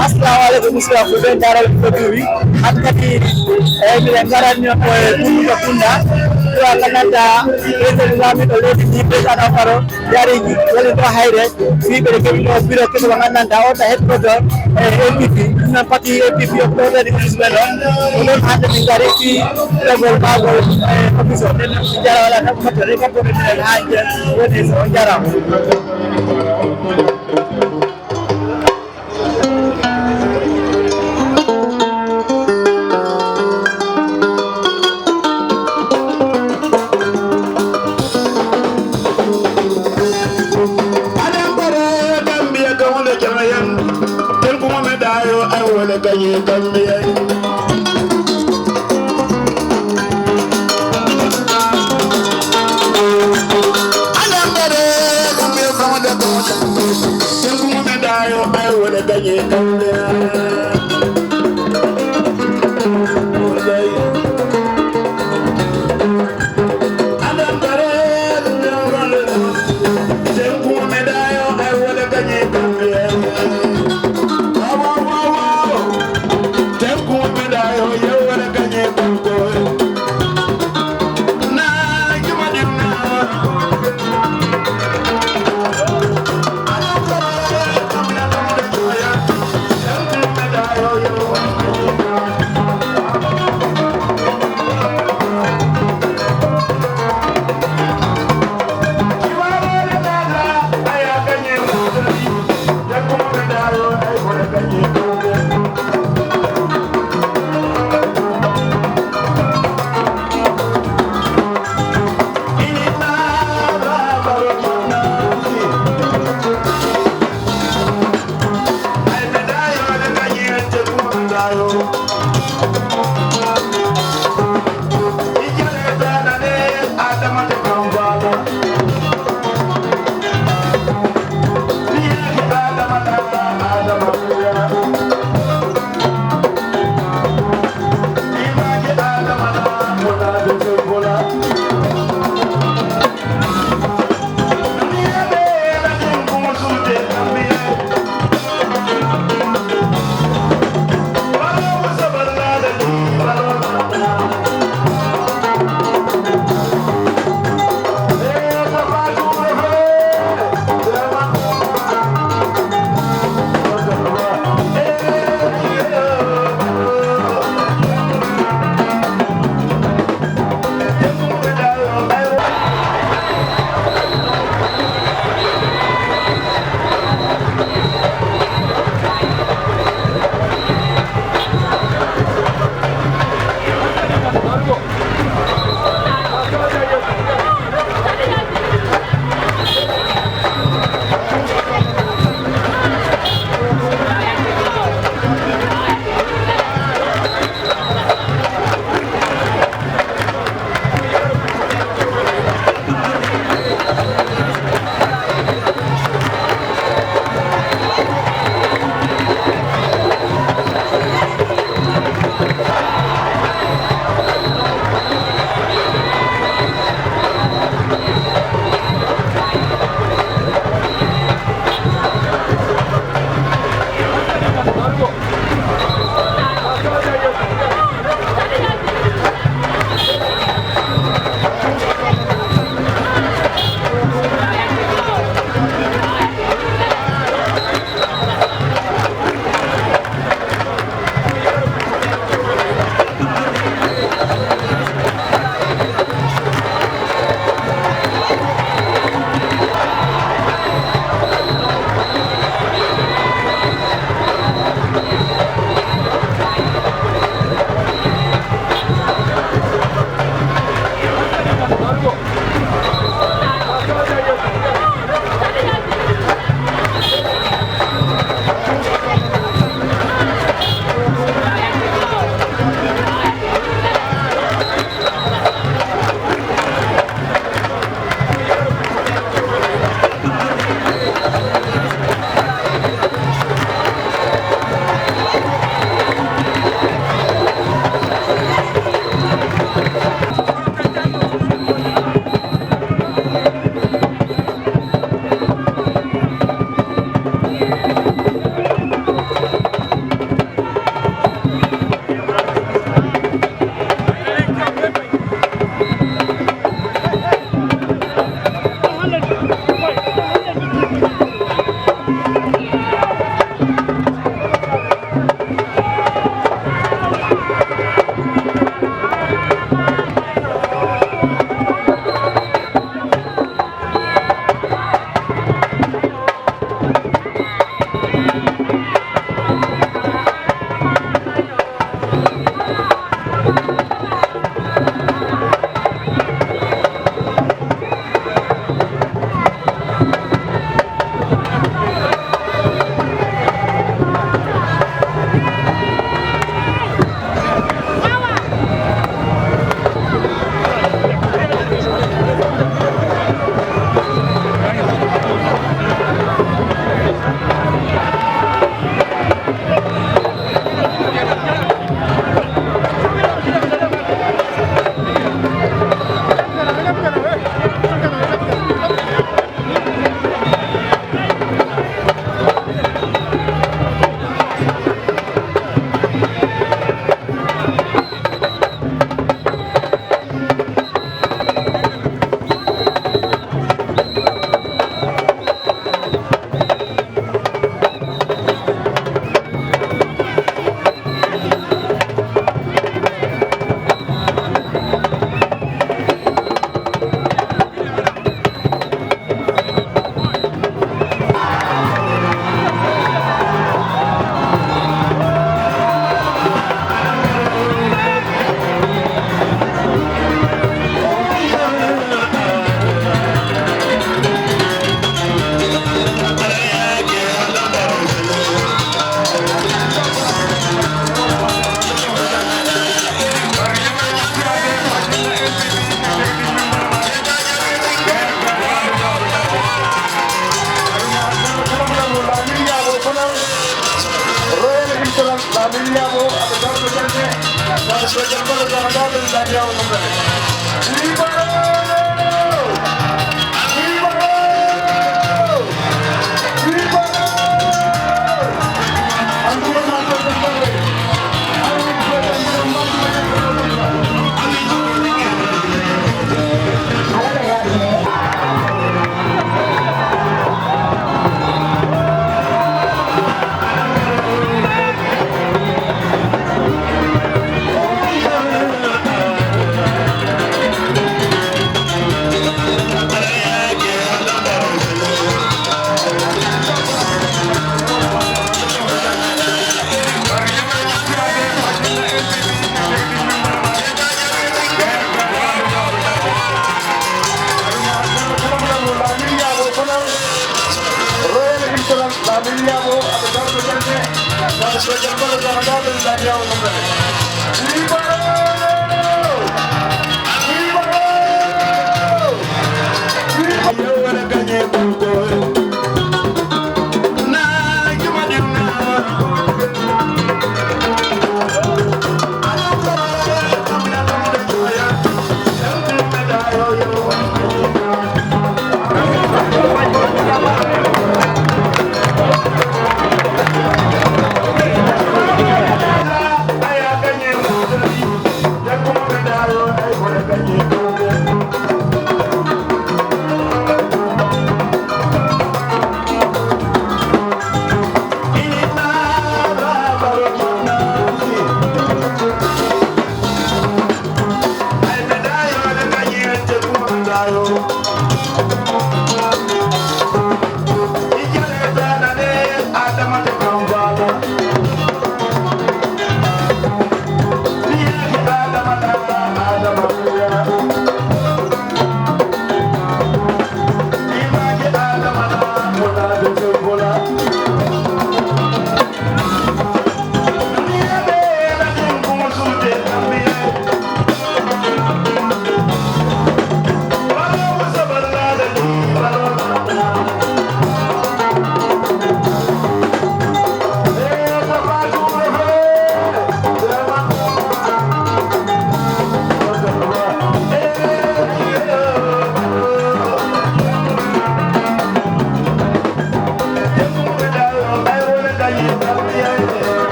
Assalamualaikum Mr. Fulbe daral produit akati mi ngaranyo ko Bundung Kunda to Canada president lami to ledi ni president faro yari ji wala to hayre fi be ke no biro ke ngana da o ta headquarter APP na party APP of the Venezuela on hande mi ngari fi level bago office of jara wala ta ko re ko be hanje woni so jara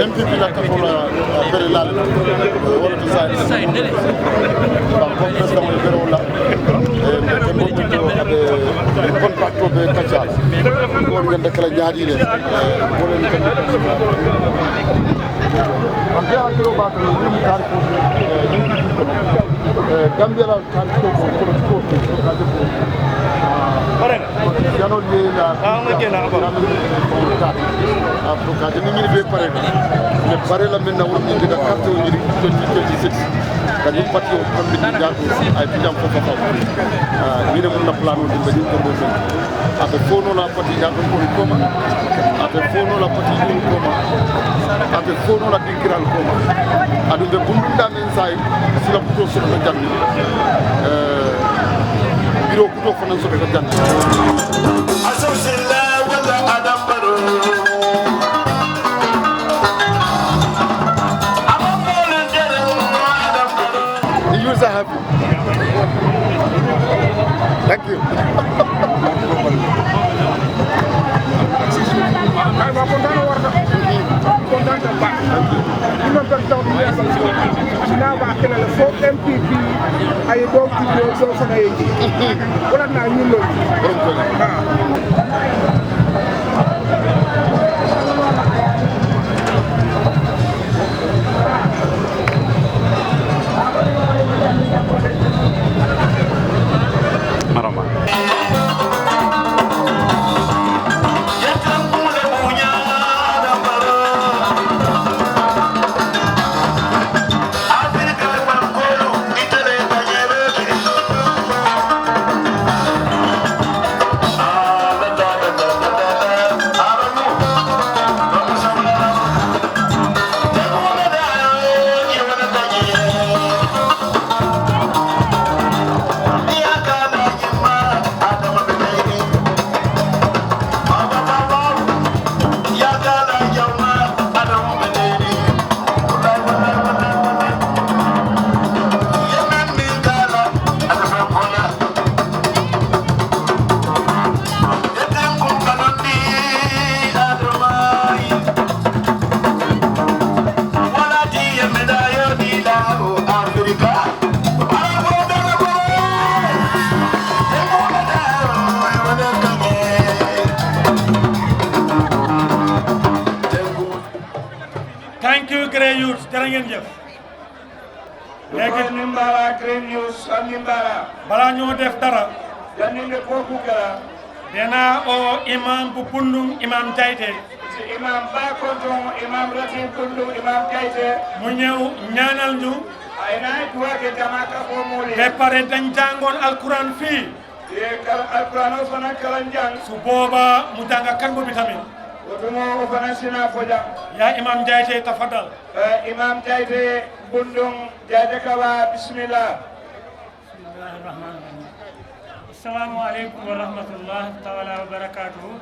MPP la kafola bere lal wala to sai ba ko president mo bere wala e mo to ade contract to be kacal ko ngende kala jaadi le ko len am ya ko ba ko ni kar ko Gambia la kan ko ko ka de ko janol ye la pour ka de ni be pare mais pare la men na woni de carte o jiri 2026 kan ni pati o ko ni jato ay pijam ko fa ni ne mun na plano de be ko do abe fono la pati jato ko koma abe fono la pati ko koma abe fono la dikiral koma adu be bunda men sai sila ko so ko janni biro ko fana so ko janni asosilla wala adam baro are happy. Thank you. bala ñoo def dara dena o imam bu Bundung imam Jayte imam ba ko don imam Ratim Bundung imam Jayte mu ñew ñaanal ñu ay na tuwa ke jamaka ko moli be pare dañ jangon alquran fi e kala alquran o fana kala jang su boba mu janga kango bi tamit wotumo o fana sina foja ya imam Jayte tafadal imam Jayte Bundung Jayte kawa bismillah. Assalamu alaikum wa rahmatullahi ta'ala wa barakatuhu.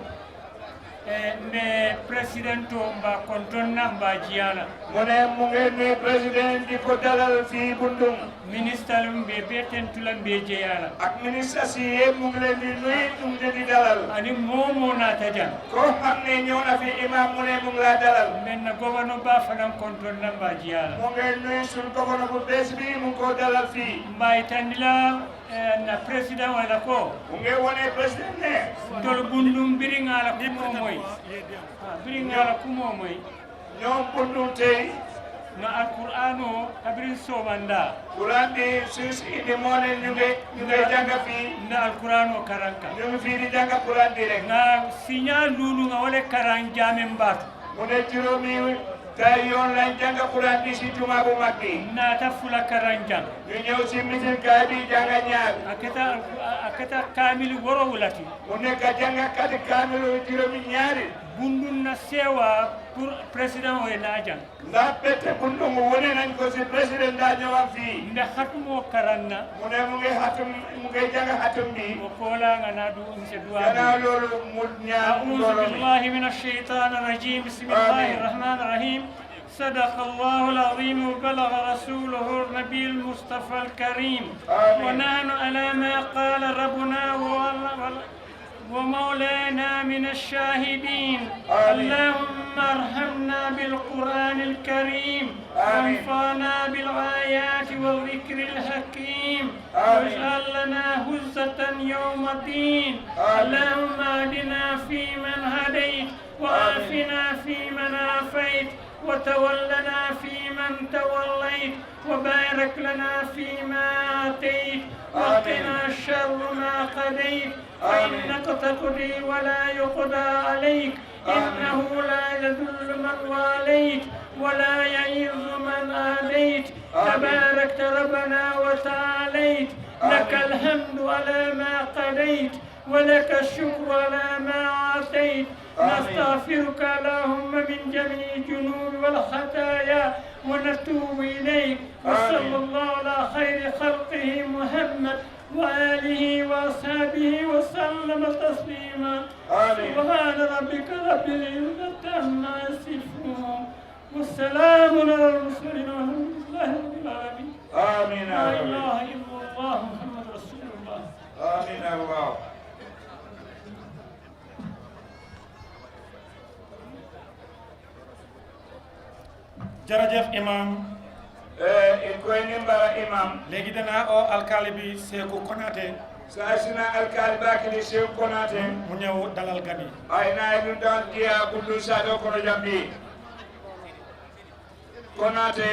Ne presidento mba kontonna mba jiala. Mone munge ne president di ko dalal fi Bundung. Ministre mbe beten tulan be jeyala. Ak ministre si e mungle di nuy tumde di dalal. Ani momo na tajan. Ko xamne ñew na fi imam mune mungla dalal. Men na gouverneur ba fanam kontonna mba jiala. Munge nuy sun gouverneur bu bes bi mu ko dalal fi. Mbay tandila na president wala ko nge wone president ne tol Bundung biringala ko moy biringala ko moy ñom Bundung tay na alqur'ano abrin somanda quran de sus ide mone ñu nge janga fi na alqur'ano karanka ñu fi di janga quran di rek na signal lulu nga wala karan jame mbat mo ne juromi tay yon lañ janga quran di ci tuma bu makki na ta fula karanjang ñu ñew ci mitin kay bi janga ñaar akata kamil woro wulati mo ne ka janga kat kamil juromi ñaari Bundung na sewa pour president o na jang na pete Bundung wone nañ ko ci president da ñewam fi nda xatumo karanna mo ne mu ngi xatum mu ngi janga xatum bi o kola nga na du ci duwa na lolu mu ñaa billahi minash shaitanir rajim bismillahir rahmanir rahim صدق الله العظيم وبلغ رسوله النبي المصطفى الكريم ونحن على ما قال ربنا ومولانا من الشاهدين اللهم ارحمنا بالقرآن الكريم وانفعنا بالآيات والذكر الحكيم واجعل لنا هزة يوم الدين اللهم اهدنا فيمن هديت وعافنا فيمن عافيت وتولنا فيمن توليت وبارك لنا فيما آتيت وقنا شر ما قضيت فإنك تقضي ولا يقضى عليك إنه لا يذل من واليت ولا يعز من آليت تباركت ربنا وتعاليت لك الحمد على ما قضيت ولك الشكر على ما عصيت نستغفرك اللهم من جميع الذنوب والخطايا ونتوب إليك وصلى الله على خير خلقه محمد وآله وأصحابه وسلم تسليما سبحان ربك رب العزة عما يصفون والسلام على المرسلين والحمد لله رب العالمين آمين لا إله إلا الله محمد رسول الله آمين يا الله jërëjëf imam koy nimbara imam léegi danaa o alkaali bi Seeku Konaté sasina alkali bakili sew konate mu ñëw dalal gan yi ay nay dun dan giya kullu sado kono jambi konate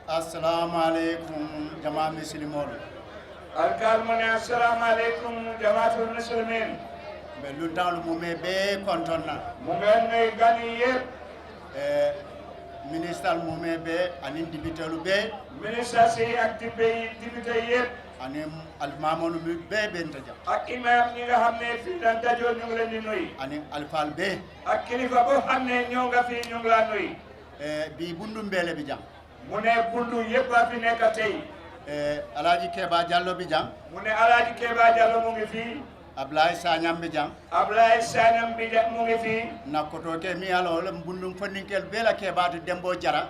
assalamu alaikum jama muslimol alkal mone assalamu alaikum jamaatul muslimin be luntalu mume be kontonna mu ngeen ne gani yépp ministre mume be anin dibitelu be ministre si ak député yépp anin almamonu be bentaja ak imam ñi nga xam ne fii daan dajoo ñu ngi leen di nuyu anin alfal be ak kilifa boo xam ne ñoo nga fii ñu ngi laa nuyu bi bundu mbele bi jam mu ne bundu yépp a fi nekk tey alaji keba jallo bi jam mu ne alaaji Keba Jallo mu ngi fii Ablaye Sagnam bi jam Ablaye Sagnam bi mu ngi fii nakkoto ke mi alo le bundum fondinkel be la keba to dembo jara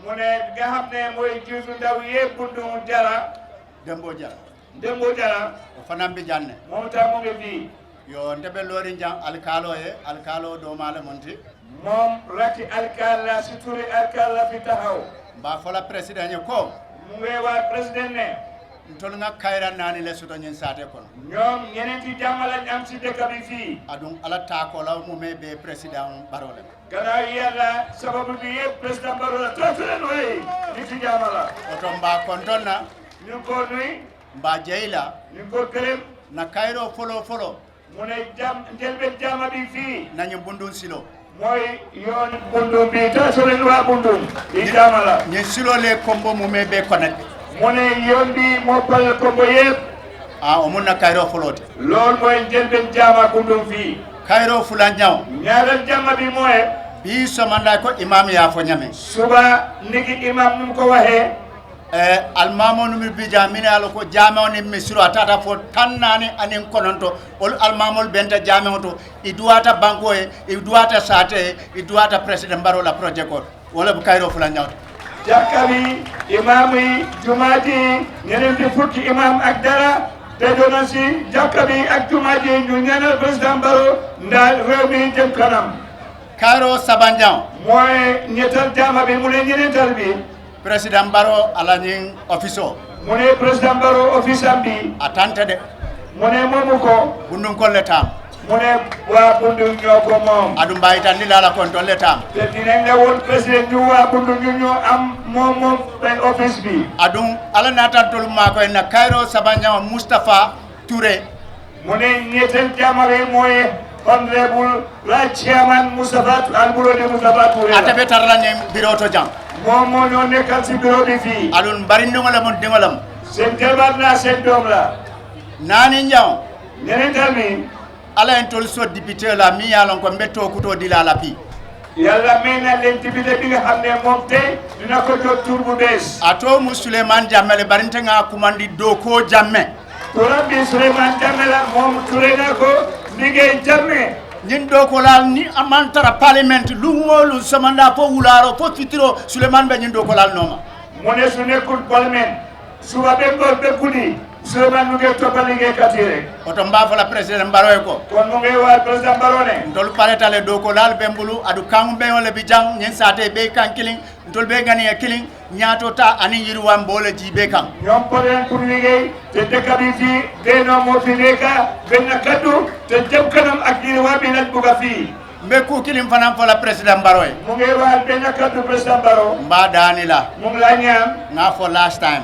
mu ne nga xam ne mooy jiitu ndaw yépp bundu jara dembo jara Dembo Jara o fanam bi janne moom tam mu ngi fii yo ndebe lori jam alkalo alkalo do mala monti moom raki alkal la si turi alkal la fi taxaw ba fola president ko mu ngi waa président ne ntol nga kayra nani le suto nyen sate kono ñoom ñeneenti jàmm lañ am si dëkk bi fii adum ala ta ko la mu me be president barole gannaaw yàlla sababu bi yëpp président Barrow la trop leen way ni ci jàmm la oto mba kontonna ñu ngi ko nuy mba jeyla ñu ngi ko gërëm na kayro folo mu ne njëlbeen jàmm bi fii nañu bundun silo mooy yoon Bundung bi ta so leen waa Bundung di jàmm la ñe silo le kombo mu me be connect mu ne yoon bi moo pal kombo yëpp o mun na kayro folote loolu mooy njëlbeen jàmm Bundung fii kayro fulan ñaw ñaareel jàmm bi mooy bi somanda ko imam ya fo ñame suba niki imam num ko waxee almamonu mi bija mine ala ko jamewni misiro atata fo tannani anin kononto ol almamol benta jamewo to i duwata banko i duwata sate i duwata président mbaro la projet ko wala bu kayro fulan ñawta jàkka bi imam yi jumaati ñeneen di fukki imam ak dara te doona si jàkka bi ak jumaati ñu ñaanal président Barrow ndaal réew mi jëm kanam kayro sabanjang mooy ñettal jàmm bi mu ne ñeneental bi président Barrow ala ñing office o mu ne président Barrow office am bi atante de mu ne moomu ko bundun kolle tam mu ne waa Bundung ñoo ko moom adum baytan ni la kon tolle tam te dinañ ne woon président ñu waa Bundung ñu ñoo am moom ben office bi adum ala natantol ma koy na kayro sabanjang Mustafa Touré mu ne ñetteel jàmm bi mooy honorable la chairman Moustapha Alburodi Moustapha Touré atabe tarla ñe bureau to jang moom moo ñoo nekkal si bureau bi fii alun bari ndongola mon dingolam seen jarbaat la seen doom la nani njaw ñeneental bi ala en tol so député la mi yalon ko mbetto kuto dila la pi yàlla may na leen député bi nga xam ne moom tey dina ko jot tur bu bees ato mu Souleymane Jammeh barinte nga kumandi do ko Jammeh turam bi Souleymane Jammeh la moom turé na ko liggéey Jammeh ñin do ko lal ni amantara parlement lu ngolu samanda fo wularo fo fitiro Souleymane be ñin do ko lal noma mu ne su nekkul parlement suba be ngol be guddi Souleymane mu ngi toppal liggéeykat yi rek. oto mba fala président Barrow ko kon mu ngi waar président Barrow ne. ndol paretale do ko lal bembulu adu kangu be wala bi jang nyen sate be kan killing ndol be gani killing ñaato ta ani yirwam boole ji be kan ñoom pare pour liggéey te dëkk bi fii Benno moo fi nekk benn kaddu te jëm kanam ak yirwam bi lañ bugg a fii. mbe ku killing fanam fala président Barrow mu ngi waar benn kaddu président Barrow. mba dani la mu ngi la ñaan. nga for last time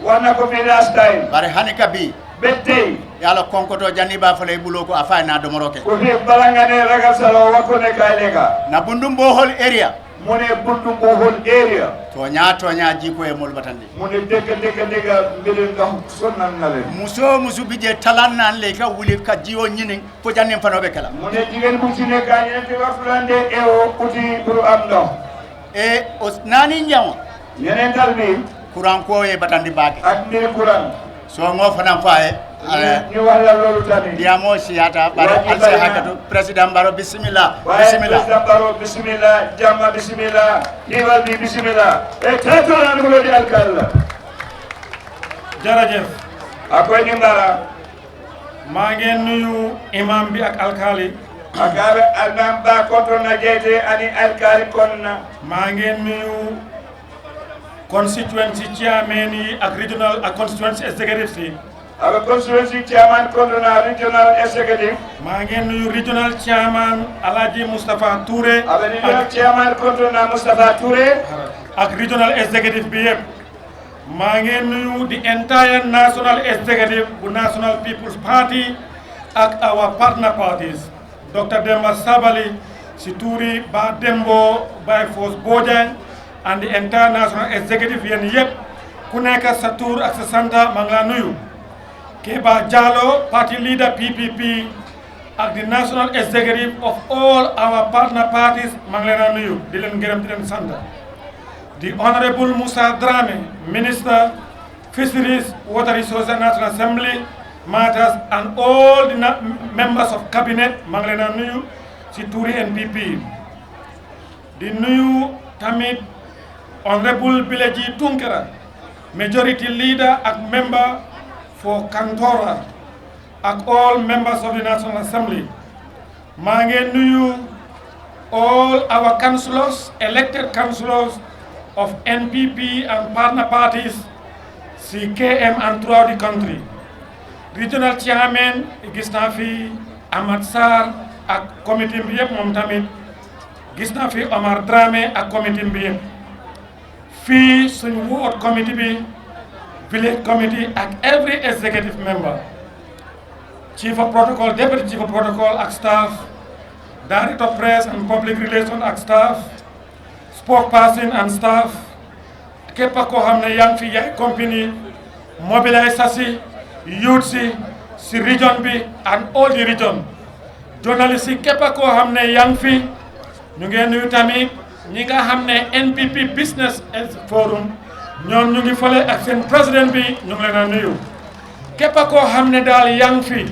wax na ko fi last time. bari hanika bi ba tey. yalla konkoto janni ba fala bulo ko afay na do moroke ku fi bala nga ne ragal salo wa ko ne kay lekka. na bundum bo hol area mu ne Bundung whole area. toña jiko e mol batandi mu ne dëgg mbiri ndox sonnal na leen. muso bije talan nan le ka wuli ka jiwo ñinin fo jannin fanobe kala mu ne jigéen bu ci nekk ñeenti waxtu la ndee ewo uti pour am ndox. e o nani njaw yeneen tal bi. courant ko e batandi baake ak mbiri courant. so ngo fanam faye ñu wax la loolu tamit. diamo siyata bara alse hakatu président Barrow bismillah président Barrow bismillah jamma bismillah diwal bi bismillah e tatoran ko di alkalla jërëjëf akoy ni mbara maa ngeen nuyu imam bi ak alkali akabe alnam ba kontro na jeyte ani alkali konna maa ngeen nuyu constituency chairman yi ak regional ak constituency executive yi aba constituency chairman kontro na regional executive maa ngeen nuyu regional chairman Alhaji Moustapha Touré aba regional chairman kontro na Moustapha Touré ak regional executive bi yëpp maa ngeen nuyu the entire national executive bu National People's Party ak our partner parties Dr. Demba Sabali Situri Ba Dembo Baye Fos Bojang and the entire national executive yéen yëpp ku nekk sa tur ak sa santa maa ngi la nuyu Keba Jallow party leader PPP ak the national executive of all our partner parties maa ngi leen a nuyu di leen gërëm di leen sant the honorable Moussa Dramé minister fisheries water resources and national assembly matters and all the members of cabinet maa ngi leen a nuyu si tuuri NPP di nuyu tamit honorable Bileji Tunkara majority leader ak member for Kantora ak all members of the National Assembly maa ngi nuyu all our councillors elected councillors of NPP and partner parties si KM and throughout the country regional chairman gis naa fi Amad Sarr ak committee bi yëpp moom tamit gis naa fi Omar Dramé ak committee bi yëpp fii suñu ward committee bi village committee ak every executive member chief of protocol deputy chief of protocol ak staff director of press and public relations ak staff spokesperson and staff képp koo xam ne yaa ngi fi yaay compagnie mobiliser si youth si region bi and all the region journalist yi képp koo xam ne yaa ngi fi ñu ngeen nuyu tamit ñi nga xam ne NPP business forum ñoom ñu ngi fële ak seen président bi ñu ngi leen a nuyu képp koo xam ne daal yaa ngi fi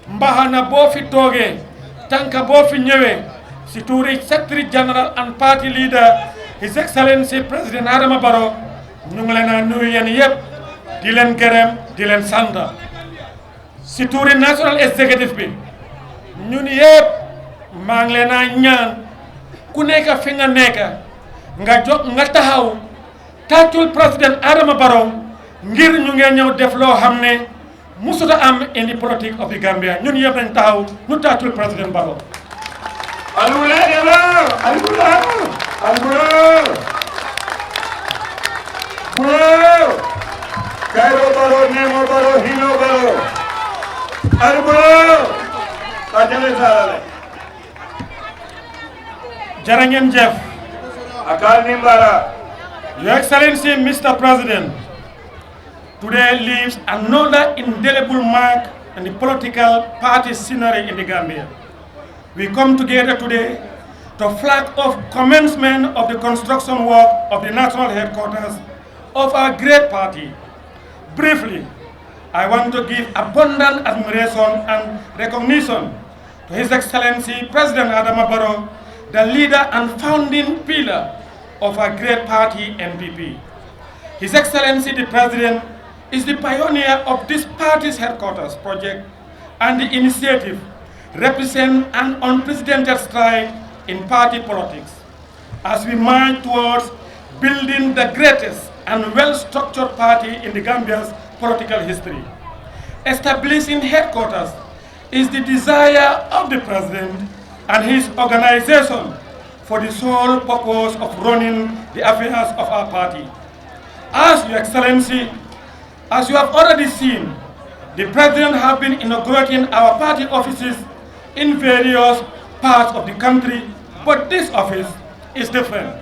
mbaxana boo fi toogee tànka boo fi ñëwee si tuuri secretary general and party leader his excellency président Adama Barrow ñu ngi leen a nuyu yéen yëpp di leen gërëm di leen sant si tuuri national executive bi ñun yëpp maa ngi leen a ñaan ku nekk fi nga nekk nga taxaw tàccul président Adama Barrow ngir ñu ngeen ñëw def loo xam ne musuta am indi politique of the Gambia ñun yëpp nañ taxaw ñu tàccul président Barrow Cairo Barrow Nemo Barrow Hino Barrow jërë ngeen jëf akal nimbara Your Excellency, Mr. President, today leaves another indelible mark in the political party scenery in the Gambia. We come together today to flag off commencement of the construction work of the national headquarters of our great party. Briefly, I want to give abundant admiration and recognition to His Excellency President Adama Barrow, the leader and founding pillar of our great party, NPP. His Excellency the President is the pioneer of this party's headquarters project, and the initiative represents an unprecedented stride in party politics as we march towards building the greatest and well-structured party in the Gambia's political history. Establishing headquarters is the desire of the President and his organization for the sole purpose of running the affairs of our party. As Your Excellency, as you have already seen, the President has been inaugurating our party offices in various parts of the country, but this office is different.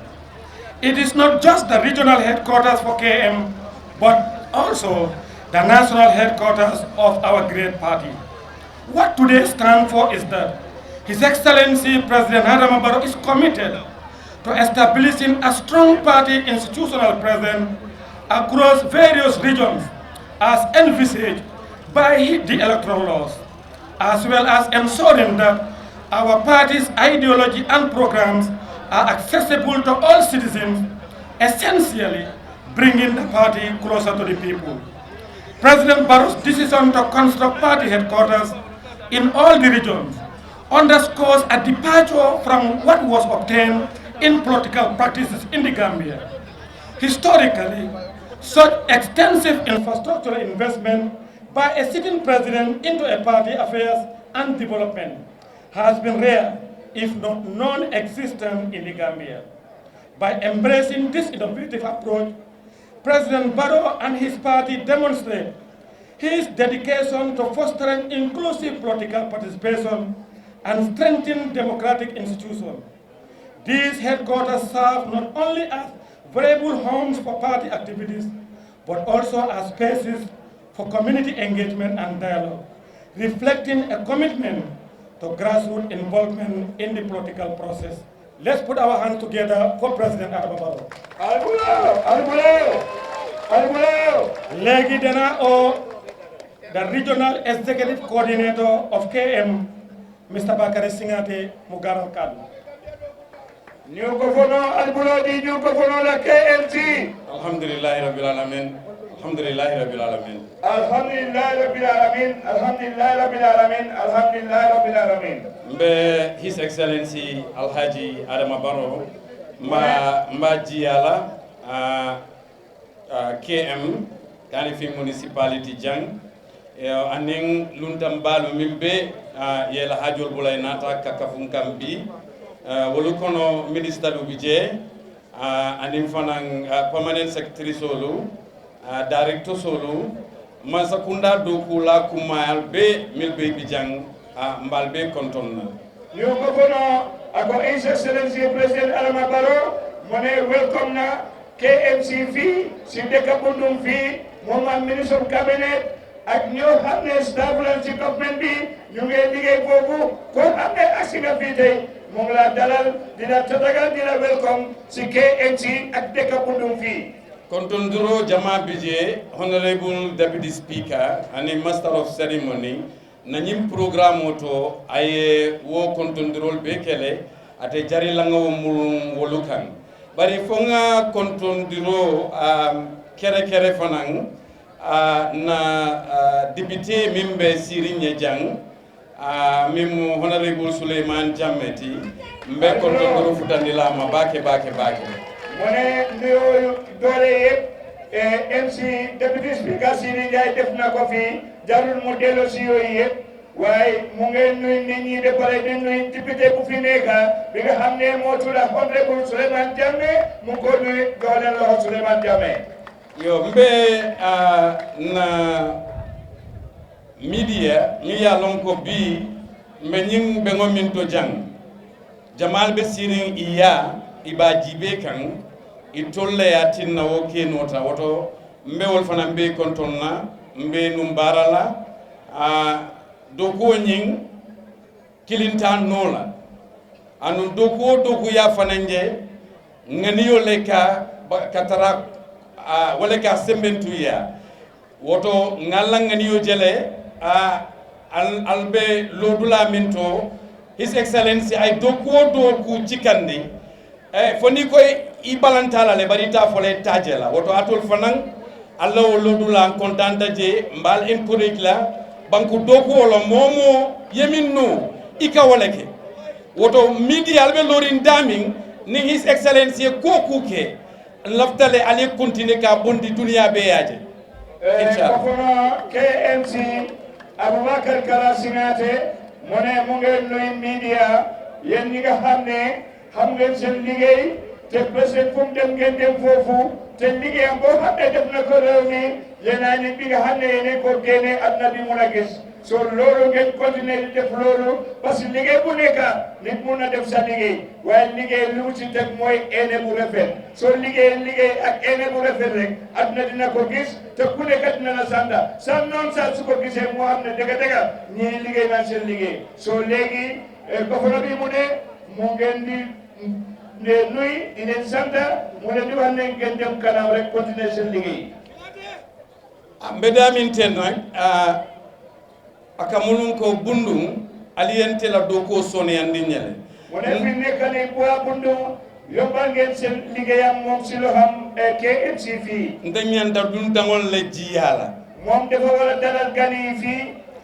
It is not just the regional headquarters for KM, but also the national headquarters of our great party. What today stands for is that His Excellency President Adama Barrow is committed to establishing a strong party institutional presence across various regions as envisaged by the electoral laws, as well as ensuring that our party's ideology and programs are accessible to all citizens, essentially bringing the party closer to the people. President Barrow's decision to construct party headquarters in all the regions underscores a departure from what was obtained in political practices in the Gambia. Historically, such extensive infrastructural investment by a sitting president into a party affairs and development has been rare, if not non-existent in the Gambia. By embracing this innovative approach, President Barrow and his party demonstrate his dedication to fostering inclusive political participation and strengthening democratic institutions. These headquarters serve not only as valuable homes for party activities, but also as spaces for community engagement and dialogue, reflecting a commitment to grassroots involvement in the political process. Let's put our hands together for President Adama Barrow. Legi dana o the regional executive coordinator of KM, Mr. Bakari Singate Mugaral Kadu. New governor Albulodi, new governor la KMC. Alhamdulillah Rabbil Alamin. Alhamdulillah Rabbil Alamin. Alhamdulillah Rabbil Alamin. Alhamdulillah Rabbil Alamin. Alhamdulillah Rabbil Alamin. Mbe His Excellency Alhaji Adama Barrow mba jiyala KM Kanifi Municipality Jang aning luntam balu mimbe yela hajol bulay nata kakafun kambi wolu kono minister ubije aning fanang permanent secretary solo director solo masakunda dokula kumayal be milbe bijang mbalbe kontonna New governor ako His Excellency President Adama Barrow mone welcome na KMC fii si dëkk Bundung fii moom ak ministre cabinet ak ñoo xam ne staff la ci government bi ñu ngi liggéey boobu ko xam ne agsi nga fii tey mu ngi la dalal dina tatagal dina welcome si KMC ak dëkk Bundung fii Kontonduro Jama Bije, Honorable Deputy Speaker and Master of Ceremony, Nanyim program oto aye wo kontonduro bekele ate jari langa wo mulum wolukan. Bari fonga kontonduro kere fanang na député mimbe Sirinye Jang mimu Honorable Suleiman Jameti mbe kontonduro futandila ma bake mone nuyoo doole yëpp MC Deputy Speaker Siri Ndiaye def na ko fi jarul mu dello si yooyu yëpp waaye mu ngeen nuy nit ñi de pare di nuy député bu fi nekk bi nga xam ne moo tudd Honorable Souleymane Jammeh mu ko nuy doole loxo Souleymane Jammeh yo mbe na media mi ya lonko bi mbe nying be ngominto jang jamal be sirin iya iba jibe kan itolle yatinna wo kenota woto mbe wol fana mbe kontonna mbe numbarala doko nying kilintan nola anu doko ya fananje ngani yo leka katara wala ka sembentu ya woto ngalla ngani yo jele albe lodula minto His Excellency ay doku cikandi foni koy I balantala le bari ta fole tajela woto atol fanan Allah wolodula kontanta je mbal encourage la banku doku wala momo yeminno ika waleke woto media albe lorin daming ni his excellency ko kuke laftale ale continue ka bondi dunia be yaje inshallah kono KMC Abubakar Kala Singate mone mu ngeen nuy media yeen ñi nga xamne xam ngeen seen liggéey te president fu dem ngeen dem fofu te liggéeyam boo xam ne def na ko réew mi yéenaa nit bi nga xam ne yéene ko génne aduna bi mun a gis so loolu ngeen continuer di def loolu parce que liggéey bu nekk nit mun na def sa liggéey waaye liggéey lu mu ci teg mooy ene bu rafet soo liggéey ak ene bu rafet rek aduna dina ko gis te ku nekk dina la sanda sa noon sa su ko gisee moo xam ne dëgg-dëgg ñii liggéey naan seen liggéey soo léegi gouvernement bi mu ne mu ngeen di nuy di leen sant mu ne di wax ne ngeen dem kanam rek continuer seen liggéey mbedamin ten nak aka mulun ko bundung aliyente la do ko sone andi ñele mu ne fi nekk ni bu Bundung yombal ngeen seen liggéeyam moom si loo xam KMC fii ndanyanta dun dangol le jiyala moom dafa war a dalal gan yi fii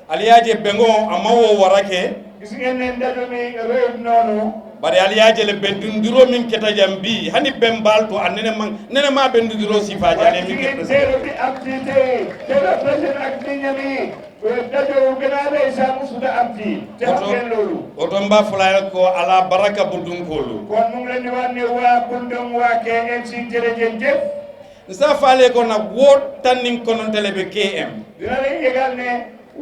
aliyaje bengo amawo warake gis ngeen ne ndaje mi réew noonu bari aliyaje le bendundiro min keta jambi hani bembalto anene man nene ma bendundiro sifa jale min keta zero di activité te la president ak ñami dajo gëna lay sa musuda am fi te xam ngeen loolu oto mba fulay ko ala baraka Bundung kolu kon mu ngi leen di wax ne waa Bundung waa KMC jërëjëf sa faale ko na wot tanning konon tele be KM dina lay yëgal ne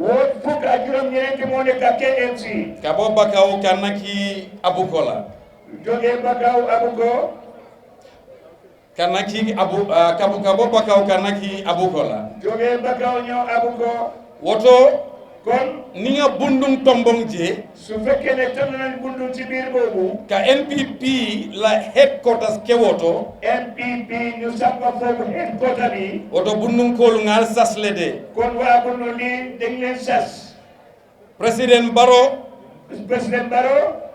wot fukk ak juróom ñeenti moo nekk ak KMC ka bo bakaw kanaki abukola jógee bakaw abuko kanaki abu kabuka bo bakaw kanaki abukola jógee bakaw ñëw abuko woto kon ni nga Bundung tombong je su fekkee ne tënn nañ Bundung ci biir boobu ka NPP la headquarters ke woto NPP ñu sampa foofu headquarter bi woto Bundung kolu ngal sasle de kon waa Bundung lii dañ leen sas président Barrow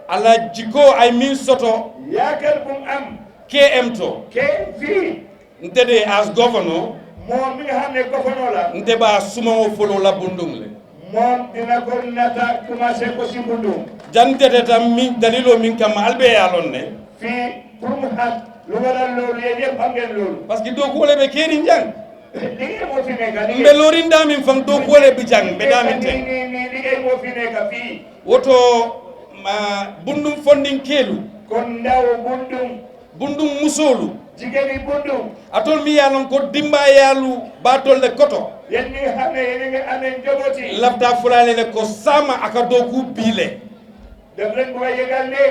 ala jiko ay min soto yaakaar bu mu am KM to ke fii ntede as governor moom mi nga xam ne gouverneur la nte ba sumawo folo la Bundung le moom dina ko nata commencé ko si Bundung jantete tam min dalilo min kam albe yalon ne fii pour mu xam lu waral loolu yéen yëpp xam ngeen loolu parce que do ko wole be keri njang liggéey moo fi nekk mbe lorinda min fam do ko wole be jang be damin te ni liggéey moo fi nekk fii woto Bundung fonding kelu kon ndaw Bundung musolu jigéeni Bundung atol mi yalon ko dimba yalu batol le koto yéen ñi nga xam ne yéen a ngi amee njaboot yi lafta fulale le ko sama aka doku bile daf leen bu yëgal ne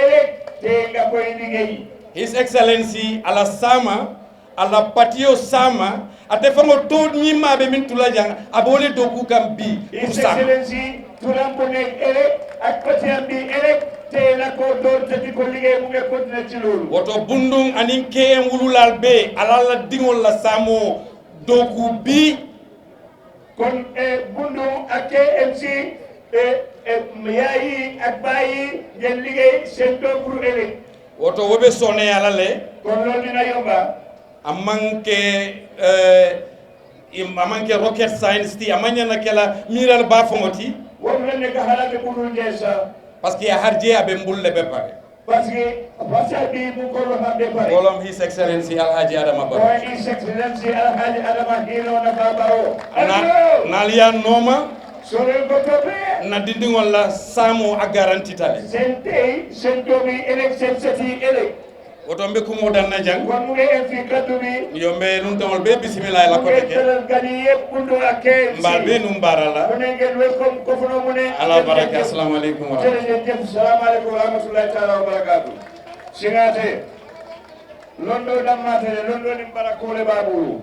ëllëg te nga koy liggéey His Excellency ala sama ala patio sama ate fango to nyima be min tulajang abole doku kam bi His Excellency turam bu nekk ëllëg ak patio bi ëllëg te la ko door te di ko liggéey mu ngi continuer ci loolu woto Bundung anin KM wululal be ala la dingol la samo doku bi kon Bundung ak KMC yaayi ak bàyyi ngeen liggéey seen doom pour ëllëg woto wobe sone ala le kon loolu dina yomba amanke rocket science ti amanya na kala miral ba fongoti won la nekk xalaat bu dul ndeesa parce que harje abe mbulle be pare parce que bi mu ko lo hambe pare wolom His Excellency Alhaji Adama Barrow His Excellency Alhaji Adama Hilo na Barrow naliya noma sore ko tobe na dindingol la samo a garanti tale sente sento bi election seti ele woto mbe kumo dan na jang kon mu ngi en fi kaddu bi yombe nun tamol be bismillah la ko teke gani yep Bundung ak mbal be num barala mu ne ngeen welcome ko fono mu ne ala baraka assalamu alaykum wa jërëjëf assalamu alaykum wa rahmatullahi ta'ala wa barakatuh singate londo damate londo ni barakole babu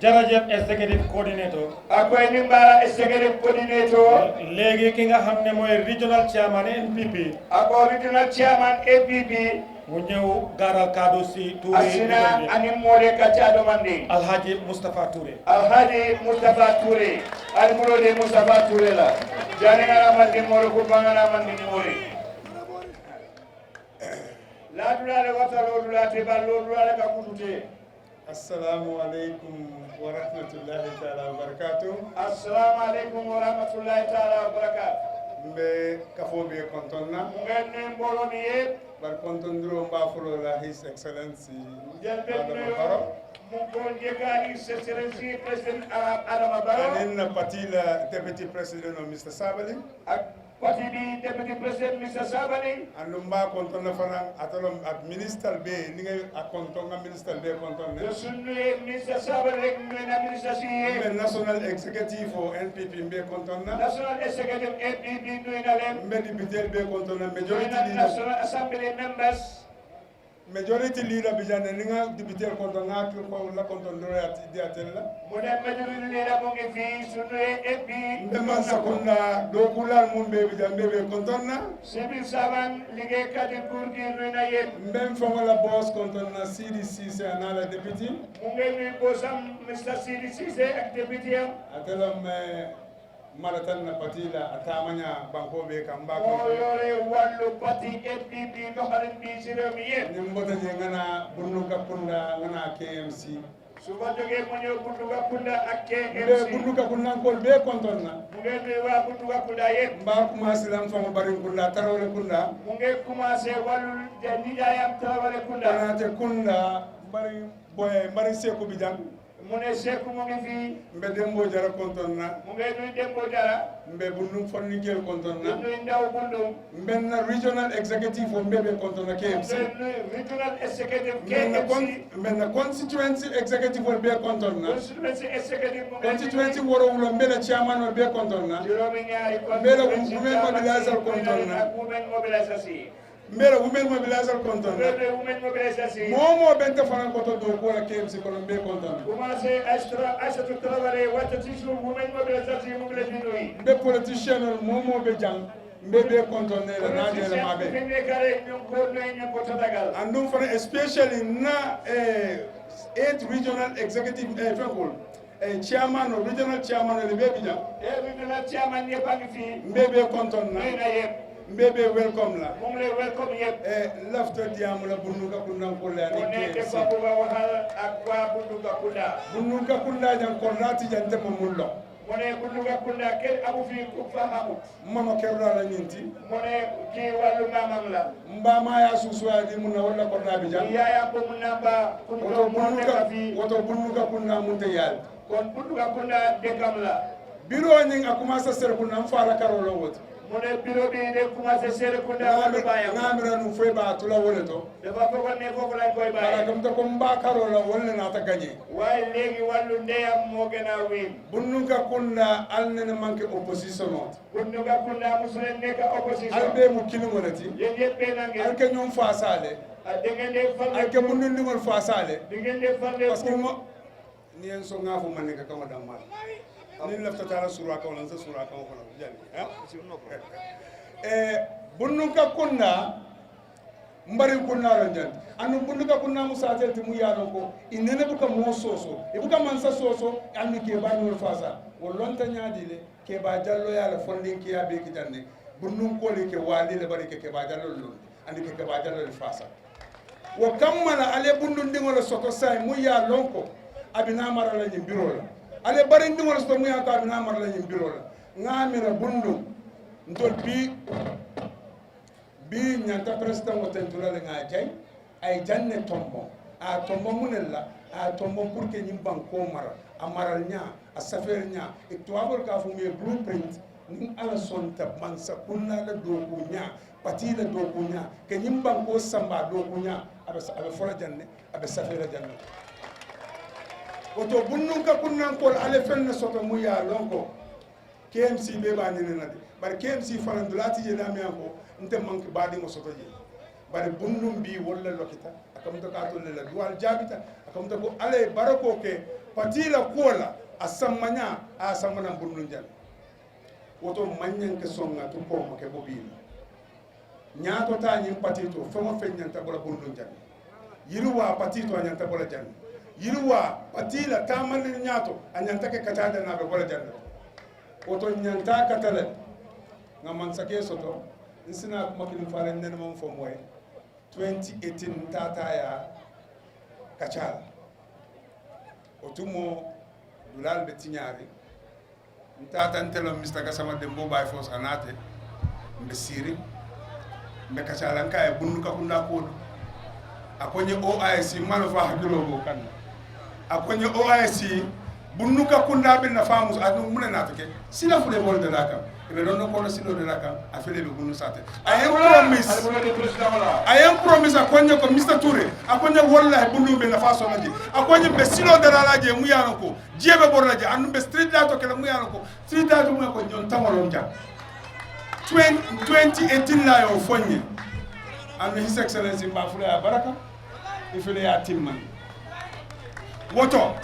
jërëjëf executive coordinator akoy ni mbara executive coordinator léegi ki nga xam ne mooy regional chairman NPP ako regional chairman NPP mu ñëw garal kaddu si Touré asina ani mole kacha do mandi Alhaji Mustafa Touré al mulode Mustafa Touré la jani ngara mandi molo ko bangana mandi ni mole la dula le wata lo dula te ba lo dula le ka kutute Assalamu alaikum wa rahmatullahi ta'ala wa barakatuh. Assalamu alaikum wa rahmatullahi ta'ala wa barakatuh. Mbe kafobe kontonna. Ngene mbolo mi yeb. Bar kontondro mbafulo la His Excellency Adama Barrow. Mungkon jeka His Excellency President Adama Barrow. Kanin patila Deputy President Mr. Sabali. Pati bi Deputy President Mr. Sabali. Andumba kontonna fana atolom at Minister be ni ngay akontonga Minister be kontonna. Sunu Mr. Sabali ngena Minister siye. National Executive for NPP be kontonna. National Executive NPP ngena lem. Mbe député be kontonna majority National Assembly members. Majority leader bijane ninga député kontonna ko la kontonna ati diatella. Mune majority leader mo ngi fi sunu MP. Ndema sakunda do kulal mumbe bijambe be kontonna. Civil servant liggéey kat nguur gi nuy na yéen. Mbem fongola boss kontonna CDC c'est anala député. Mu ngi nuy bossam Mr. CDC ak député am. Atelam maratan na patila atamanya banko be kamba ko. Moo yore wàllu parti NPP doxalin bi ci réew mi yéen. Ni mbota je ngana bunduka kunda ngana KMC. Su ma jógee mu ñëw Bundung Kunda ak KMC. Be bunduka kunda ko be kontonna. Mu ngi nuy waa Bundung Kunda yéen. Mba commencé lam fongo bari kunda tarawle kunda. Mu ngi commencé wàllu nijaayam Tarawale Kunda. Kanate kunda bari boye bari seku bijang. Mu ne Seku mu ngi fi. Mbe dembo jara kontonna. Mu ngi nuy Dembo Jara. Mbe Bundung fonni kel kontonna. Nuy ndaw Bundung. Mbe na regional executive for mbebe kontonna KMC. Regional executive KMC. Mbe na constituency executive for be kontonna. Constituency executive mu ngi Constituency woro wulo mbe na chairman for be kontonna. juróomi ñaari Mbele women mobilizer kontonna. ak women mobilisation. Mbele women mobilizer kontonna. Mbele women mobilisation. Momo bente fana koto do ko la KMC ko mbe kontonna. Commencé Aïssatou Traoré wata ci suuf women mobilisation mu ngi leen di nuyu. Mbe politician momo be jang mbe be kontonna la na de la mabe. Fi ne kare ñu ko nuyu ñu ko tatagal. Andum fana especially na 8 regional executive fenkul chairman or regional chairman le be bijang. Regional chairman yëpp a ngi fi. Mbe be kontonna. nuyu na yëpp. Mbebe welcome la. mu ngi lay welcome yëpp. Lafta diamula Bunduka kunda kola ni ne KMC. ko bu waxal ak waa Bundung Kunda. Bunduka kunda jan kornati jante mo mullo. mu ne Bundung Kunda kenn amu fi ku fa amut. Mama kerra la nyinti. mu ne kii wàllu maamam la. Mbama ya suswa di munna wala korna bi jan. yaayam ko mun na ba. Woto Bunduka kunda munte yal. kon Bundung Kunda dëkkam la. Biro nying akuma sa ser kunda mfala karola wot. mu ne bureau bi de commencé Serekunda wàllu baayam. Ngamira nu fwe ba tula wole to. dafa foogoon ne foofu lañ koy bàyyi. Barakam to ko mba karola wole na ta gagné. waaye léegi wàllu ndeyam moo gën a wéy. Bunduka kunda alnene manke opposition not. Bundung Kunda musu leen nekk opposition. Albe mu kilingolati. yéen yëpp benn ngeen. Alke ñom fa sale. da ngeen di fan. Alke bundu ngol fa sale. da ngeen di fan. Parce que mo ni en so ngafu man ne ka kama damal. Ni lafta tala sura ka wala sura ka wala jani Bunduka kunda mbari kunda ranjan anu Bunduka kunda musatel ti mu yaro ko inene buka mo soso ibuka mansa soso anu ke ba no fasa wolonta nyaadile ke ba jallo yala fondin ke ya be ki janne Bundung ko le ke wali le bari ke ba jallo lo andi ke ba jallo le fasa wo kammala ale Bundung dingol soto say mu ya lonko abina mara la nyim biro la ale bari ndingol soto mu ya ka abina mara la nyim biro la ngamira Bundung ntol bi nyanta president wotentura le nga jay ay janne tombo a tombo munella a tombo pour que nyim banko mara amaral nya a safer nya e to abol ka fu me blueprint nin ala son ta man sa kunna la do ko nya pati la do ko nya ke nyim banko samba do ko nya abe fola janne abe safer janne oto Bundung ka kunnan ko ale fenne soto mu ya lonko KMC be ba ni na de bar KMC fana dulati je dami ko nte manki baadi ngo soto je bar Bundung bi wala lokita akam to ka to le dual jabita akam to ko ale barako ke patila kola asammanya asamana Bundung jan woto manyan ke songa to ko mo ke bobi nyaato ta nyim patito famo fenyan ta bola Bundung jan yiruwa patito anyanta bola jan yiruwa patila tamal nyaato anyanta ke katada na be bola jan woto nyanta katale ngaman sake soto nsina kuma kilin faran nan man fo moy 2018 tata ya kacal otumo dulal be tiñaari ntatantelo Mr. Gassama Dembo Baye Fos anate mbe siri mbe kacalanka e bundu kakunda kodo akonye OIC mano fa hakilo go kan akonye OIC bundu kakunda be na famus adu mune natake sila fule bol de lakam e don ko silo de lakam afele be bundu sate I am promise akonye ko Mr. Touré akonye wallahi bundu be na faso naji akonye be silo de lalaje mu yano ko jebe borlaje anu be street lato kala mu yano ko street lato mu ko nyon tamalo jam 2018 la yo fonye and His Excellency Mbafule Baraka ifele ya timman woto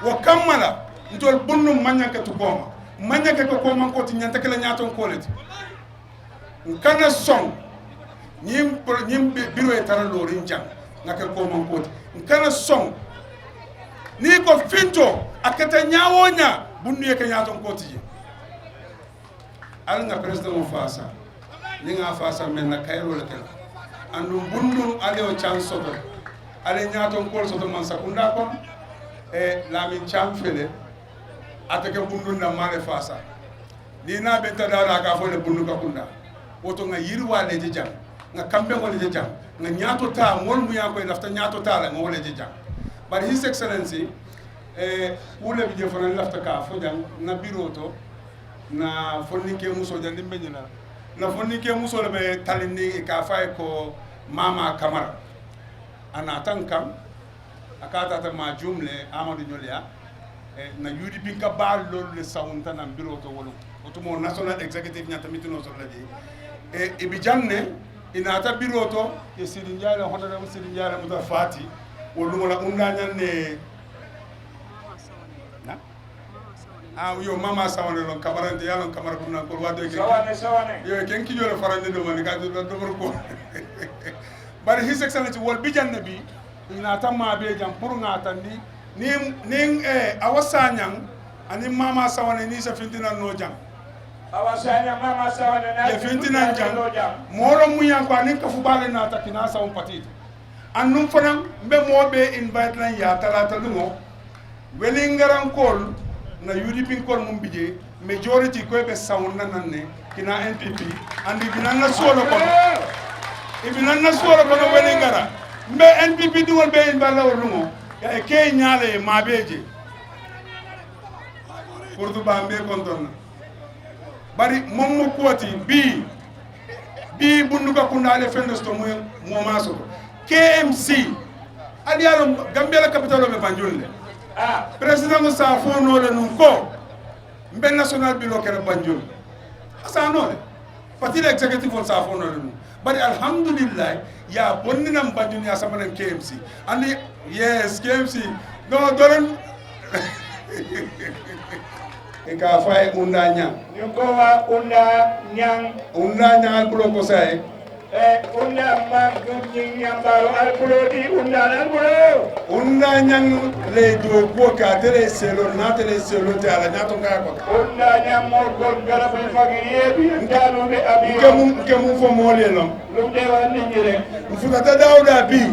wo kammala ntol bunnu manyaka to koma manyaka to koma ko ti nyanta kala nyaton koleti kana song nyim biro e tara lo rinjang naka koma ko ti kana song ni ko finto akata nyawonya bunnu e ka nyaton ko ti al nga president mo fasa ni nga fasa men na kayro le kala andu Bundung aleo chance soto ale nyaton kol soto man sakunda kon e lamin chamfele atake Bundung na male fasa ni na benta dala ka fo le Bundung ka kunda woto nga yirwa le jam nga kambe ngol le jam nga nyato ta ngol mu ya koy lafta nyato ta la ngol le jam but His Excellency ule bi jefana lafta ka fo jam na biroto na fonike muso jandi benyina na fonike muso le be talini ka fay ko Mama Kamara ana tankam akata ta ma jumle Amadou Nyolia na UDP ka bal lolu le sawunta na biro to wolu otumo national executive nyata mitino so ladi e bijanne ina ta biro to e Sidi Ndiaye honorable Sidi Ndiaye mutafati wolu la undanya ne yo Mama Sawane lon kamarante yalon kamara ko nan ko wado ke sawane yo ken ki jole farande do man ka do ko bari His Excellency wol bijanne bi ina tamma be jam pour ngata ni awasanyang ani Mama Sawane ni sa fintina no jam awasanya Mama Sawane na fintina jam moro muyan ko ani ka fu bale na takina sa on patite annum fanam be mobe invite lan ya talata lungo welingaran kol na UDP kol mum bije majority ko be sawna nanne kina NPP andi binanna solo ko ibinanna solo ko no welingara mbe NPP duwol be en balla wolumo ya ke nyaale mabeje pour du bambe kontonna bari mom mo koti bi bundu ka kundale fendosto mo maso KMC adi yalo Gambia la capitale be Banjul président Moussa Fono le nunko mbe national bilo kere Banjul asa no le parti executive on sa Fono le nun bari alhamdulillah ya bonnina Banjul ya sama KMC andi yes KMC no doren e ka fay unda nyang nyuko wa unda nyang albulo ko say unda magni nyambaro albulo di unda nyang le do ko ka tele selo na tele selo te ala nyato ka ko unda nyang mo gol garab fagiri bi ndalo be abi kemu fo mo le lom lu de wa ni rek futa ta dawda bi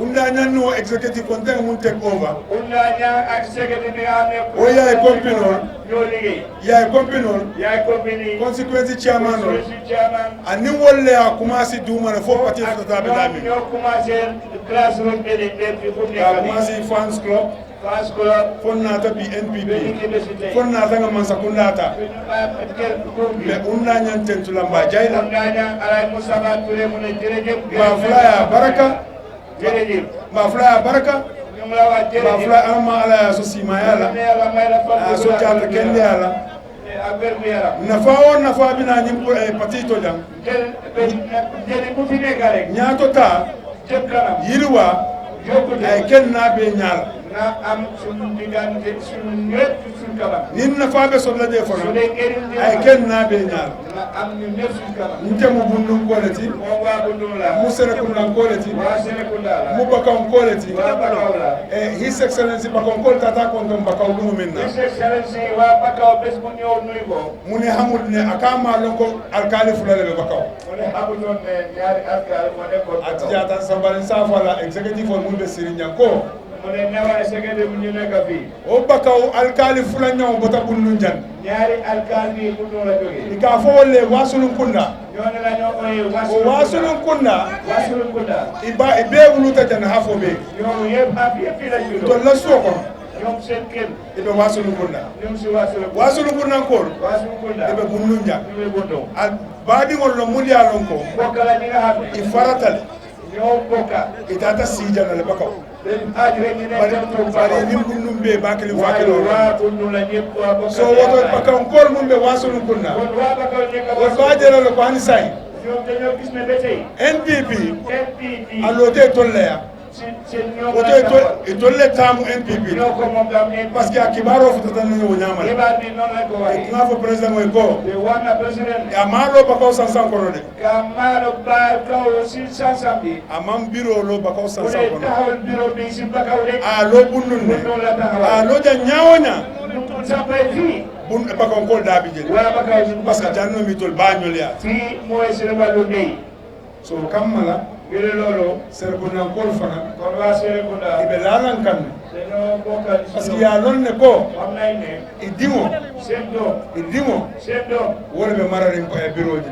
unda nyang no executive content mun take over unda nyang executive bi ane o ya compinol ya company consequence chairman ani wolle a commencé duma na fo parti to tabe dami yo commencé classroom be commencé fans club fonna ta bi NPP fonna ta man sakundata be unda nyan tentula mba jayla unda nyan ala musaba ture mun jereje ba flaya baraka jereje ba flaya baraka ba flaya ama ala so sima yala so jata kende yala nafa bina nyimpo parti to jam jeni bu fi nekare nyaato ta yirwa ay ken na be nyaala na am sun digante sun net sun kala nin nafa be so la de fono ay ken na be nyaala na am ñu net sun kala nte mu Bundung koleti mo wa Bundung la mu sere kundan koleti wa sere kundala mu bakam koleti wa bakawla His Excellency bakam kol tata ko ndom bakaw lu minna His Excellency wa bakaw bes bu ñew nuy ko mu ne xamul ne akama lonko alkali fulale be bakaw mu ne xamul non ne ñaari alkali mo ne ko atija tan sambal sa fala executive on mu be Serigne ko mune nawa segede mu nekk fi o bakaw alkali fula ñaw bota bunnu jan ñaari alkali bunnu la joge ika fo wolle wasulun kunna ñone la ñoo koy wasulun kunna iba ibe wuluta jan hafo be ñoo yeb fi la judo to la soko ñoom seen kenn ibe wasulun kunna ñoom si wasulun kunna ko ibe bunnu jan al baadi ngol lo mulya lon ko bokala ñi nga xam i faratale ñoo bokka itata sijana le bakaw bari ni bunnum be bakali fakelo so woto bakaw kol mum be wasulun kunna o baajere lo ko hani say NPP alote tolleya woto tolle tamu NPP parce que akibaro futata no nyamala nga fo president moy ko ya malo bakaw sansan kono de kamaro ba kaw si sansambi amam biro lo bakaw sansan kono tahol biro bi si bakaw de a lo bunnun ne a lo ja nyawonya bun bakaw ko dabi je parce que janno mi tol bañol ya fi moy sere walu dey so kamala gele lolo sere ko nan kol fana kon wa sere ko da ibe lalan kan dañoo bokkal parce que ya lon ne ko am nay ne idimo seddo wala be marare ko e bureau ji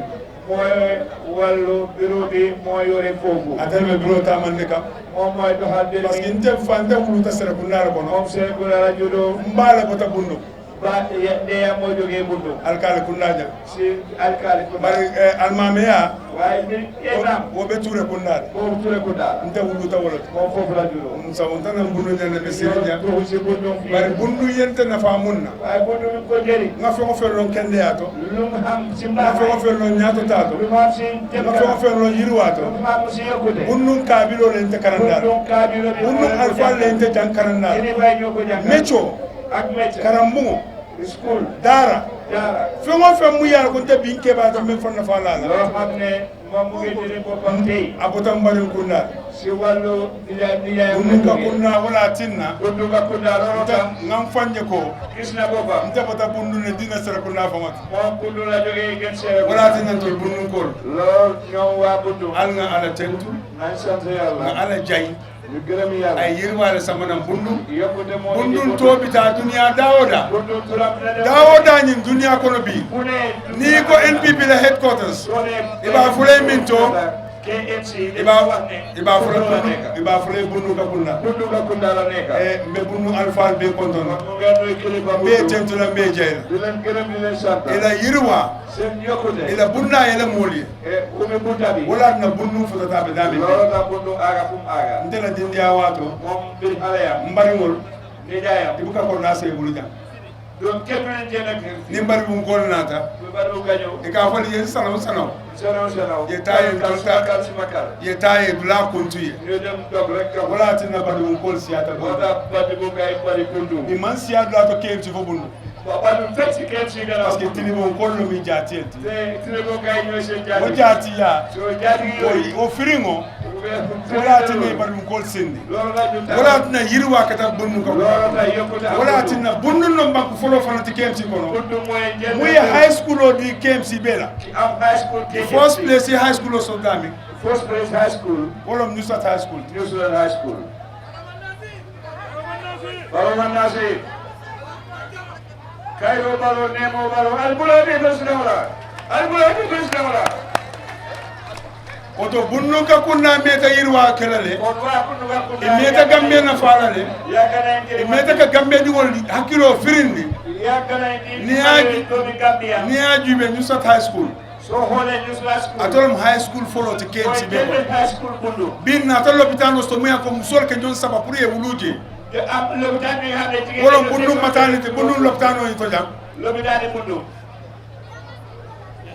moy wallu bureau bi moy yore fofu atel bureau ta man ne kam moom mooy doxal bi parce que inte fante wuluta sere ko ndara ko moom sere ko la judo mbala ko ta bundu ba de mo joge bundu alkali kundaja si alkali ko bari almameya way ni imam wo be touré kundade ko touré kundade nte wuluta wala ko fofu la judo sa on tan bundu nyande be serinya ko si bundu bari bundu yente na fa munna way bundu ko jeri nga fe ko felon kende yato lum ham si nga fe ko felon nyato tato lum ham si nga fe ko felon yirwato lum ham si yokude bundu kabilo le nte karanda bundu alfa le nte jan karanda ni bay ñoko jang mecho ak mecho karambugo school dara fengo fen mu yar ko te bin ke ba to men fonna fa la lo xamne mom mu ngi dine bopam tay abutam barin kunna si wallu diya bunga kunna wala tinna bunga kunna lo tam ngam fanje ko gis na bopam nte bata bundu ne dina sere kunna fa mat mom bundu la joge gen sere wala tinna to bundu ko lo ñoo wa bundu al nga ala tentu man sante yalla nga ala jay ñu gërëm yalla ay yirwale samanam bundu yokkute mo bundu to bita dunya dawoda bundu turam na dawoda nyin dunya kono bi ni ko NPP la headquarters iba fulay minto KMC iba fulay bundu ka kunna la neka mbe bundu alfa be kontono mo ngado kilifa mbe tentula mbe jeyla di len gërëm di len sant ila yirwa sen yokkute ila bunna ila moli umi bunta bi wala na bundu futata be dami lolo na bundu aga fum aga ndela dindia wato mom bir alaya mbaringol ni dayam dibuka ko na sey bulu jam don kemmen jenak ni mbari bu ko nata baru gaño e ka fali yen sanaw ye taye ye taye dula kuntuye ñu dem dog rek wala tinna badu ko siata wala badu bu ngay bari kundu ni man siata la to kemti fo bundu badu fexi kemti gala parce que tini bon ko lo mi jati tini bo ngay ñoy sen jati o jati ya so jati o firingo wala tinna badu ko sendi wala tinna yirwa kata bundu ko wala tinna bundu no banku folo fanati kemti kono muy high school o di kemsi bela high school first place high school so dami first place high school wolom New Start High School High School Baro nasi Kairo baro nemo baro albula de besnawla oto bunnu ka kunna meta yirwa kelale meta gambe na falale meta ka gambe di wol hakilo firindi ni aji be New Start High School so hole New Start School atolum high school follow to KMC be high school bundu bin na tolo pitano sto muya ko musol ke jon saba pour e wuluje lopitaan bi nga xam ne jigéen wala bundu maternité bundu lopitano yi to jam lopitaan bundu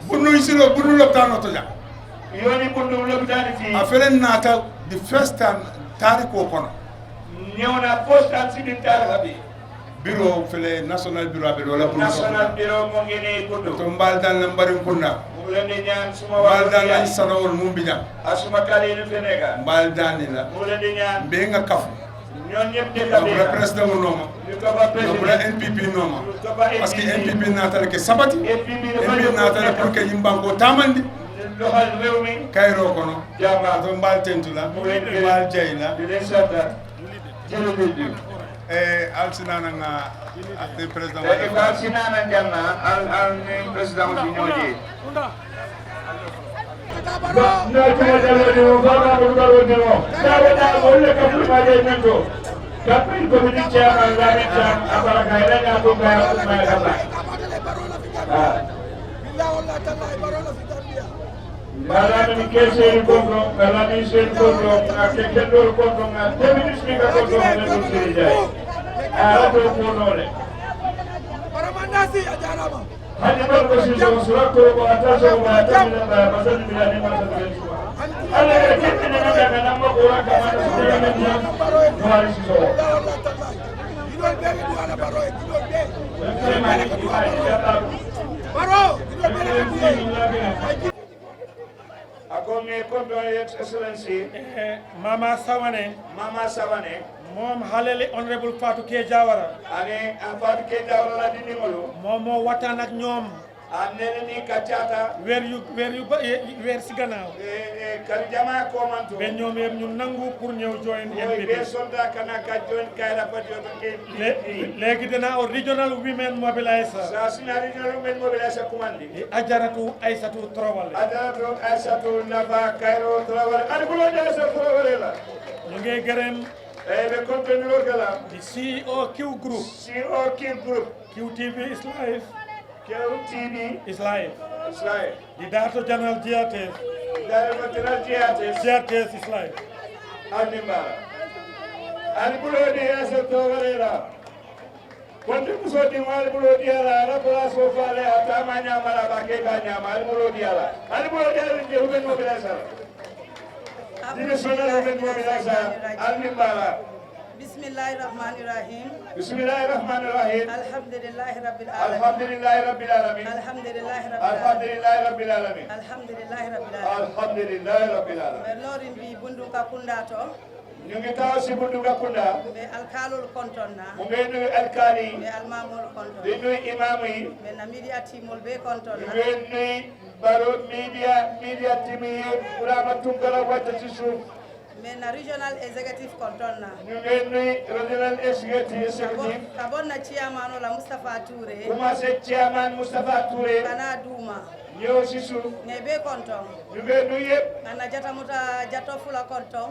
bundu isilo bundu lopitano to jam yoni bundu lopitaan fi a felen nata the first time tariko kono ñëw na first time ci tarika bi bureau fele national bureau be wala national bureau mo ngi ne bundu to mbal dal na mbari kunna mu leen di ñaan suma mbal dal na sanawol mum bi jam asuma kale ni fenega mbal dal ni la mu leen di ñaan be nga kafu ñoon ñep de la le président mo noma le NPP noma parce que NPP natal ke sabati NPP natal pour que yimbango tamandi doxal réew mi kayro kono jama to mbal tentula mbal jeyla jërëjëf alsinana nga de président e ko sinana janna al ni président bi ñoje no tuma jalo ni mo fama ko dalo ni mo dawo da ko le ka fu ma de mento kapil ko ni chairman la ni cham abara ka ila na ko ma ko ma ka ba billah wallahi tallahi barona fi gambia Kala ni kese ni kono, kala ni sen kono, na kekendo kono na tebinis ni kono na kusiri jai. Ara to kono le. Para mandasi ajarama. Hadi bar ko si so sura ko ko ataso ko ataso na masal bila ni masal bila. Ala kete ni na na mo ko ra ka ma so ni ni. Mari si so. Idol be ni ala baro idol be. Baro, idol be. Akonge kondo excellency Mama Sawane mom halele honorable Fatou Ke Jawara ane Fatou Ke Jawara la dindi ngolo momo watan ak ñoom anene ni kacata weer si gannaaw kal jama ko manto be ñoom yeb ñu nangu pour ñew join NPP be soldat kana ka join kay la patriote ke léegi dina o regional women mobilizer sa sina regional women mobilizer commande ajaratu Aissatou Traoré Nafa Cairo Traoré ani bulo de sa Traoré la ñu ngi gërëm be contenu gala di CEO Q Group QTV is live QTV is live di Director General GRTS is live ani bulo de sa Traoré la Quando muso di mal bulo di ala la place fo fale ata ma nyama la ba ke ka nyama al bulo di ala je ruben mobiliser di sonal ruben mobiliser al nimbala Bismillahirrahmanirrahim Alhamdulillahi rabbil alamin Melorin bi Bundung Kakunda to ñu ngi taw si Bundung Kakunda be alkalul kontonna mu ngi nuyu alkali be almamul kontonna di nuyu imam yi be na media teamul be kontonna ñu ngi nuyu baro media team yi Burama Tunkara wàcc ci suuf me na regional executive kontonna ñu ngi nuyu regional executive kabon na chairman la Mustafa Touré commencé chairman Mustafa Touré kana duma ñëw si suuf ne be konton ñu ngi nuyu yëpp ana jatamuta jato fula konton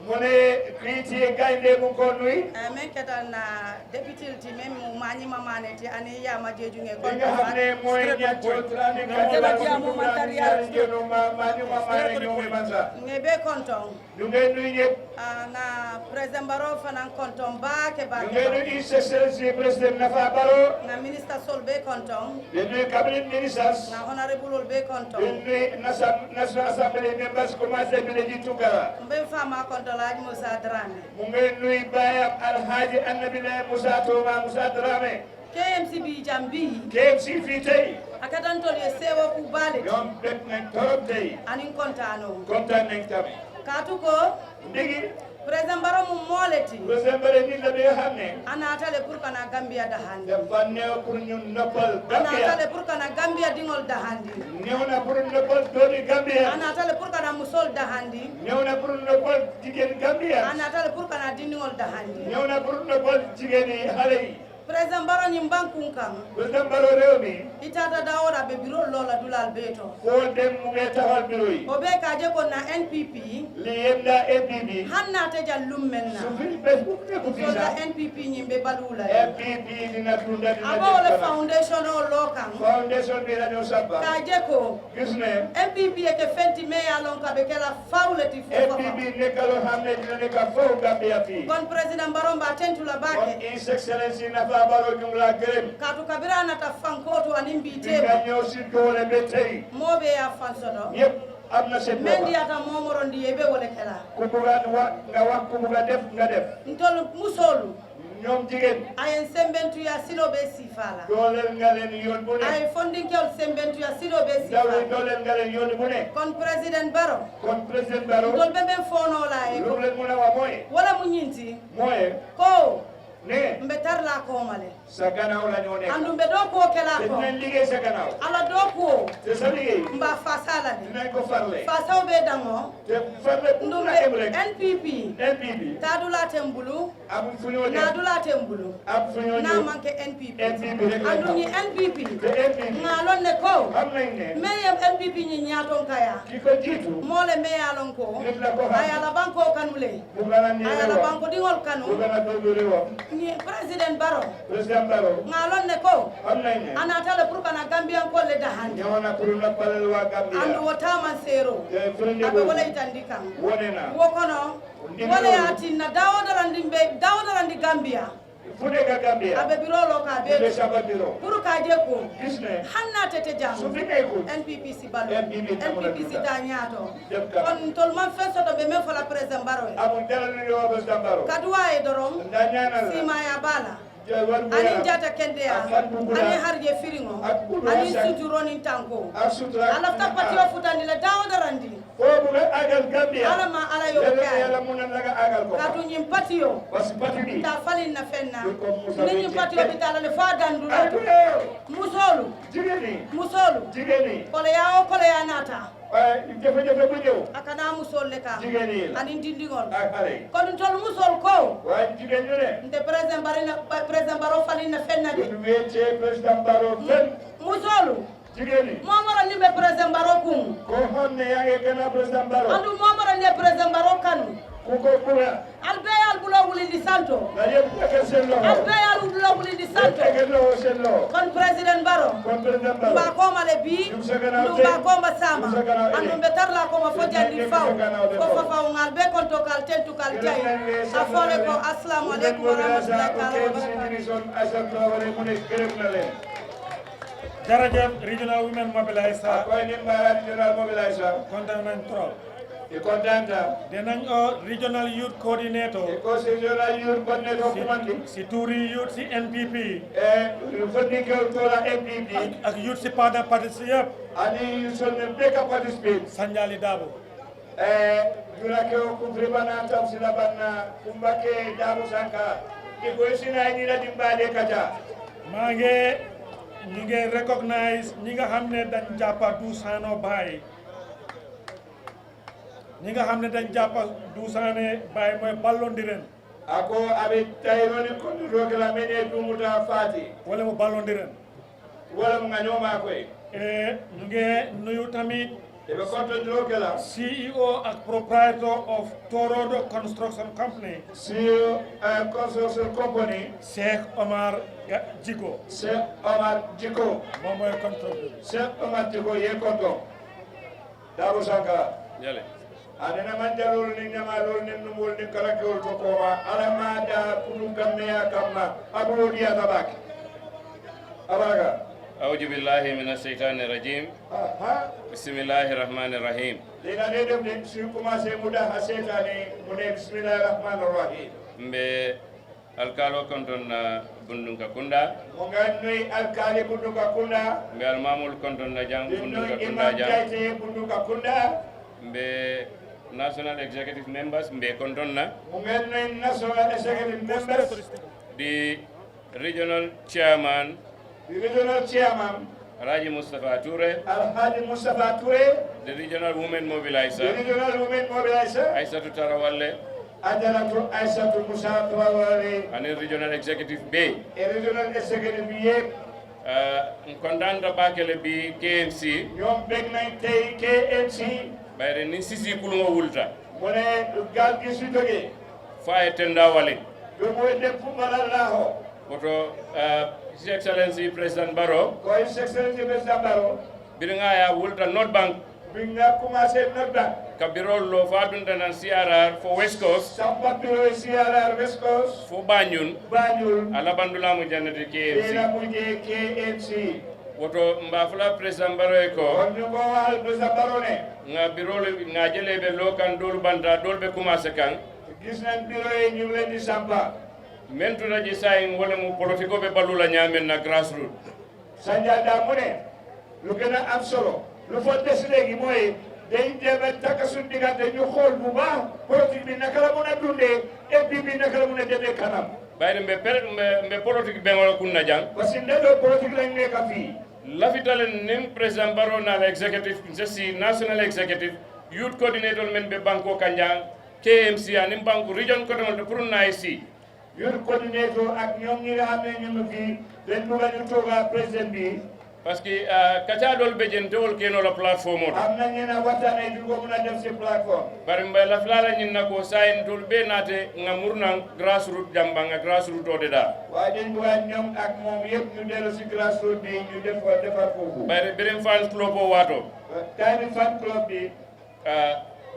mu ne kii gaynde mu ko nuy men ketan na député ti même mu mañi mamane ti ani ya ma jeju nge ko nga xam ne mooy ñetto trani ka mu matériel ngeno ma mañi mamane ñoy mansa nge be konton ñu ngi nuyu ñëpp na président Baro fanan konton ba ke ba ñu ngi nuyu excellency président Nafa Baro na ministre Sol be konton ñu nuyu cabinet ministers na honorable be konton ñu nuyu national assembly members commencé bi di Tunkara mbe fama konton Alhaji Musa Drame mu ngi nuyu bayam Alhaji Annabi Musa Toma Musa Drame KMC bi jambi KMC fii tey akatan tol ye sewo ku bale ñoom bet nañ torop tey anin kontano kontaan nañ tam katu ko ndigi président Baro mu moleti président Baro ni la bi nga xam ne anatale pour kana Gambia dahandi dafa neew pour ñu noppal Gambia anatale pour kana Gambia dingol dahandi ñëw na pour noppal dooni Gambia anatale pour kana musol dahandi ñëw na pour noppal jigéen Gambia anatale pour kana dingol dahandi ñëw na pour noppal jigéen yi xale yi président Baro ñi bankun kan président Baro réew mi itata dawoda be biro lola dulal beto fo dem mu ngi taxawal bureau yi o be kaje ko na NPP li yenda NPP hanna te jallum menna su fi Facebook ne ko so da NPP ñi be balula NPP dina tunda dina abo le foundation o lokan foundation bi la ñu sabba kaje ko gis ne NPP e ke fenti me ya lon ka be kala fawleti fo NPP ne kalo xamne dina ne ka fo Gambia fi kon président Baro mba tentula kon bake his excellency na Baro ñu la gërëm katu kabira na ta fankoto anin nga bitema ñëw si doole be tey mobe ya fansoto yëpp am na seen mendi ata momorondi yebe wole kala ku buga nga wax ku buga def nga def ntol musolu ñoom jigéen ayen sembentu ya silo be sifala dooleel nga leen yoon bu ne ay fondin kew sembentu ya silo be daw sifala dooleel nga leen yoon bu ne kon président Baro kon président Baro dol be ben fono la e lu leen mën a wax mooy wala mu ñinti mooy ko ne mbe tarla ko male sa gannaaw la ñoo nekk andu mbe do ko kela te ko dinañ liggéey sa gannaaw ala do ko te sa liggéey mba fasala de dinañ ko farle fasaw be dango te farle bu ndu la em rek NPP NPP tadula tembulu am fu ñoo dem nadula tembulu am fu ñoo na ñëw manke NPP NPP rek lañ andu xam. ni NPP te NPP ngalon ne ko xam nañ ne meyem NPP ñi ñaaton kaya ki ko jiitu mole meyalon ko nit la ko xam ayala banko kanule bu gën a ñëwee ayala wax banko dingol bu kanu gën a dóobu réewam ni président Baro président Barrow ngalon ne ko xam nañ ne anatale pour kana Gambian ko le dahandi ñëwoon na pour na palal waa Gambia andu wotama sero te firnde abe boobu wala itandi kan wone na wo kono wala yatinna dawodarandi Gambia fu nekk Gambia abe birolo ka be be saba biro pour ka je ko gis ne hanna tete jam su fi nekkul NPP si balo NPP tamula NPP si ta ñaato dem ka kon tol man fe soto be men fola président Baro amul dara lu ñëw président Barrow kadwa e dorom nda ñaanal la sima ya bala jawal bu ani yaram jata kendeya ani harje firingo ani suturoni tanko ak sutura ala tapati o futandi la dawodarandi foofu nga agal Gambia ala ma ala yo yàlla kay yàlla mun na nga agal ko katu ñim patio parce que pati bi ta falin na fenna ko Musa ni ñim patio bi tala le fa dandu la ay yow musolu jigéen ñi kole ya nata waaye jafe-jafe bu ñëw akana musol le ka jigéen ñi la ani dindingol ak xale yi kon tol musol ko waaye jigéen ñu ne nte président Baro falin na fenna de du wéccee président Barrow fen musolu jigéen ñi momoro ni be président Baro kun koo xam ne yaa ngi gën a président Barrow andu momoro ne président Baro kanu ku ko bura albe al bulo wuli di santo na yëpp tegal seen loxo albe al bulo wuli di santo tegal loxo seen loxo kon président Baro kon président Barrow mba koma le bi Dum sa gannaaw dum tey, ba koma sama dum sa gannaaw ëllëg. andu be tarla koma fo jandi Dum sa faw gannaaw de ko faw. fa faw ngal be kon to kal tentu kal jay afole ko assalamu alaikum wa rahmatullahi ta'ala wa barakatuh jërëjëf regional women mobiliser koy ni mbara regional mobiliser kontaan nañ trop e contenta dinañ o regional youth coordinator e ko regional youth coordinator kumandi si tuuri youth si NPP e fonni ko la MPP ak youth si partner parti si yëpp ani sonne beka participate Sanjali Dabo e jura ke ko pribana tam sina banna kumbake dabu sanka e ko sina ni la dimbale kaja maa ngi ñu ngi recognize ñi nga xam ne dañ jàppa Duusaano Baay ñi nga xam ne dañ jàppa Duusaane Baay mooy ballondiren ako abe tayroni ko roke la mene dumuta fati wala mu ballondiren wala mo nganyoma koy ñu ngi nuyu tamit e be konto roke la CEO ak proprietor of Torodo Construction Company CEO construction company Cheikh Omar Jiko Cheikh Omar Jiko moom mooy contrôle Cheikh Omar Jiko ye konto Dabo Sanka Yale. anena manjalol ni nyamalol ni numul ni karakol to koma alama da kunu kamya kamma abu dia tabak abaga أعوذ بالله من الشيطان الرجيم aha بسم الله الرحمن الرحيم dina de dem de su commencé muda hasetani mune bismillahir rahmanir rahim mbe alkalo konton na Bundung Kunda mo gannoy alkali bunduka kunda mbe almamul konton na jang Bundung dinnoy Kunda imam jang jaite bunduka kunda mbe national executive members mbe konton na mo gannoy national executive members the regional chairman the regional chairman Raji Mustafa Toure, Alhaji Mustafa Toure, the regional women the mobilizer regional women mobilizer, Aissatou Tarawalle, Ajaratu Aissatou Musa Traoré, and the regional executive Bay. a regional executive yep, Contanda Bakele bi KMC ñoom bég nañ tey KMC, bayre ni sisi kulungo wulta mu ne gaal gi su jógee, faye tenda wale du muy dem fu mala laaxoo, woto His Excellency President Barrow koy Excellency Président Barrow, biringa ya wulta North Bank bi nga commencé nag ba, kabirol lo fa dunta nan CRR for West Coast sampa bureau CRR West Coast, fo Banjul Banjul, ala bandula mu jannati dina KMC mujjee KMC, woto mbafula President Barrow ko kon ñu ko waxal Président Barrow ne, nga birol nga jele be lokan dol banta dol be commencé kan gis nañ bureau yi ñu ngi leen di sampa, men tuta ji sayin wala mu politiko be balula nyamen na grassroots Sanjada mu ne lu gën a am solo lu fa des léegi mooy day jéem a takk suñu diggante ñu xool bu baax politique bi naka la mun a dundee et puis bi naka la mun a demee kanam. bayde mbe politique bengol kunna jang parce que ndelo politique lañ nekk fii lafitalen nim président baro na executive jesi national executive youth coordinator men be banko kanjang KMC anim banko region coordinator pour na ici youth coordinator ak ñoom ñi nga xam ne ñu ngi fii dañ bëgg ñu tooga président bi parce que kacha dol be jen tewol keno la plateforme am na ñena watane du ko mëna def ci plateforme bari mbay la flala ñin nako sayin dol be naate ngamurna grassroots jamba nga grassroots ode da waaye dañ bëgg ñoom ak moom yëpp ñu dellu ci grassroots bi ñu defar foofu bari berem fan club o wato tayni fan club bi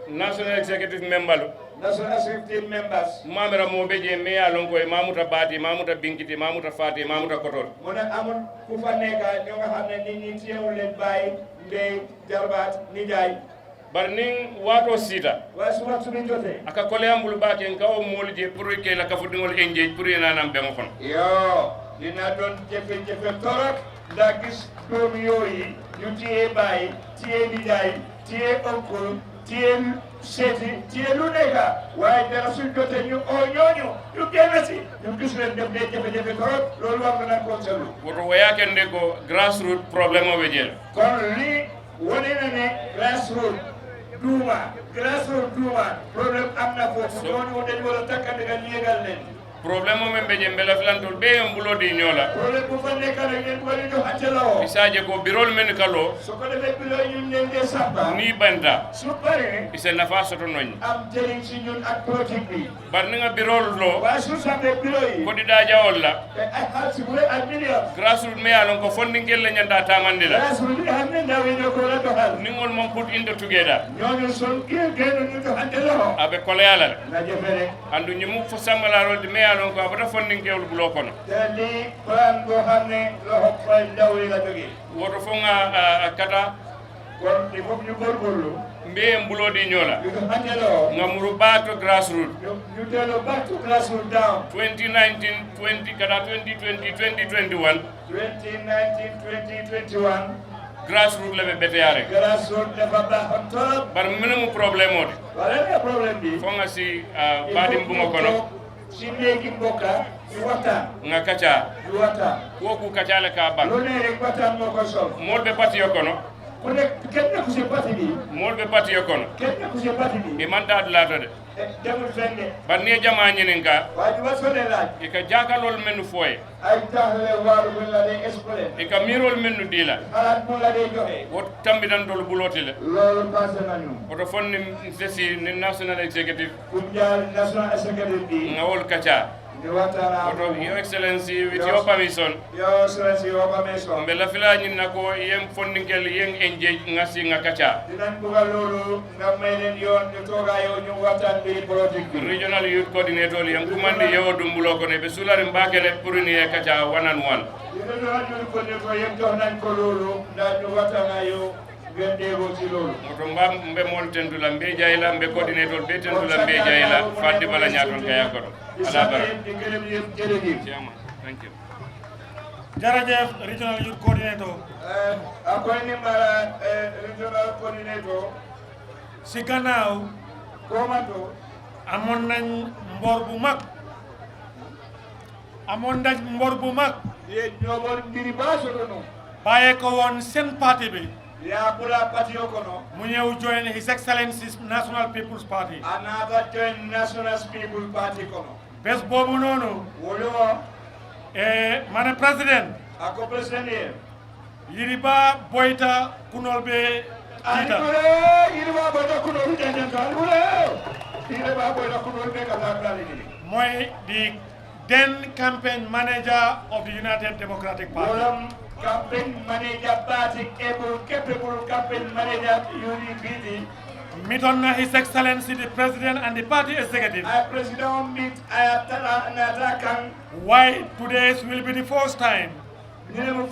national executive member national executive members mamera mo beje me ya lon koy mamuta bati mamuta binkiti mamuta fati mamuta kotol mo na amul ku fa nekk ñoo nga xam ne nit ñi teewul leen bàyyi ndey jarbaat nijaay bar nin wato sita waaye su waxtu bi jotee aka kole ambul baake ngaw mol je pour ke la kafu dingol enje pour yana nam be ngofon yo dina doon jafe-jafe torop ndax gis doomi yooyu ñu téye bàyyi téye nijaay téye oncle téye seeti téye lu nekk waaye dara suñ jotee ñu oo ñooñu ñu génn si ñu gis leen def dee jafe-jafe torop loolu war na ko seetlu woto wayakende ko grassroots problème o wejel kon lii wane na ne grassroots duuma problème am na foofu ñooñu dañu war a takkante nga yéegal leen problème o men be je mbela flantol be en bulodi ñola problème bu fa nekk rek ngeen ko ñu xacce la woo isaje ko birol men kalo su ko defee bureau yi ñu leen dee sampa ni banda su paree ise nafa soto noñ am jëriñ si ñun ak politique bi bar ni nga birol lo waaye su sampee bureau yi ko di da jawol la te ay xaalis bu ak million grassroots me yalon ko fondin gel la nyanda tamande la grassroots bi xam ne ndaw yi ñoo ko la doxal ni ngol mom put into together ñooñu son génn ñu doxante loxo abe kole yala na jëfe rek andu ñimu fo samala rol di me yalon ko abata fondin gel bulo kono te lii plan boo xam ne loxo fay ndaw yi la jógee woto fo nga kata kon il faut ñu góorgóorlu mbe mbulodi ñola ñu doxante loxo ngamuru bato grassroots ñu delloo back to grassroots down 2019 20 kata 2020 2021 2019 2021 grassroots le be beteyare grassroots dafa baaxoon trop bar menemu problème ode wala nga problème bi fo nga si badim bunga kono si léegi mbokka ñu waxtaan nga kacha ñu waxtaan woku kacha le ka ban lu ne rek waxtaan moo ko sol mol be pati yokono ku nekk kenn nekku si parti bi mol be pati yokono kenn nekku si parti bi e man ta dulato de demul fenn de bar ne jama ñinen ka waaye ñu wasoo ne laaj e ka jakalol menu foye ay taxale waaru bu la dee exploré e ka mirol menu dila xalaat bu la dee joxe wot tambidan dol buloti le loolu passé nañu oto fonni sesi ni national executive kum jaar national executive bi ngawol kacha ñu waxtaan oto your excellency with your permission yo excellency yo permission mbela fila ñin nako yem fondinkel yen engage ngasi nga kacha dinañ bugal loolu nga may leen yoon ñu toogaa yow ñu waxtaan mbiri politique bi regional youth coordinator yen kumandi yewo dumbulo ko ne be sulari mbakele pour ni e kacha one and one regional youth coordinator yëpp jox nañ ko loolu ndax ñu waxtaan yow ngeen déggoo ci loolu moto mbam mbe mol tendula mbe jayla mbe coordinator be tendula mbe jayla faddi bala ñaton kaya ko ala bara di gërëm yëpp jërëjëf thank you jërëjëf regional youth coordinator akoy ni mara regional coordinator si gannaaw komanto amoon nañ mbor bu mag ye ñoomor mbiri baasoto no bàyyee ko woon seen parti bi ya pula parti o kono mu ñëw join His Excellency's National People's Party another join National People's Party kono bés boobu noonu woluwo mane président ako président ye Yiriba Boyta kunol be kita Yiriba Boyta kunol jenden kan Yiriba Boyta kunol be kala kala ni mooy the then campaign manager of the United Democratic Party campaign manager party capable campaign manager UDP meet on His Excellency the President and the party executive. President meet why today will be the first time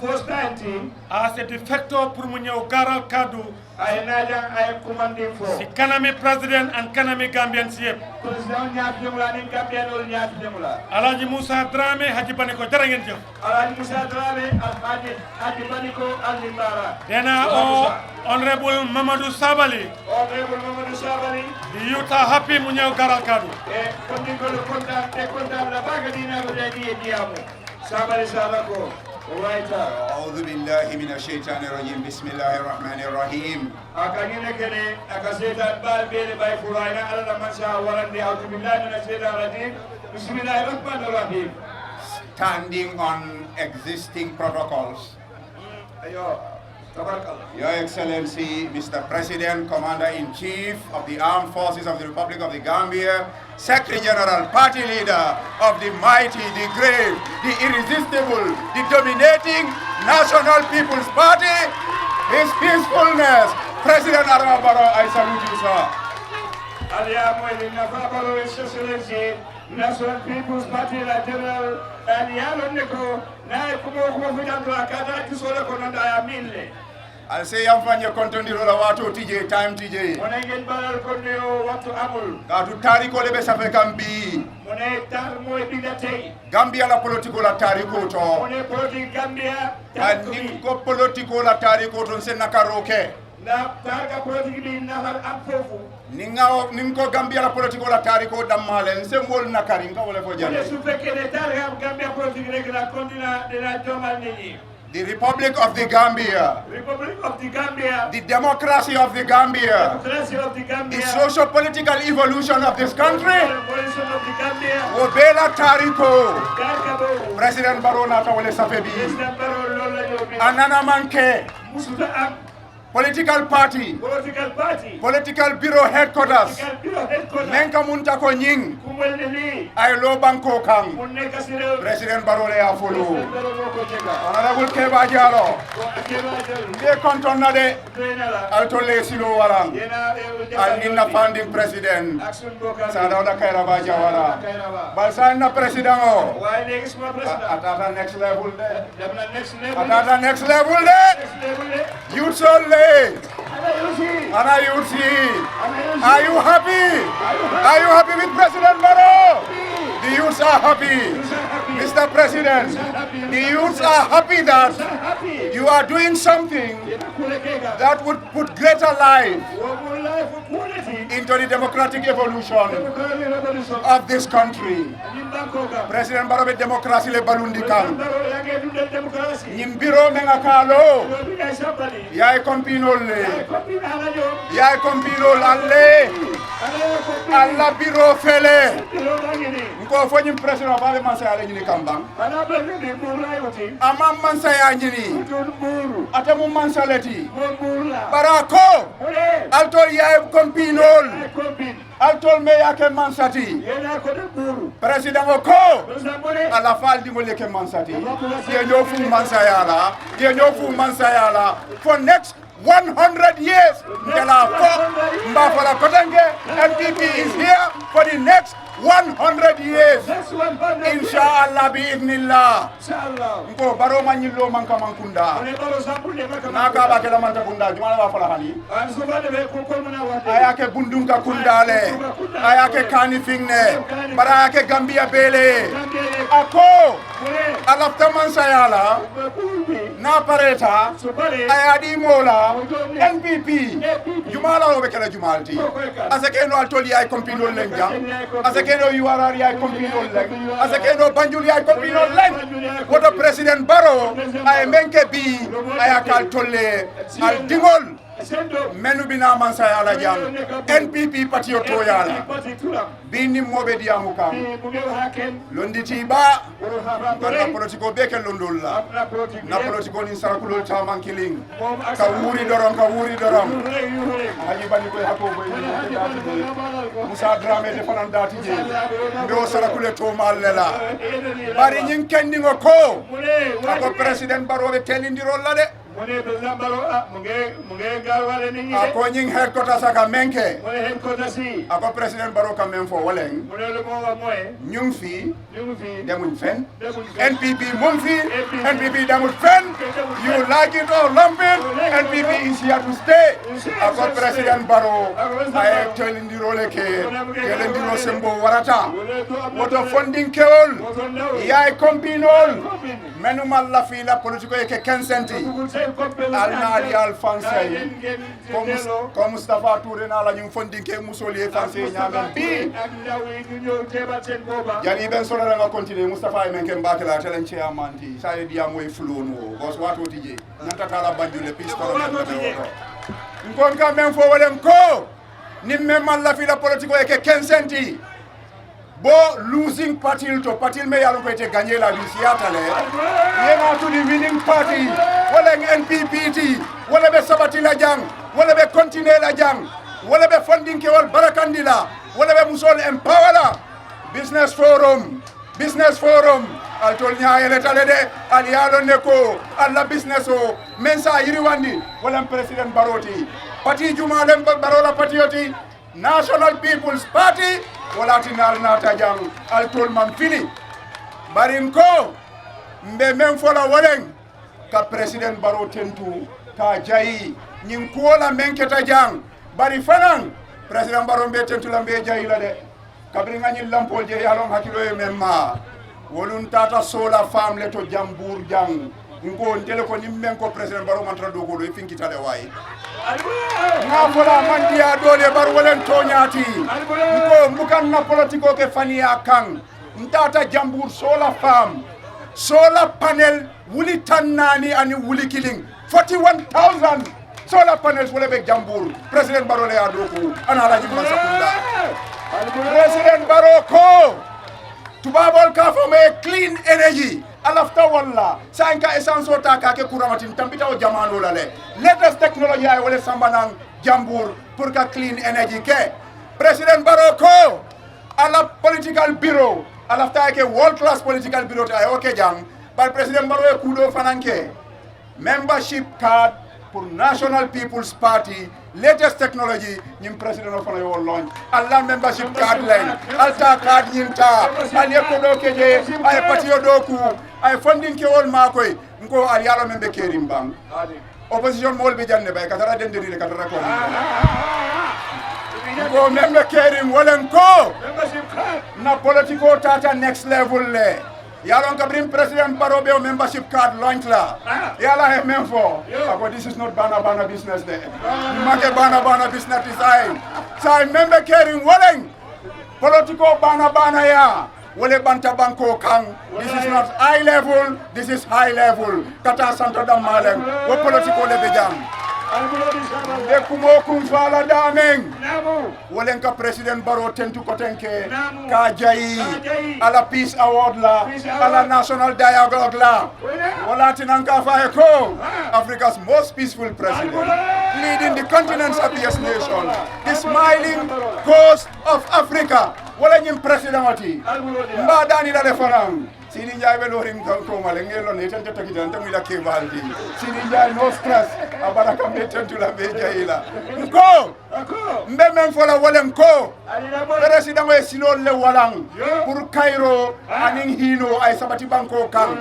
first time team as a de facto pour mu ñëw garal kaddu ay naja ay commanding for si kanami président and kanami Gambian si yëpp président ñaat jumla ni Gambian ol ñaat jumla Alhaji Moussa Dramé Haji Baniko jërë ngeen jëf Alhaji Moussa Dramé Haji Baniko Alji Bara dena o Honorable Mamadou Sabali. Honorable Mamadou Sabali. The youth are happy mu ñew garal kadu. Sabali Salako. Right. أعوذ بالله من الشيطان الرجيم بسم الله الرحمن الرحيم. أكاني كني أكاسيتا بال بيل باي فراينا على ما شاء ورندي أعوذ بالله من الشيطان الرجيم بسم الله الرحمن الرحيم. Standing on existing protocols. Your Excellency, Mr. President, Commander-in-Chief of the Armed Forces of the Republic of the Gambia, Secretary General, Party Leader of the mighty, the great, the irresistible, the dominating National People's Party, His Peacefulness, President Adama Barrow, I salute you, sir. National People's Party General and Yalo Neko, I'll say I'm from your country, Watu TJ, time TJ. When I get back, Watu Amul. Gatu tariko lebe safe Gambi. Gambia la politiko la tariko to. Gambia. Ninko politiko la tariko to se nakaroke. Na targa politiki bi nahar apofu. Ninko Gambia la politiko la tariko damale se mol nakari nga wala fo jale. Su fekke ne targa Gambia politiki rek la kontina de la jomal nini. The Republic of the Gambia. Republic of the Gambia. The democracy of the Gambia. Democracy of the Gambia. The socio-political evolution of this country. Evolution of the Gambia. Obela tariko. President Barrow nata wale safebi. President Barrow lola yobi. Anana manke. Musuta am. Political party. Political party. Political bureau headquarters. Political bureau headquarters. Menka munta ko nying. Kumweleli. Ay lo banko kang. Munne kasire. President Barrow le afolo. President Barrow loko jega. Honorable Keba Diallo. Keba Diallo. De kontona de. Alto le silo warang. Al ninna founding president. Sadawda Kairaba Jawara. Balsa na president o. Why next my president? Atata next level de. Next level. Atata next level de. You so late. Ana you see. Are you happy? Are you happy with President Barrow? The youths are happy. Mr. President, the youths are happy that you are doing something that would put greater life into the democratic evolution of this country. President Barrow be democracy le balundi kan. Nimbiro menga kalo. Yai kompinol le. Yai kompinol alle. Alla biro fele. Nko fo nyim president ba le mansa ale nyini kambang. Amam mansa ya nyini. Atamu mansa leti. Barako. Altol yai kompinol. Altol me yake mansati. President Oko. Ala fal di ngole ke mansati. Ye fu mansayala. Ye fu mansayala. For next 100 years. Ndela fo mbafala kotenge. MPP is here for the next 100 years. Inshallah bi'idhnillah. Nko baro manyilo manka mankunda. Naka ba kala manta kunda jumala wa fala hani. Ayake Bundung ka kundale. Ayake kani fingne. Bara ayake Gambia bele. Ako alafta mansayala. Na pareta. Ayadi mola. NPP. Jumala obe kala jumalti. Asake no altoli ay kompino lenga. Asakeno URR ay kompino leg. Asakeno Banjul ay kompino leg. Woto President Barrow ay menke bi ay akal tolle al dingol. Menu bina mansaya ala jam. NPP patrioto yala. Bini mobe diamu kam. Londi tiba. Kona politiko beke londolla. Na politiko ni sarakulo chaman killing. Kawuri dorom. Aji bani ko hako boy. Musa drame de fanan dati je. Ndo sarakule to mallela. Bari nyin kendingo ko. Ako President Barrow be telindiro la de. Ako nying headquarters aka menke. Ako President Barrow ka men fo waleng. Nyung fi demun fen. NPP mum fi. NPP demun fen. You like it or lump it. NPP is here to stay. Ako President Barrow ay telindiro leke. Telindiro sembo warata. Woto funding keol. Yai kompinol. menu malla fila politiko yake kensenti alna ali al fansay comme Mustafa Touré na la ñu fondinke musoli fansay ñamen bi jani ben solo nga continuer Mustafa men ke mbakela telen ci amanti sa dia moy flono gos wato tije nanta kala bandule pistolo ngon ka men fo wolem ko nimme malla fila politiko yake kensenti bo losing party to party me yalon ko ite gagner la visiata le yena to the winning party wala NPPT wala be sabati la jang wala be continuer la jang wala be funding ke wal barakandila wala be musol empowera business forum al tol nyaayele tale de al yalo ne ko alla business o men sa yiriwandi wala president baroti party jumalem barola patrioti National People's Party wala tinal nata jang al tol man fini barin ko mbe men fola wolen ka president baro tentu ka jayi nyin kola men keta jang bari fanan president baro mbe tentu la mbe jayi la de kabri ngani lampol je yalon hakilo e memma wolun tata sola famle to jambour jang ngo ndele ko nimmen ko president baro man tra dogo e finkita de wayi nga fola mandiya dole bar wolen toñati ko mukan na politiko ke faniya kan ntata jambour sola fam solar panel wuli tannani ani wuli killing 41,000 solar panels wala be jambour president baro le ya doku ana la jibman sakunda president baro ko tubabol ka fo me clean energy alafta walla sanka essence o ta ka ke kuramatin tambita o jamano la le latest technology ay wala sambanang jambour pour ka clean energy ke president baro ko ala political bureau alafta ke world class political bureau ta okay jang par president baro e kudo fananke membership card pour National People's Party latest technology nyim president of fana yo launch alla membership card len alta card nyinta ali ko do keje ay patio doku ay funding ke wol makoy ngo al yalo membe kerim bang opposition mol be janne bay katara dendiri le katara ko ngo membe kerim wolen ko na politico tata next level le yalon kabrim president barobe o membership card launch la yala he memfo ako this is not bana business de make bana business design sai member caring wolen politico bana ya wole banta banko kan this is not high level this is high level kata santo dam malem wo politico le be jam de kumo kum fala dameng wolen ka president baro tentu ko tenke ka jayi ala peace award la ala national dialogue la wala tinanka fa ko Africa's most peaceful president leading the continent's happiest nation the smiling coast of Africa wala nyim president wati mba dani la defanam Sini Njai be lorim ko malengelo ne tan taki tan tamu la ke valdi Sini Njai no stress abara kam ne tan tula be jaila ko mbe men fola wolem ko president we silol le walang pour Cairo aning hino ay sabati banko kan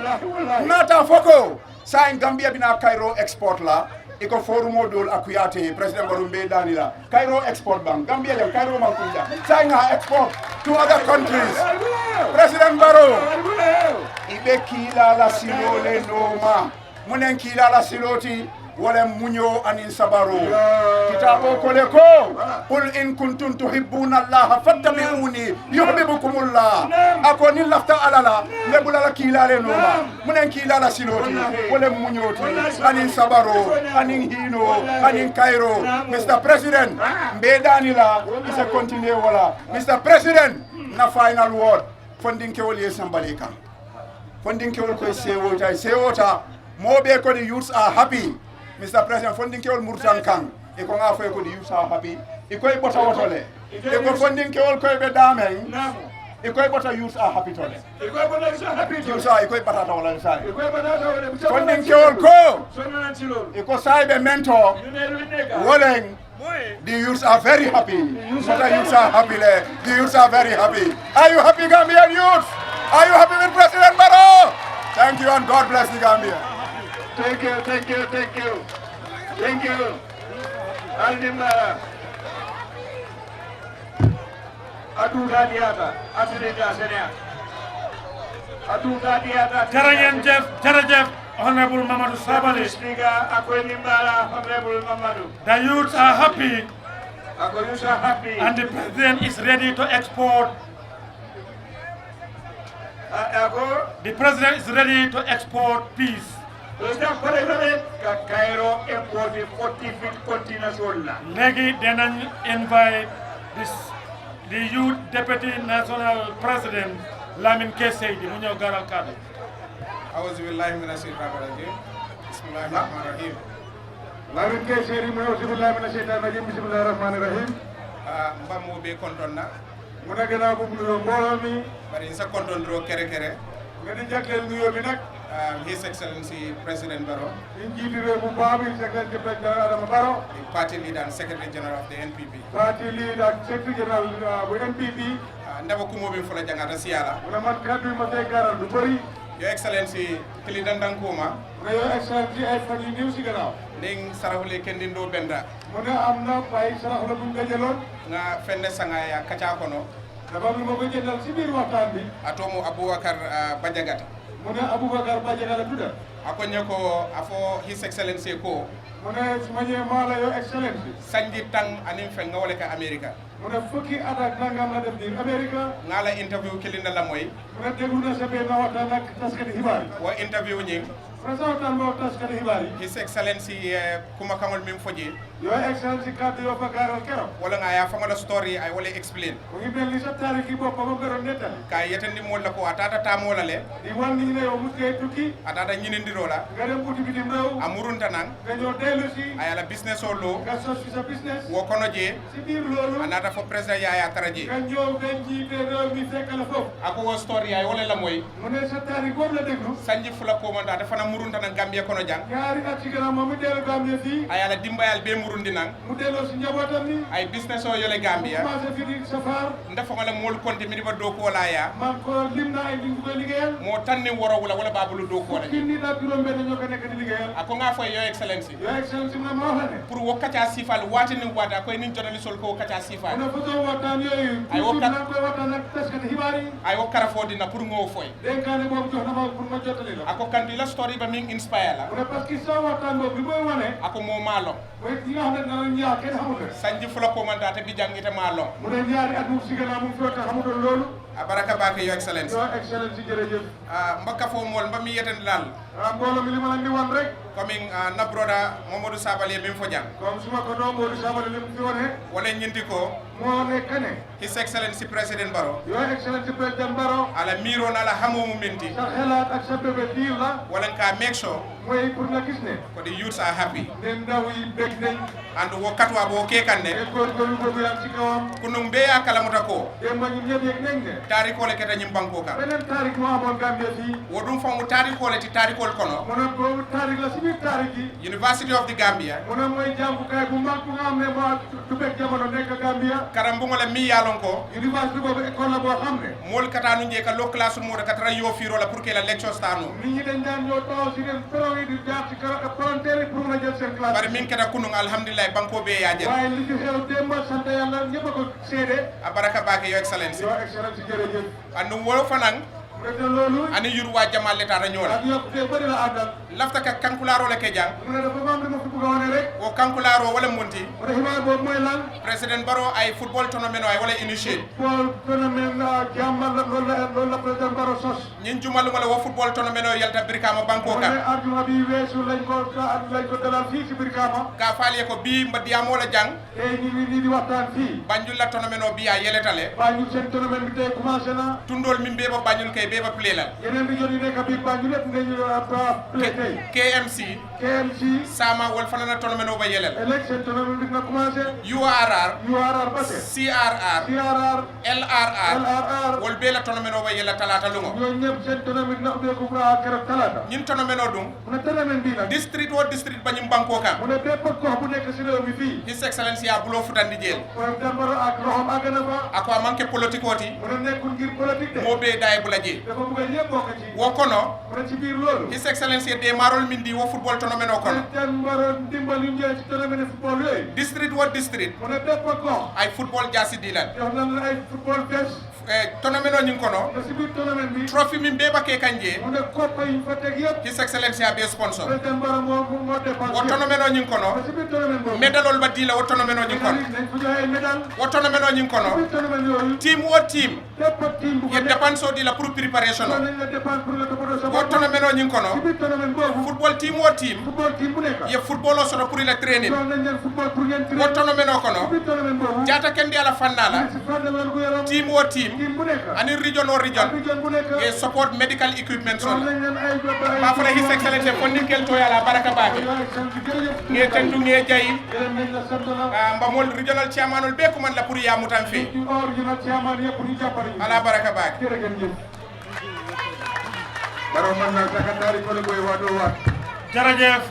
nata foko sa Gambia bina Cairo export la iko forumo dol akuyate president barumbe danila Cairo export bank Gambia jam Cairo mankuja sa nga export to other countries president baro ibe kila la silole noma munen kila la siloti wala munyo anin sabaro kitabo kole ko qul in kuntum tuhibbuna allaha fattabi'uni yuhibbukumullah akoni lafta alala lebula la kila le noma munen kila la siloti wala munyoti anin sabaro anin hino anin Cairo Mr. President mbe danila isa continue wala Mr. President na final word funding ke wol yesambaleka funding ke wol ko sewota mobe ko the youths are happy Mr. President funding ke wol murtan kan e ko nga fay ko the youths are happy e ko bota wotole e ko funding ke wol ko be damen e ko bota youths are happy tole e ko bota youths are happy tole sa e ko bata ta wala sa e ko bata ta wala funding ke wol ko e ko say be mentor wolen the youths are very happy. The youths are happy. The youths are very happy. Are you happy, Gambian youths? Are you happy with President Barrow? Thank you and God bless the Gambia. Thank you. Thank you. Aldimara. Adu Gadiata. Asirita Asenia. Jarajef, Honorable Mamadou Sabali. The youths are happy. And the president is ready to export. The president is ready to export peace. Legi denan invite the youth deputy national president Lamin Kesey di mu ñew garal kaddu. A'udhu billahi minash shaitanir rajim. Bismillahir rahmanir rahim. Lamin Kesey di mu a'udhu billahi minash shaitanir rajim. Bismillahir rahmanir rahim. Mbammo be kontonna. Mu na gëna bu nuyo mbolo mi bari sa kontondro kere kere. Nga di jaglel nuyo bi nak His Excellency President Barrow, the Party Leader and Secretary General of the NPP. Party Leader and Secretary General of the NPP. Ndabo kumobi mfula jangata siala. Your Excellency Kilidandang Kuma. Your Excellency ay fadi new sigara. Ning sarahule kendindo benda. Muna amna pay sarahule bunga jalon. Nga fende sangaya kacha kono. Nabalu mo ko jendal ci bir waxtan bi. Atomo Abubakar Bajagata. Muna Abubakar Bajagata tuda. Akonye ko afo His Excellency ko. Muna sumanye mala Your Excellency. Sanji tang anim fe nga wala ka America. Muna fukki adak nangam na dem dir America. Ngala interview kilinda la moy. Muna deglu na sabe na waxtan nak taskati xibaar. Wa interview ñing. President mo taskati xibaar. His Excellency kuma kamol mim foji. Your Excellency kaddu yo fa garal kero. Wala nga ya fa nga story ay wala explain. Ko ngi mel ni sa tariki boppa mo gëron netal. Kay yetandi mo la ko atata tamo la le. Di wan ni ne yo muske tukki. Atata ñinindiro la. Nga dem uti bitim rew. Amurunta nang. Nga ñoo delu ci. Ay la business o lo. Nga sos ci sa business. Wo kono je. Ci bir lolu. Anata fo president Yaya Taraji. Nga ñoo ben jité rew mi fekk la fofu. Ako wo story ay wala la moy. Mu ne sa tarik boobu la déglu. Sanji fula ko manda dafa na murunta nang Gambia kono jang. Ñaari at ci gëna momu delu Gambia fi. Ay la dimbayal be murundi nang. Mu delo ci njabotam ni. Ay business o yole Gambia. Ma sa fi di safar. Ndafa wala mol konti mi diba do ko la ya. Man ko limna ay ngi ko liggéeyal. Mo tanni woro wala babulu do ko la. Kinni da juroom ben ñoo ko nekk di liggéeyal. Ako nga fay Your Excellency. Your Excellency na mo xane. Pour wo kacha sifal wati ni wada ko ni journalist sol ko kacha sifal. Ana foto waxtaan yoyu. Ay wakkat na ko waxtaan ak taskati xibaar yi. Ay wo karafo dina pour ngo foy. Denkaane bobu jox na ma pour ma jotali la. Ako kandi la story ba mi inspire la. Mu ne parce que sa waxtaan bobu bi moy wane. Ako mo malo. Moy ki nga xamne na ñaar kenn xamul. Sanji fula ko manda te bi jangite malo. Mu ne ñaari at mu sigana mu fota xamul loolu. Abaraka bake Your Excellency. Your Excellency jërëjëf. Mbaka fo mol mbami yeten lal. Mbolo mi li ma leen di wan rek. Coming na broda Mamadou Sabali mi fo jang. Comme suma ko do Mamadou Sabali lim fi wone. Wala ñinti ko. Mo nekk ne. His Excellency President Barrow. Your Excellency President Barrow. Ala miro na la hamu minti. Sa xelaat ak sa bébé diir la. Wala ka make sure. Moy pour nga gis ne. For the youths are happy. Ne ndaw yi bég nañ. And wo katwa bo ke kanne. E góorgóorlu boobu yaa ci kawam. Kunum be ya kala muta ko. Demba ñu ñëpp yëg nañ ne. Tariko le keta ñim banko ka. Beneen tarik moo amoon Gambia fii. Wodum fa mu tariko le ti tarikol kono. Mu ne boobu tarik la si biir tarik yi. University of the Gambia. Mu ne mooy jàngukaay bu mag bu nga xam ne moo du bekk jamono nekk Gambia. Karambu ngala mi yalon ko. University boobu école la boo xam ne. Mol katanu je ka lo classe mo ka tara yo firo la pour que la lecture stanu. Nit ñi dañ daan ñoo taxaw si den pro yi di jaar ci palanteer yi pour mën a jël seen classe. Bari min keta kunung alhamdulillah banko be ya jël. waaye li ci xew démb sant yàlla ñëpp a ko seede. Abaraka bake Your Excellency. Your Excellency jërëjëf. Andu wo fanang. Président loolu. Ani yuru wa jamal leta ra ñola. ak yokk te bari la àndal. Lafta ka kankularo le ke jang. mu ne dafa am dama fi bëgg a wane rek. O kankularo wala munti. mu ne xibaar boobu mooy lan. President Barrow ay football tournament ay wala initiate. football tournament jàmmal la loolu la président Barrow sos. ñin jumal wala wo football tournament yalta Brikama banko mu ka. ne argument bi weesu lañ ko dalal fii si Brikama. Ka faale ko bi mbadiyamo la jang. tey ñi di waxtaan fii. Banjul la tournament bi ya yeletale. Banjul seen tournament bi tey commencé na. Tundol min beba Banjul kay beba plelal. yeneen région yi nekk biir Banjul yëpp nga ñu play tey. KMC. Sama wol fanana tournament ba yelel. Election tournament bi nga commencé. URR ba tey. CRR. LRR. wol bela tournament ba yela talata lungo. ñooñu ñëpp seen tournament na ubbeeku keroog talata. ñin tournament dum. mu ne tournament bi nag. district wo district ba ñim banko kan. mu ne bépp gox bu nekk si réew mi fii. His Excellency ya bulo futandi jeel. président Barrow ak loxoom àgg na fa. ako manke politique oti. mu ne nekkul ngir politique de. mo be day bu la jee. dafa bëgg ñëpp bokk ci. wo kono. mu ne ci biir loolu. His Excellency de marol mindi wo football tournament o kono. président Barrow dimbal yu njëriñ ci tournament football yooyu. district wo district. mu ne bépp gox. ay football jasi dilan. jox nañ la ay football vest. tonomeno ñing kono sibir tournament bi trophy min beba ke kanje mu ne koppa yi fa teg yëpp his excellency a be sponsor président Barrow moo dépense wo tonomeno ñing kono sibir tournament boobu medalol badila wo tonomeno ñing kono nañ fu joxe medal wo tonomeno ñing kono sibir tournament yooyu team wo team bépp team bu ko ye dépense di la pour préparation nañ la dépense pour le toppatoo sa wo tonomeno ñing kono sibir tournament boobu football team wo team football team bu nekk ye football o soto pour la training loolu nañ leen football pour ngeen wo tonomeno kono sibir tournament boobu jata kendi ala fannala si fànn wér gu yaram team wo team team bu nekk ani region o region region bu nekk ye support medical equipment loolu so nañ leen ay jobbaay ba fara his excellency fonninkel to yala baraka baake nge tendu nge jayi nañ la sant la mbamol regional chairman ol be ko man la pour yamutan fi ci original chairman yëpp ñu jàppale ñu ala baraka baake jërëjëf Barrow man na sakatari ko koy waɗo wat jërëjëf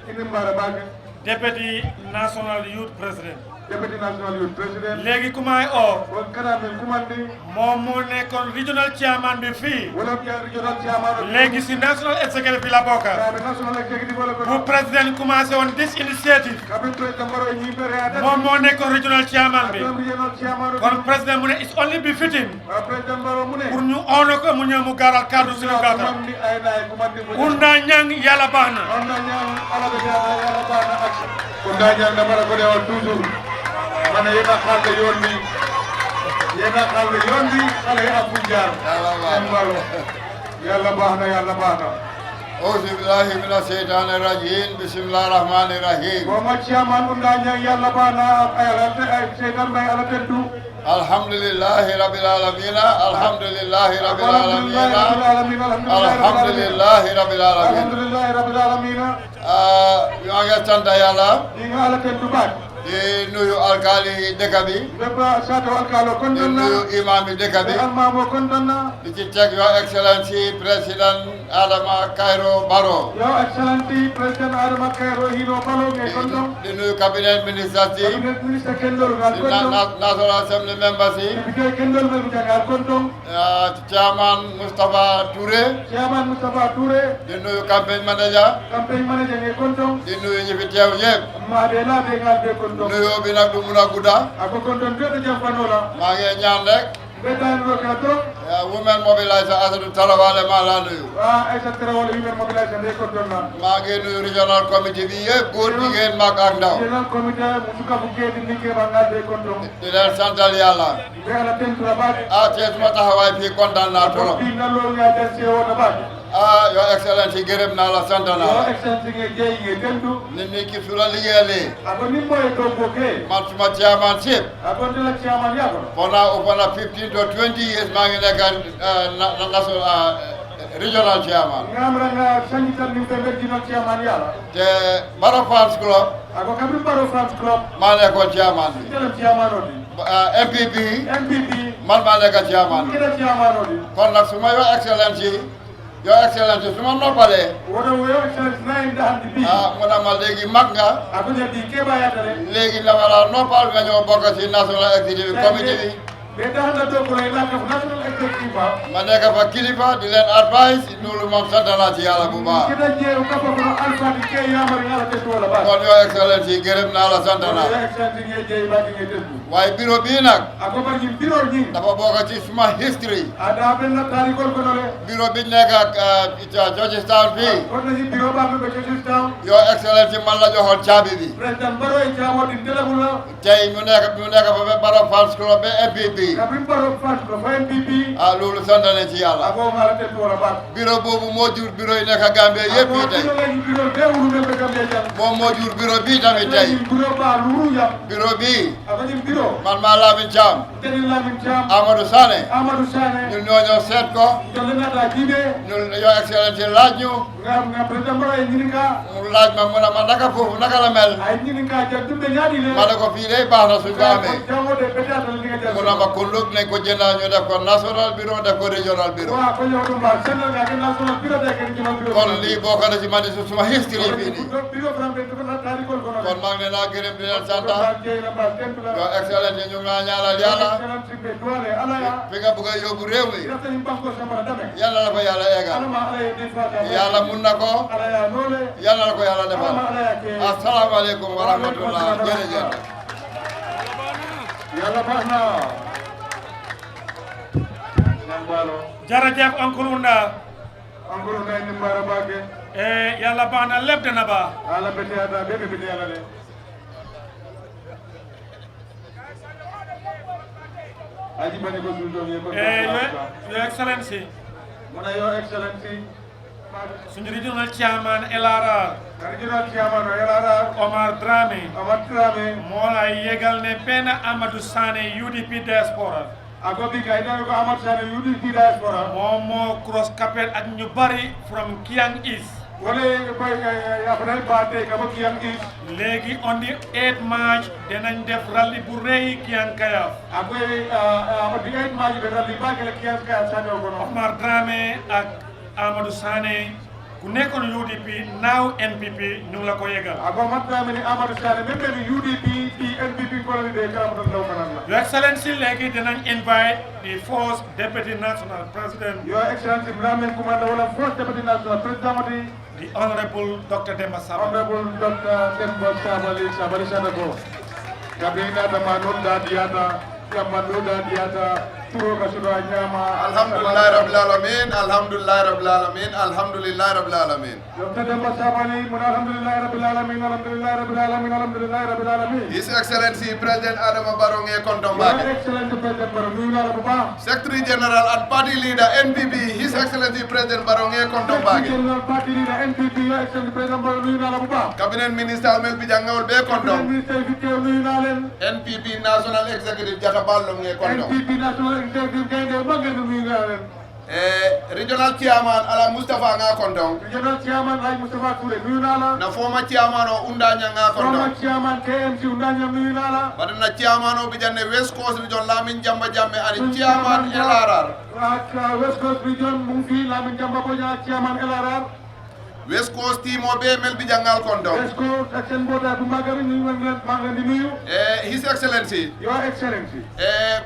ini mbara baake Deputy National Youth President Deputy National Youth President léegi ku may oo kon kana men kumandi moom moo nekkoon regional chairman bi fii wala ya regional chairman léegi si national executive bi la bokka national executive wala ko bu président commencé woon this initiative kabin président Barrow ñi bere ada moom moo nekkoon regional chairman bi regional chairman kon président mu ne it's only befitting président Barrow mu ne pour ñu ono ko mu ñëw mu gaaral kaddu suñu gàttal kumandi ay naay kumandi mu unda ñang yàlla baax na unda ñang ala be yàlla baax na ak unda ñang da mara ko de on toujours mana yéen a xàll yoon bi yéen a xàll yoon bi xale yi am fu jaar yàlla baax na yàlla baax na auzu billahi mina sheytaani rajim bismillahi rahmani rahim boma chairman unda ñang yàlla baax na ay seytan bay ala tentu alhamdulillahi rabbil alamin alhamdulillahi rabbil alamin alhamdulillahi rabbil alamin alhamdulillahi rabbil alamin ñoo ngi sant yàlla ñi nga ala tentu baat di nuyu alkali dëkk bi beba sato alkalo di kontaan na nuyu imam bi dëkk bi almamo kontaan na di ci teg Your Excellency président Adama Kairó Barrow Your Excellency président Adama Kairó hino balo ngay kontaan di nuyu cabinet ministers yi cabinet ministre kendol ngal di kontaan National Assembly members yi député kendol mel jangal kontaan chairman Moustapha Touré chairman Moustapha Touré di nuyu campaign manager ngay kontaan di nuyu ñi fi teew ñëpp ma de la be ngal be kontaan nuyoo bi nag du mun a gudda ako kontaan be jampanola maa ngi ñaan rek bedan ro ka to women mobiliser Asadou Tarawale maa la nuyu Aïssa Tarawale women mobiliser be kontaan na maa ngi nuyu regional committee bi yëpp góor jigéen mag ak ndaw regional comité musuka bu ke di nike ba ngal be kontaan di leen santal yàlla be ala tentu la baat tey suma taxawaay fii kontaan naa trop bi na lo nga den se wona baat Your Excellency gërëm naa la sant naa la Your Excellency ngay jey ngay tentu nit ñi ki su la liggéeyee ako ni moy to boke man suma chairmanship ako de la chairman yako pendant over 15 to 20 years maa ngi nekk national regional chairman ngamra nga sangi tan ni be regional chairman yala te Barrow Fans Club ako kabri Barrow Fans Club maa nekkoon chairman bi de la chairman odi MPP MPP man maa nekk chairman bi de la chairman odi kon nag suma Your Excellency su ma noppalee wodo Your Excellency na inda handi bi mu ne ma léegi mag nga ako je di ke ba yatale léegi dama la noppal nga ñëw bokk ci national executive committee bi be dahanda do ko la ka national executive ba ma nekk fa kilifa di leen advice loolu moom sant naa ci yàlla bu baax kita je ko ko no alfa di ke yamari ngala te to la ba kon Your Excellency gërëm naa la sant naa Your Excellency ngay jey ba di ngay tentu waaye bureau bii nag ako ba ñi bureau ñi dafa bokk ci suma history ada ben na tari ko no le bureau bi nekk ak Georgetown fii kon na bureau ba be Georgetown Your Excellency man la joxoon caabi bi président Barrow e jaamo di telagula tey mu nekk fa ba Barrow Fans Club ba MPP kabri Barrow Fans Club ba MPP loolu sant nañ ci yàlla ako ngala te to la ba bureau boobu moo jur bureau yi nekk Gambie yëpp yi tey bureau be wulu be Gambie jam moom moo jur bureau bii tamit tey bureau ba luru ya bureau bii ako ni bureau man maa Lamin Thiam teni Lamin Thiam Amadou Sané ñun ñoo ñëw seet ko jole na da jibe ñun Your Excellency laaj ñu nga président Barrow e ñininga mu laaj ma mu ne ma naka foofu naka la mel ay ñininga ja dumbe ñaadi le ma ne ko fii day baax na suñ ko amee jamo de pétatal li nga jël mu ne ma ko lug nañ ko jëndaa ñu def ko national bureau def ko regional bureau wa ko yow dum ba senal nga national bureau de ke regional bureau kon lii bokk na ci man di suma history fii nii bureau frambe ko na tari ko ko kon maa ngi leen a gërëm di leen sant Your Excellency ñu ngi laa ñaanal yàlla fi nga bëgg a yóbbu réew mi yàlla la ko yàlla eegal yàlla mun na ko yàlla la ko yàlla defal asalaamaaleykum wa rahmatullah jërëjëf yàlla baax na Jarajef Uncle Unda. Uncle Unda ni mbara bake. Yalla bana lepp dana ba. Ala bete ada bebe bete ala de. Aji bani ko sulto ye ko. Your Excellency. Mona Your Excellency. Suñu regional chairman LRR. Regional chairman LRR. Omar Dramé. Omar Dramé. Mola yegal ne pena Amadou Sané UDP diaspora. Agobi kayda ko Amadou Sané UDP diaspora. Momo cross capet ak ñu bari from Kiang East. Wala koy après baté ka ba Kiang East. Légui on the 8 March dinañ def rally bu reuy Kiang Kayaf. Agoy on the 8 March be rally ba ke Kiang Kayaf sané ko. Omar Dramé ak Amadou Sané ku nekkoon UDP now NPP ñu la ko yegal. Ako Dramé ni Amadou Sané même ni UDP di NPP ko la de karam do kanam. Your Excellency léegi dinañ invite the first Deputy National President. Your Excellency Dramé commande wala first Deputy National President the Honorable Dr. Demba Sabali. Honorable Dr. Demba Sabali Sanako. Kabina da manul da diata, kamanu da diata. Alhamdulillah Rabbil Alamin, Alhamdulillah Rabbil Alamin, Alhamdulillah Rabbil Alamin. His Excellency President Adama Barrow Kontombake. Secretary General and Party Leader NPP, His Excellency President Barrow Kontombake. Cabinet Minister Amel Bijangawol Be Kontom. NPP National Executive Jatabal Kontom. Regional Chairman Ala Mustafa nga Kontong. Regional Chairman Ala Mustafa Touré nuyu naa la. Na former Chairman o Undanya nga Kontong. Former Chairman KMC Undanya nuyu naa la. Bari na Chairman o bijane West Coast Region Lamin Jamba Jamme ani Chairman LRR. West Coast Region mu fi Lamin Jamba Boja Chairman LRR. West Coast team o be mel bijangal Kontong. West Coast action boda bu magari ñu ngi di nuyu. His Excellency. Your Excellency.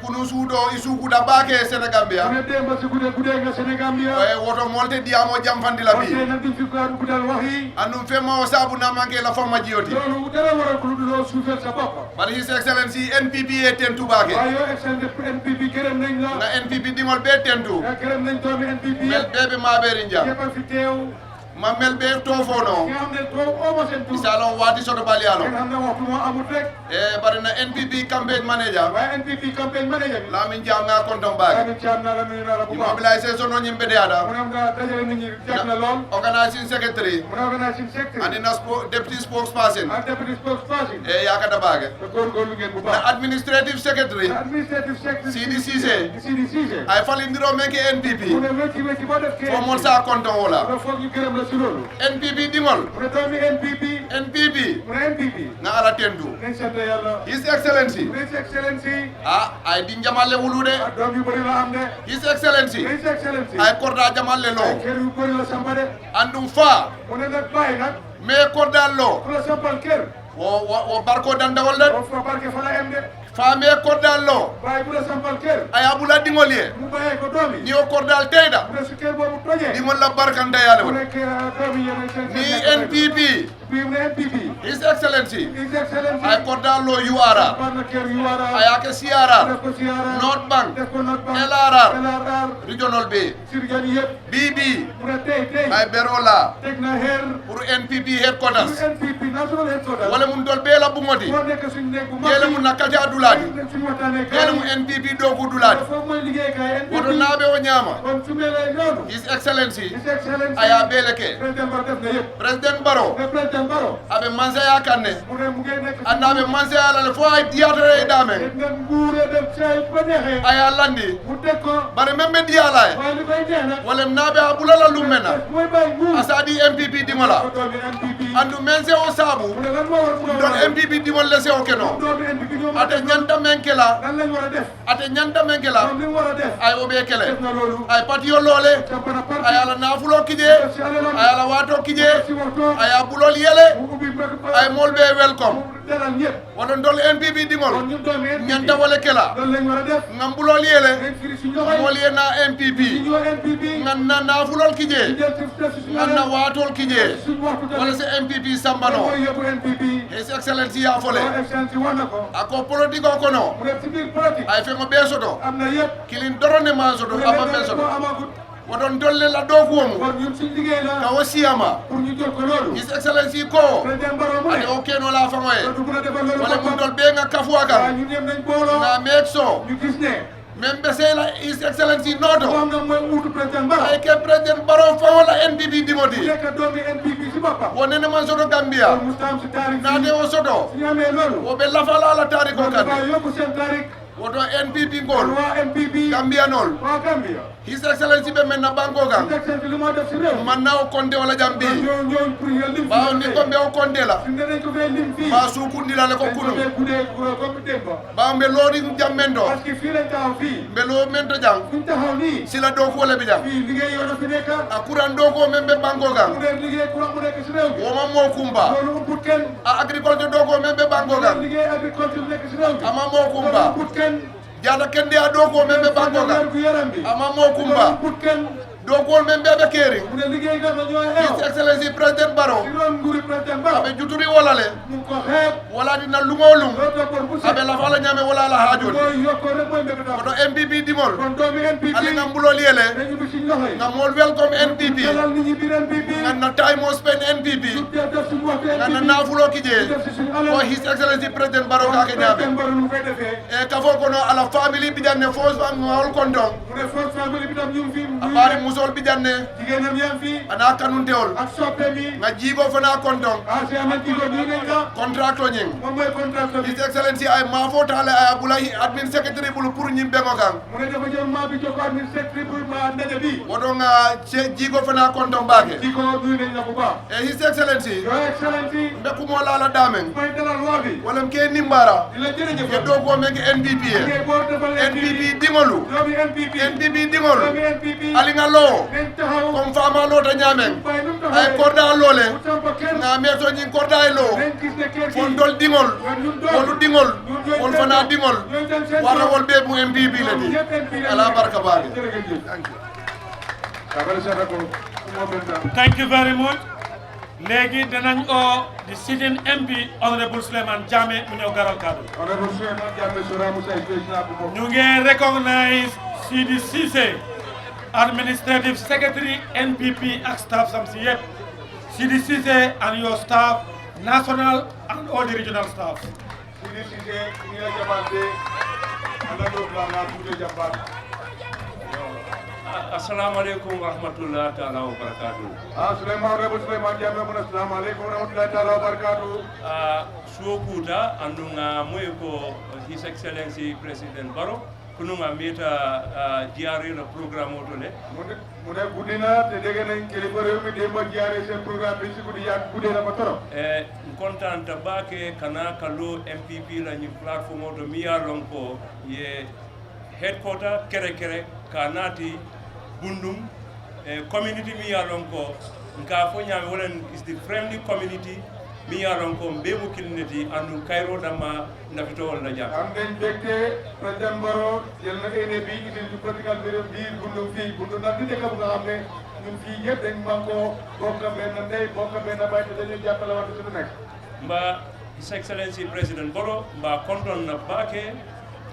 Kunu sudo isuku da bake Senegambia. Ne demba su gude nga Senegambia. Woto molte diamo jamfandi la bi. Wote na di fi ko budal wahi. Andum fema o sabu na manke la forma jioti. Lolu dara waral ko do suufel sa bop. But His Excellency NPP e tentu bake. Your Excellency NPP kerem nañ la. Na NPP dingol be tentu. Kerem nañ to NPP. Mel bebe maberi njam. Yepa fi tew. Mamel be tofono isalo wadi soto balialo bari na NPP campaign manager Lamin Jam nga kontom bag mobilisation no nyimbe de ada organizing secretary and na deputy spokesperson yakata bag na administrative secretary CDC ay falindiro menke NPP fo mon sa kontom wala NPP dingol NPP na ala tendu His Excellency ay di jamale wulude His Excellency ay korda jamale lo andum fa me korda lo wo barko dandawol de fame kordal lo ay abula dingol ye ni o kordal teyda dingol la barkanta yale won ni NPP His Excellency ay kordal lo URR ay ake CRR North Bank LRR Regional B BB ay berola pour NPP headquarters wala mun dol be la bungoti yele mun nakati aduladi yele mun NPP dogu duladi woto nabe o nyama His Excellency aya beleke President Barrow abe manza ya kanne anabe manza ya la fo ay diatre dame aya landi bare membe diala wala nabe abulala lumena asadi MPP dingola andu mense o sabu don MPP dimol lese o keno ate nyanta menkela ay obe kele ay patio lole ay ala nafulo kije ay ala wato kije ay abulol yele ay molbe welcome dalal ñëpp wonon dol NPP dingol kon ñun doomi NPP ñanta wala kela loolu lañ war a def ngam bulol yele nañ firi suñu loxo mol yena NPP ñoo NPP ngan na nafulol kije ngan na watol kije suñu waxtu wala se NPP sambano mooy yóbbu NPP his excellency ya fole excellency wax na ko ako politique o kono mu def ci biir politique ay fe mo be soto am na yëpp kilin dorone ma soto ama be soto amagut woton dolle la do ko mo kon ñun suñu liggéey la ka wasiyama pour ñu jot ko loolu his excellency ko président Barrow mu ade ne o keno la fangoye du mën a defal loolu wala mun dol be nga kafwa waaw kan ñun ñëpp nañ booloo na make so ñu gis ne même be sey la his excellency noto moom nag mooy uutu président Barrow ay ke president Barrow fa wala NPP dimoti bu nekk doomi NPP si boppam wonene man soto Gambia kon mustaam si taarix na de o soto su ñu amee loolu o be lafala la tariko kon kan dafa yóbbu seen taarix woto NPP ngol waa NPP Gambia nol waa Gambia his excellency be men na banko kan section li moo def si réew man na o konde wala jambi ñoo pour nga lim ba ni ko be o konde la fi ne nañ ko fee lim fii ba sukundi la ko kunu fee guddee comme démb ba mbe lori jammendo parce que fii lañ taxaw fii mbe lo mento jang fi ñu taxaw nii sila do ko le bi jang fii liggéey yoo na fi nekk a kuran do ko membe banko kan mu dee liggéey courant mu nekk si réew bi wo ma mo kumba loolu umput kenn a agriculture do ko membe banko kan liggéey agriculture nekk si réew bi ama mo kumba loolu umput kenn jada kende a do ko membe banko kan gu yaram bi ama mo kumba umput kenn do ko membe be keri mu ne liggéey nga ñoo his excellency president Barrow si doon nguuri président Barrow abe juturi wala le mu ko xeeb wala dina lungolum loolu da kon bu abe la fala nyame wala la hajoni mooy yokkoo rek mooy mbébé oto MPP dimol kon doomi NPP ali ngam bulol yele dañu bi si loxo yi ngam mol welcome NPP dalal nit ñi biir NPP ngam na time mo spend NPP def suñu waxtu ngam na NPP nafulo kije def si suñu ko alal his excellency president Barrow ka ke nyabe président Barrow nu koy defee e kafo kono ala family bidanne fos fam ngol kondong mu ne force famille bi tam ñu ngi fi abari musol bidanne jigéenam yaa ngi fi ana kanunteol ak soppe mi nga jigo fana kondong asi amati ko ñu ngi ka contract o nying moom mooy contrat bi his excellency ay mafo tale ay abulahi admin secretary bulu pour ñim bengo kan mu ne dafa jël maa bi jox ko administrateur pour ma ndaje bi wodo nga jigo fana kondong bake di ko nuyu nañ la bu baax e his excellency your excellency mbe kumo la damen mooy dalal waa bi wala ke nimbara di la jërëjëf ke do ko mege NPP ngay boo defal NPP dingolu doomi NPP NPP dingolu doomi NPP ali nga lo nañ taxaw comme fama lo ta nyamen bay num ay taxaw korda lole mu tampa kenn nga meto nyin korda e lo nañ gis ne kër gi fon dol dingol ñun doom wolu dingol wol fana dingol ñooy dem seen wara wol be mu MPP le di ala barka baake Thank you very much. Léegi danañ o the sitting MP Honorable Suleiman Jammeh mu ñëw garal kaddu. Honorable Suleiman Jammeh Sora Musa président bu ñu ngi recognize Sidi Cissé Administrative Secretary NPP ak staff sam si yëpp. Sidi Cissé and your staff, national and all the regional staff. Sidi Cissé ñu la jabante ala do plana tude jabante. Assalamu alaikum wa rahmatullahi ta'ala wa barakatuh. Suleiman Honorable Suleiman Jammeh mun assalamu alaikum wa rahmatullahi ta'ala wa barakatuh. Suokuta andunga moy ko His Excellency President Barrow kununga meta diari le programme otole mu ne guddina te dégg nañ kilifa réew mi démb jaare seen programme bi si guddi yaat guddee na ko trop contente baake kana kallo MPP la ñu plateforme oto mi ya lon ko ye headquarter kere kanati Bundung community mi ya lon ko nka fo ñame wolen is the friendly community mi ya lon ko mbebo kilneti andu kayro dama nafito wala jam am dañ bekté président Barrow jël na ene bi idil du practical bi Bundung fii Bundung nag di dëkk bu nga xam ne ñun fii yëpp dañ manko bokk benn ndey bokk benn baay te dañuy jàppale wante suñu nekk mba His Excellency President Barrow mba konton na baake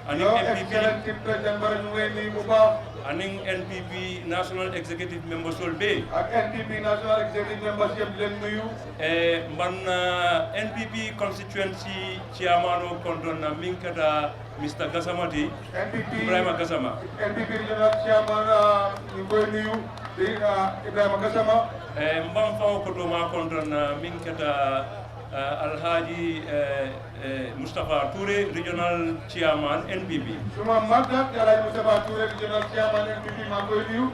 ani MPP président Barrow ñu ngi nii bu baax aning NPP National Executive Members Fulbe ak NPP National Executive Members yëpp leen nuyu man NPP constituency chairman o konton na minkata Mr. Gasamati Ibrahima Gasama NPP regional chairman ñu koy nuyu di Ibrahima Gasama mbam faw ko to ma konton na minkata Alhaji Mustafa Touré regional chairman NPP suma magda Alhaji Mustafa Touré regional chairman NPP ma koy nuyu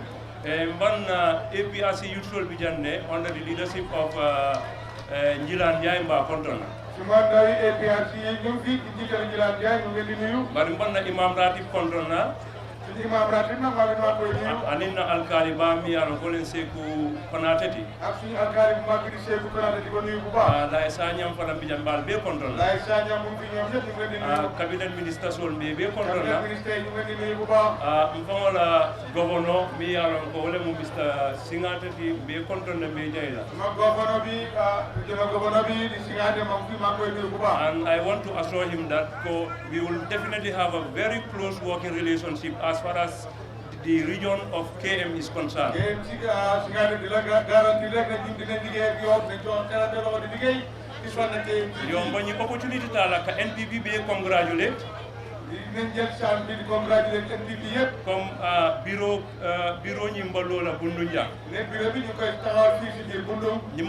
mban APRC youthful bijanne under the leadership of Njilan Ndiaye mba konton suma ndawi APRC ñu fi ci jiital Njilan Ndiaye ñu ngi di nuyu bari mban imam ratib konton na imam ratib na mawin ma koy nuyu anina alkali ba mi yaro golen seku konatati ak suñu alkali bu mag di seku konatati di ko nuyu bu baax la sa ñam fala bi jambal be kontrol la sa ñam mu fi ñoom ñep ñu leen di nuyu cabinet ministre sol be kontrol cabinet ministre ñu leen di nuyu bu baax mfamola gouverneur mi yaro ko wala mu mr singatati be kontrol na be jayla ma gouverneur bi jema gouverneur bi di singate ma fi ma koy nuyu bu baax and I want to assure him that we will definitely have a very close working relationship as far as the region of KM is concerned. Yo mbani opportunity tala ka NPP be congratulate. Comme bureau ñimbalo la Bundung jang. Ne bureau bi ñu koy taxaw fi ci Bundung. ñi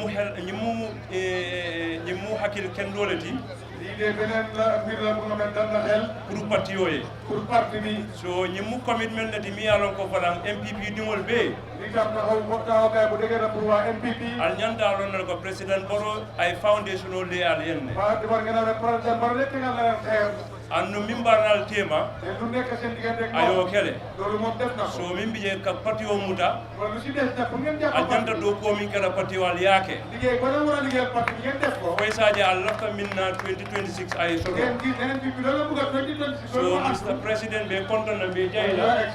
mu hakil ken doleti. Lii beneen la mbir la bu nga xam ne dal na xel pour parti yooyu pour parti bi so ñi mu commitment na di mi yalon ko falam MPP dingol be li tam taxaw kay bu dëgg na pour waa MPP al ñanta lon na ko président Boro ay foundation o le al yenne ba di war ngeen na président Boro rek nga la xeer anno mimbarnal tema te lu nekk seen diggante ak ayo kele loolu moom def na ko so min biye ka parti o muta wala lu ci des na pour ngeen jàpp al ñanta do ko min kala parti wal yaake liggéey ba na war a liggéey parti ngeen def ko koy saji al lafta minna 2026 ay so ngeen gi neneen bi loolu bëgg 2026 so Mr President be konton na be jayla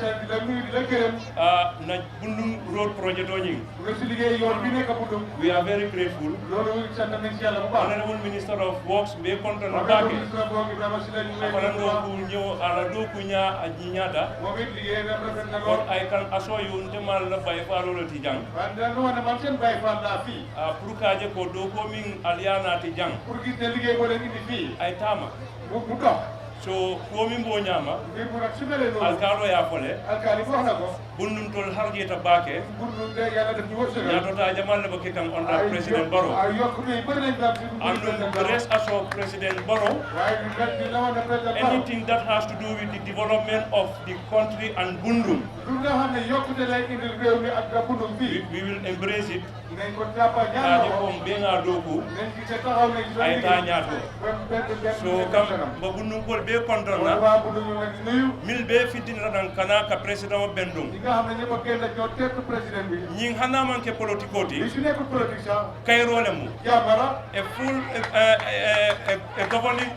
na Bundung road project o ñing lu ci liggéey yoon bi nekk Bundung we are very grateful loolu sant nañ ci Yàlla bu baax honorable minister of works be konton na baake Falando ku ñew ala do ku nya ajinyada momit liggéey na rafet na or I can assure you ndemal la bay fa lolo ti jang wanda no wana man sen bay fa la fi pour ka je ko do ko min aliana ti jang pour gis ne liggéey bo leen indi fi ay tama bu dox so ko min bo nyama ngir mu nak sumele no alkalo ya fole alkali wax na ko Bundung tol harjeta baake Bundung de Yàlla def ñu wërsëgal ya tota jamal le bake kan on president Baro ay yok ni bari nañ dam ci and rest assure president Baro waaye ñu gat di lawana president Baro anything that has to do with the development of the country and Bundung lu nga xam ne yokkute lay indi réew mi ak Bundung bi we will embrace it nañ ko jàppa ñaan ko be nga doku nañ ci taxaw nañ ci ay ta ñaato so kam ba Bundung ko be konton na wa Bundung ñu ngi nuyu mil be fitin radan kana ka president Bendung nga xam ne ñëpp gën ñoo tepp président bi ñi xana man ke politique li ci nekk politique sax kay role mu yamara e full e governing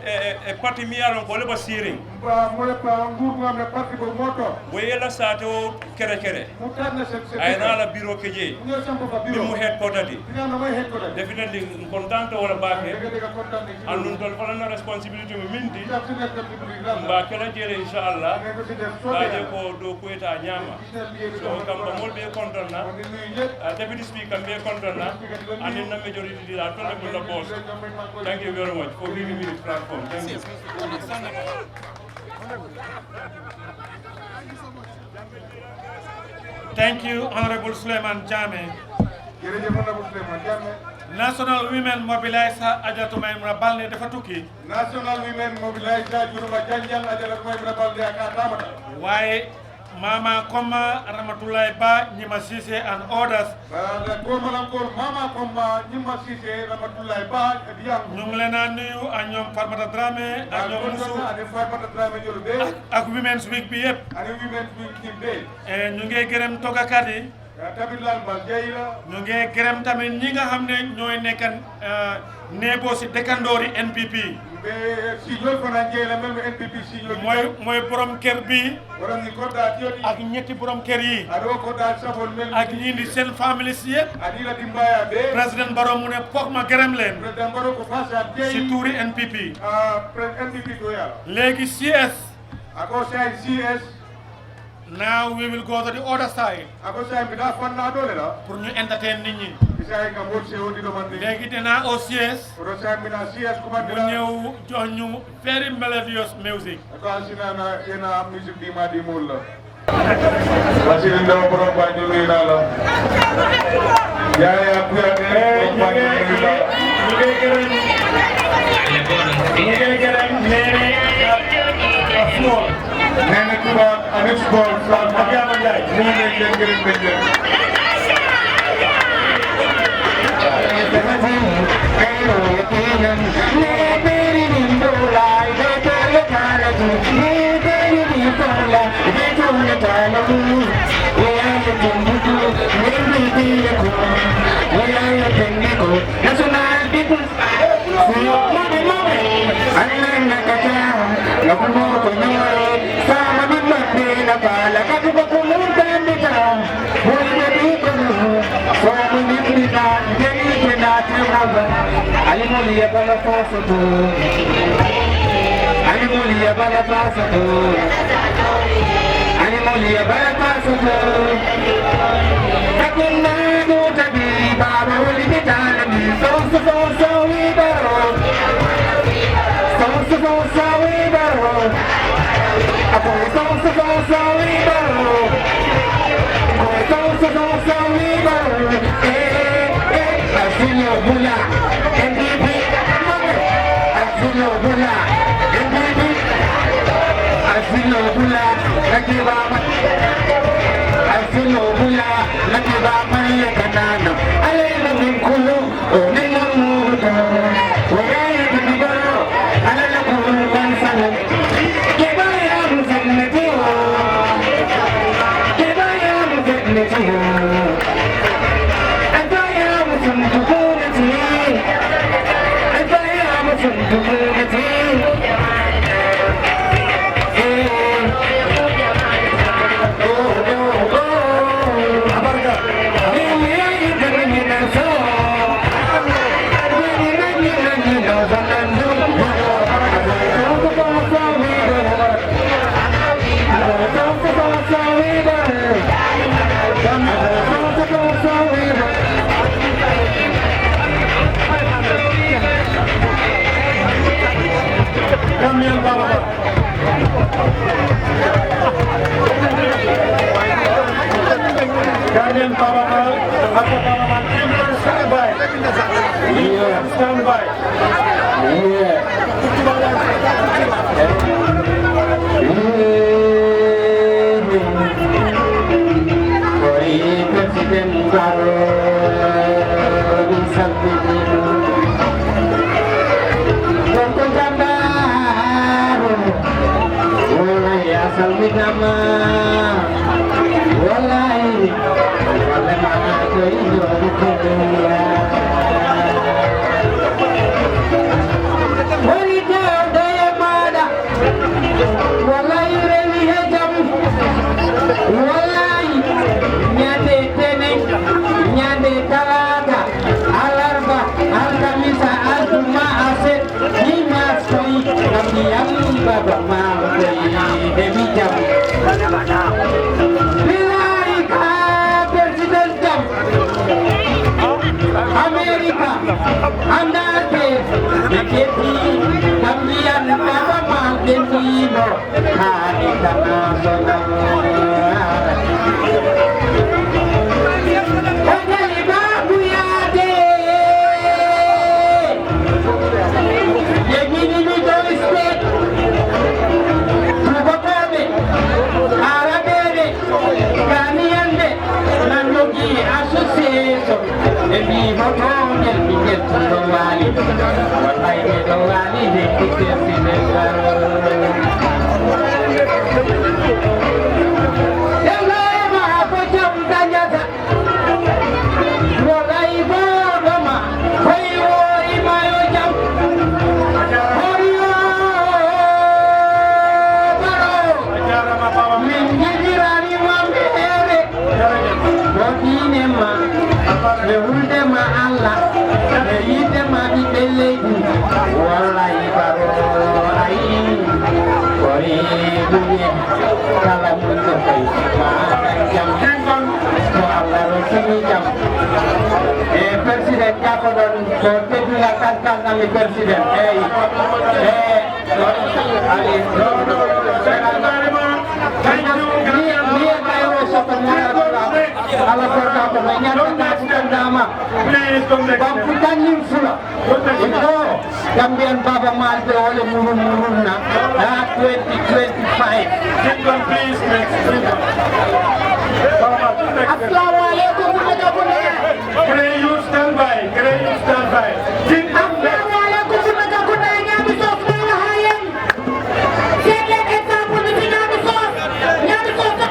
e parti mi yalon ko le ba siring ba mo le pa nguur nga am ne parti bo moto wayela sato kere kere mu tan na se ay na la bureau ke je ñu sampo fa bureau mu headquarter di dina na may headquarter definitely content wala baake dega content andun tol fala na responsibility mu minti ta ci nekk ci ba kala jere inshallah ko ci def ba je ko do ko eta nyama so kam ba mol be konton na deputy speaker be konton na and in the majority di la tole bu la boss thank you very much for giving me this platform thank you Thank you, Honorable Suleiman Jame. National Women Mobilizer Ajatu Maimuna Balde dafa tukki. National Women Mobilizer Juruma Janjang Ajatu Maimuna Balde akatamata. Waaye Mama Koma Ramatoulaye Ba Nyima Cissé and others. Mama Koma Nyima Cissé Ramatoulaye Ba ñu ngi leen a nuyu ak ñoom Farmata Dramé ak ñoom Musu ak Women's Week bi yëpp. ñu ngi gërëm toggakat yi. ñu ngi gërëm tamit ñi nga xam ne ñooy nekkan neebo si dëkkandoori NPP. mooy borom kër bi ak ñetti borom kër yi ak ñi di seen famille si yëpp président Barrow mu ne foog ma gërëm leen si tuuri NPP léegi CS now we will go to the other side pour ñu entertain nit ñi léegi dinaa au CS mu ñëw jox ñu very melodious music Wasili ndaw borom Banjul nuyu naa la yaaya Kouyaté borom Banjul nuyu naa la ñu ngi gërëm nee na Touba avec sport Flam Mariama Ndiaye ñu ngi leen gërëm bañ leen Thank you. Gambian Baba Malte ole murun na 2025. Jingle please next. Assalamu alaikum mujabune. Can you stand by? Can you stand by? Assalamu alaikum mujabune nyami sos na hayen. Sele example ni nyami sos. Nyami sos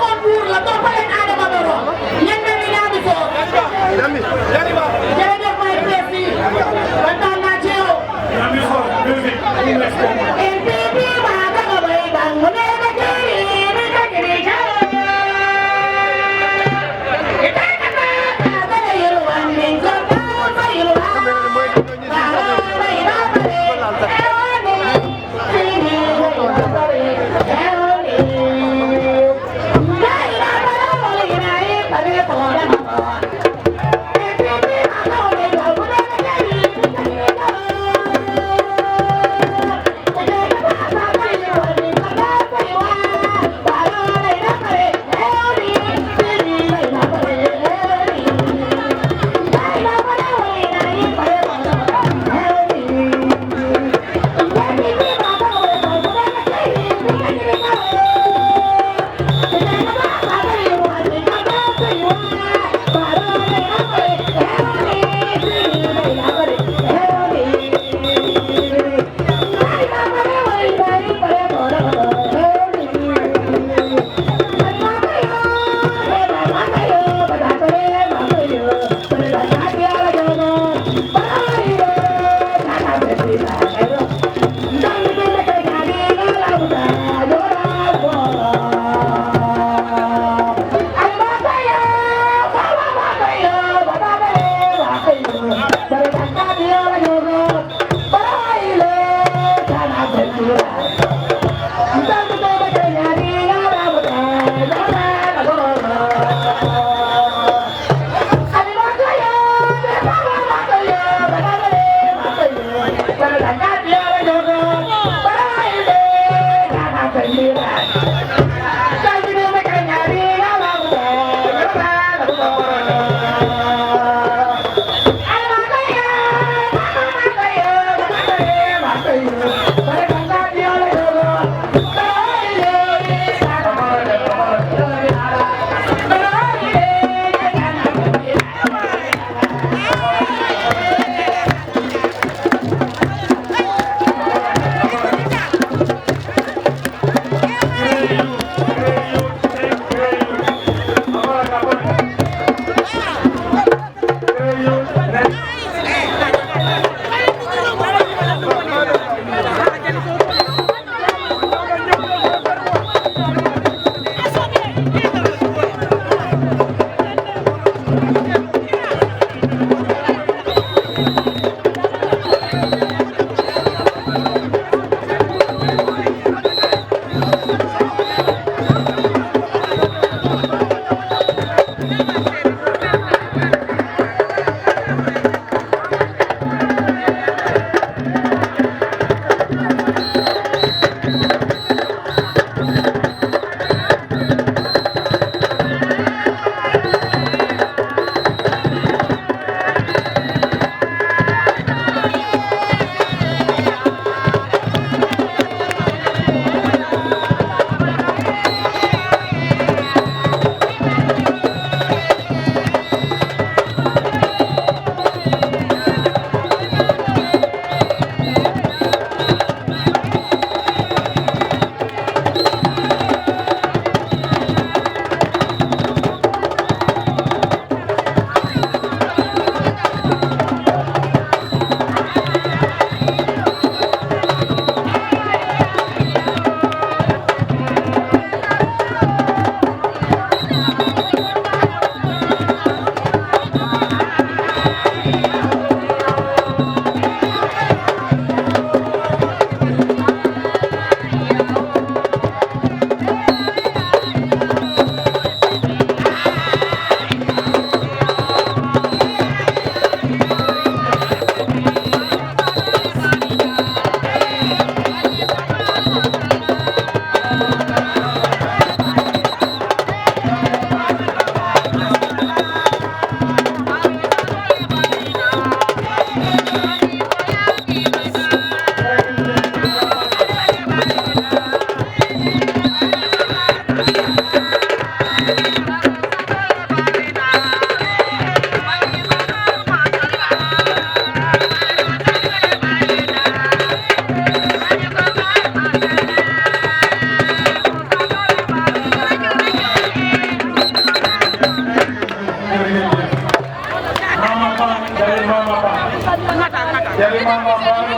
Jadi mama baru.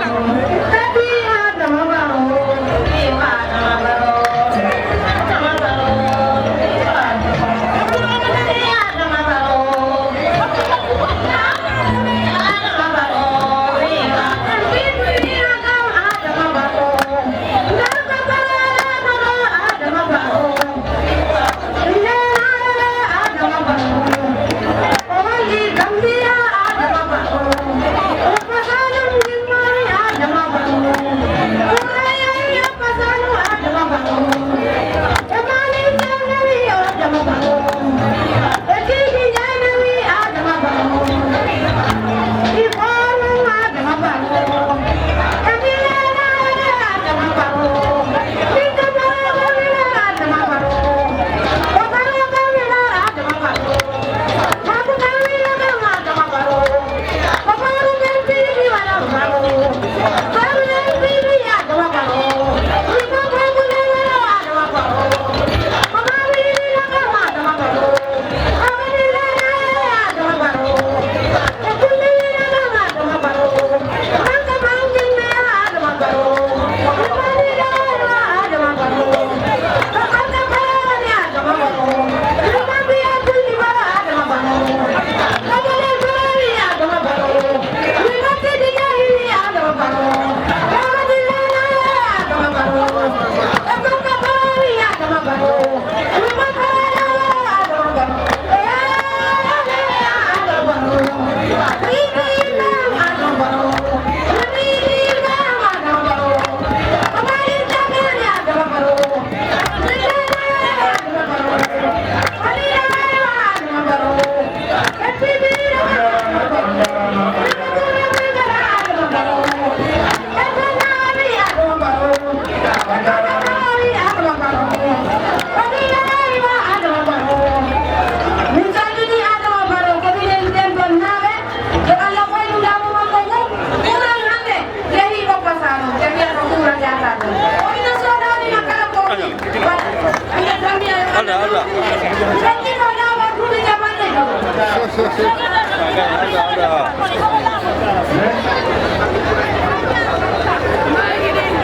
Tapi ada mama baru.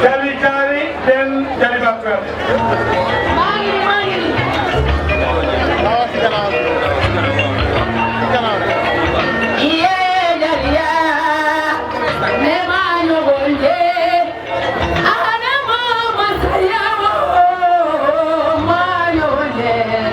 Cari-cari dan jadi bakar. Iya jadi ya, memang boleh. Ada mama saya mana boleh.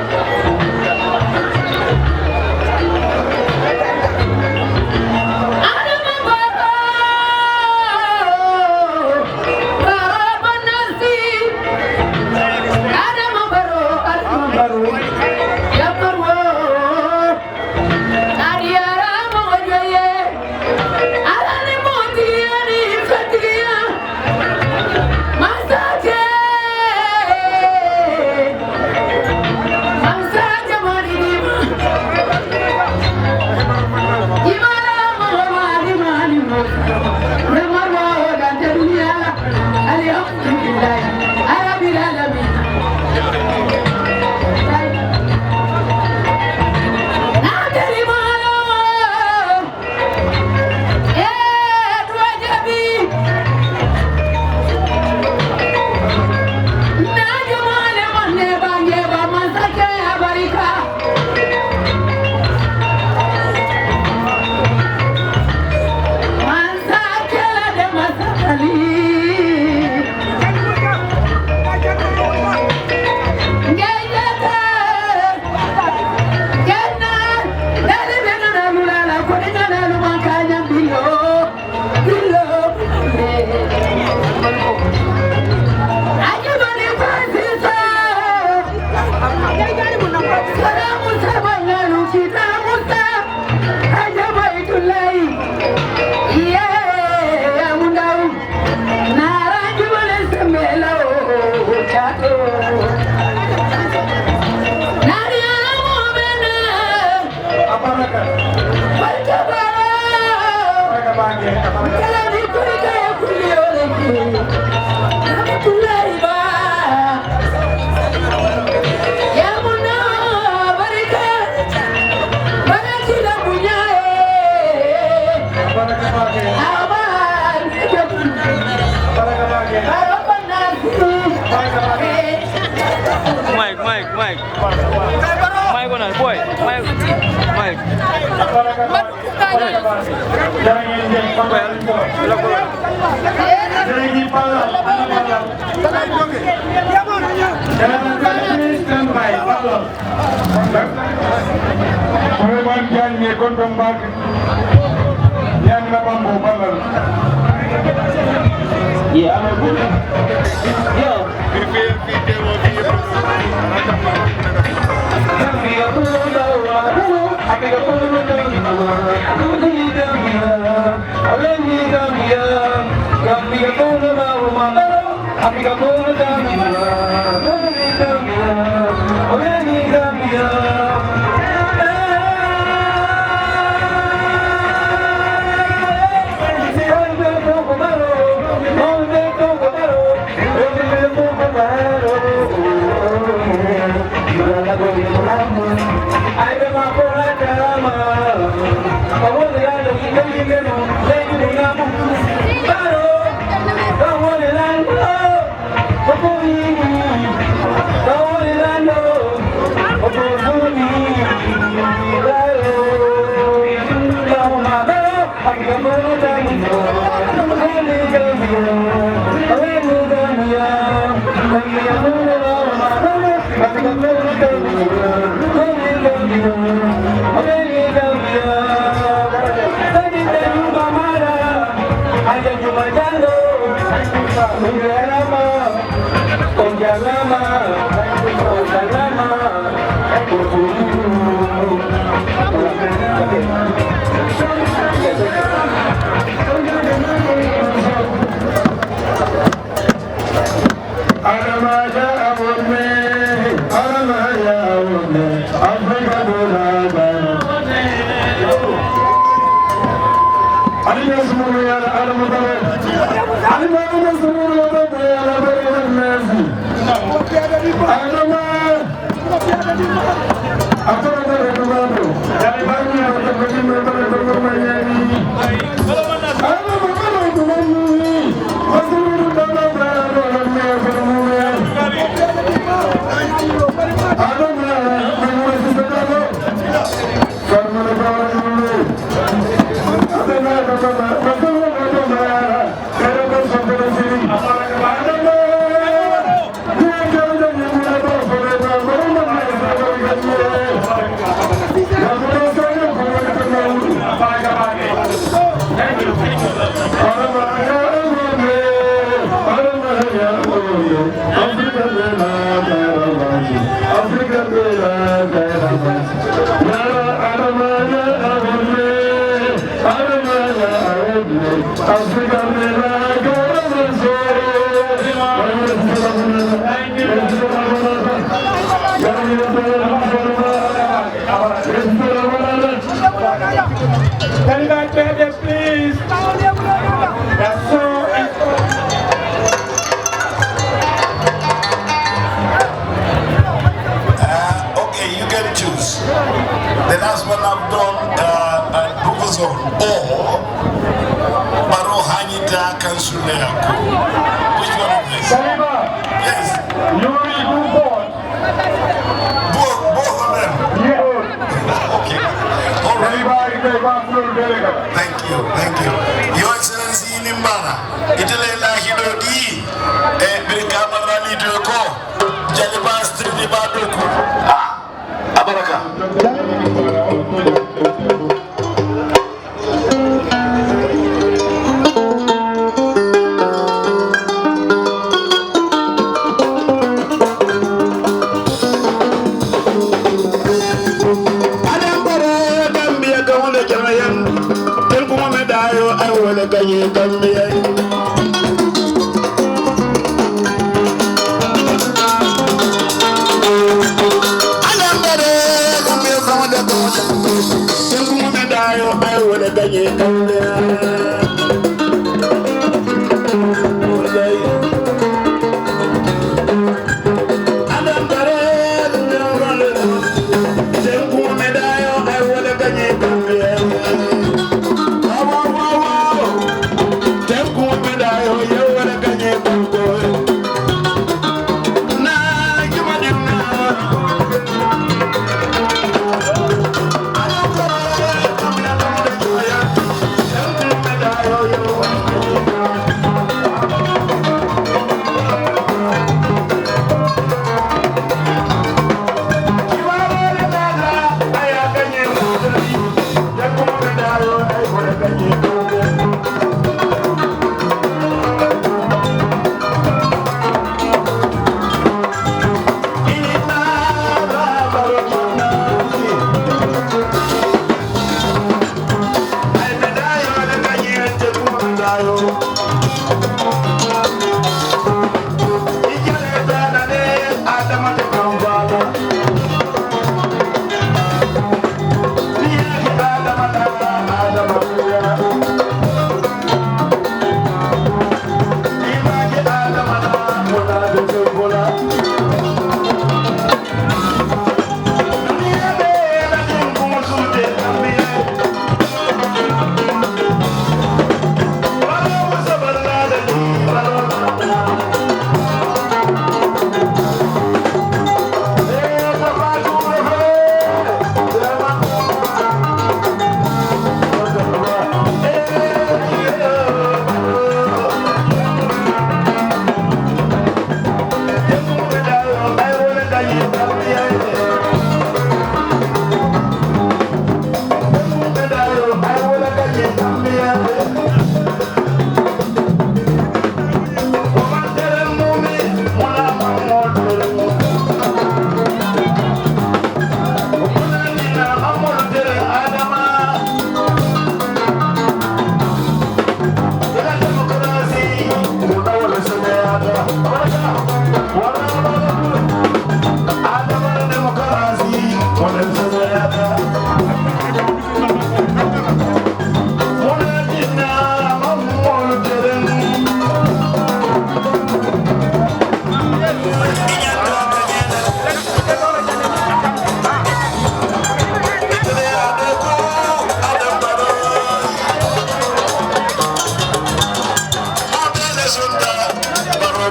Yeah.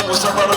Mustafa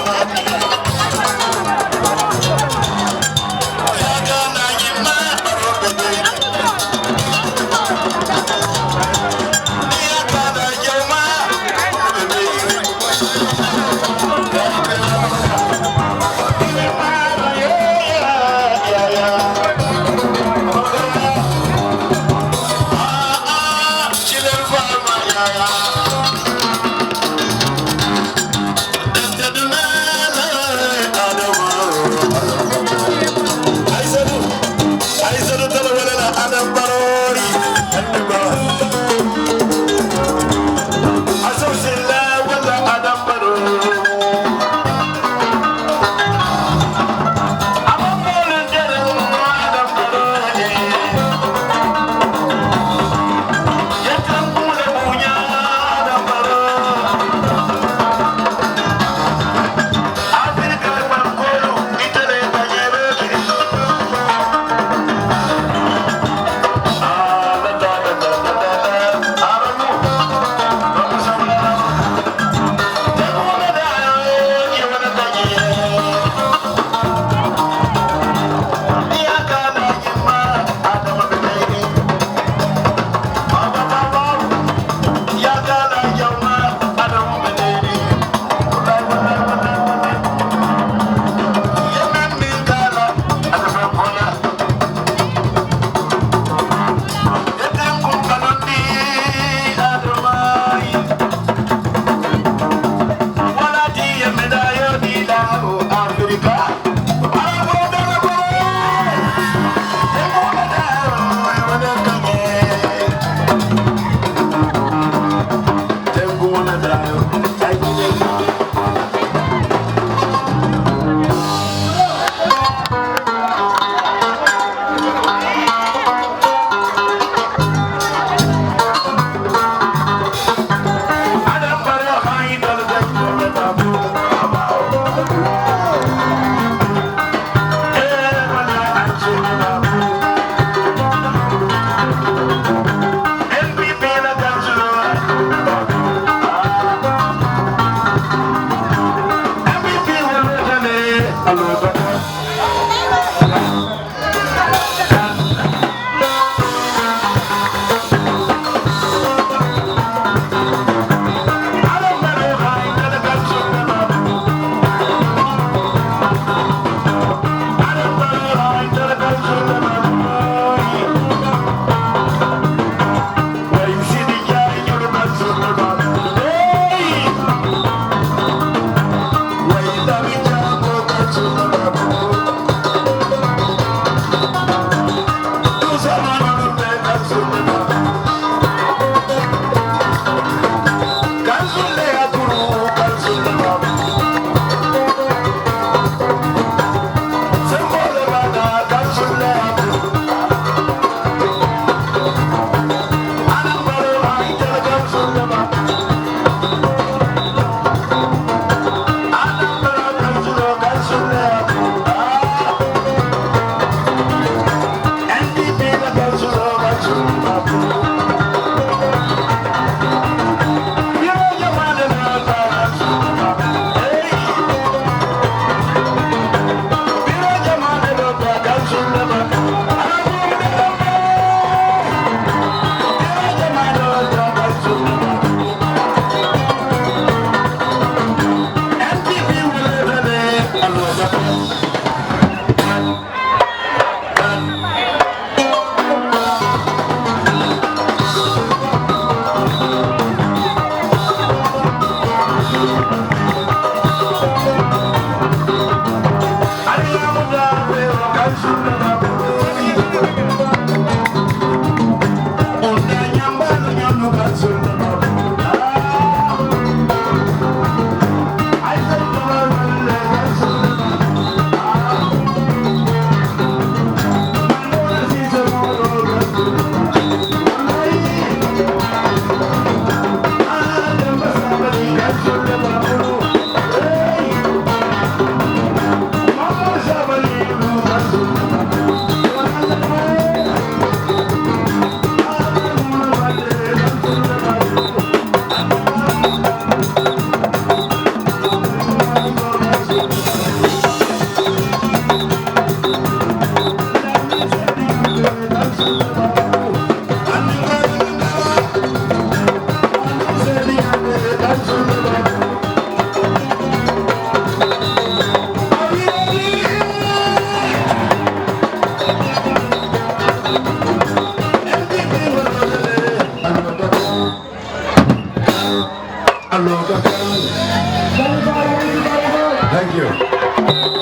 Thank you.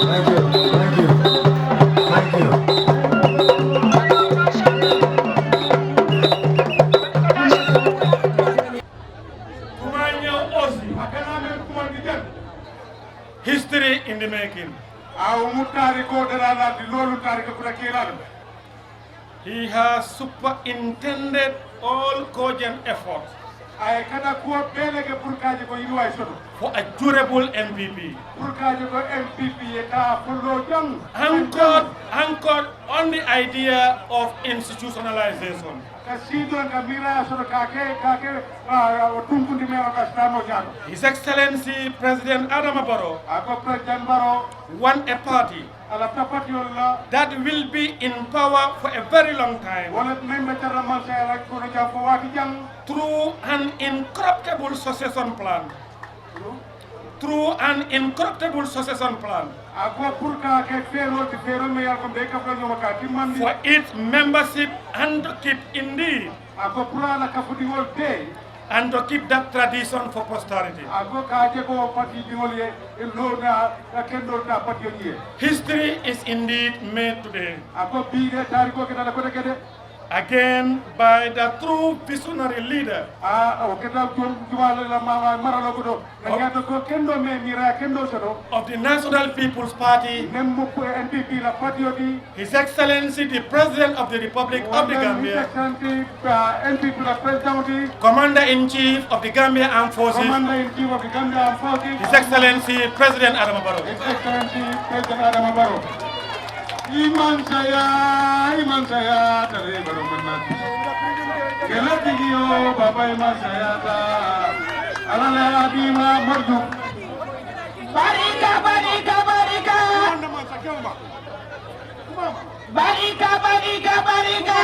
Thank you. Thank you. Thank you. History in the making. He has superintended all cogent efforts for a durable MPP. Anchored on the idea of institutionalization. His Excellency President Adama Barrow won a party that will be in power for a very long time through an incorruptible succession plan. Through an incorruptible succession plan for its membership and to keep indeed and to keep that tradition for posterity. History is indeed made today. Again, by the true visionary leader of the National People's Party, His Excellency the President of the Republic of the Gambia, Commander-in-Chief of the Gambia Armed Forces, His Excellency President Adama Barrow. Iman saya tare baru menanti. Kelati yo bapa iman saya ta. Alala bima marju. Barika, barika, barika. Barika, barika, barika.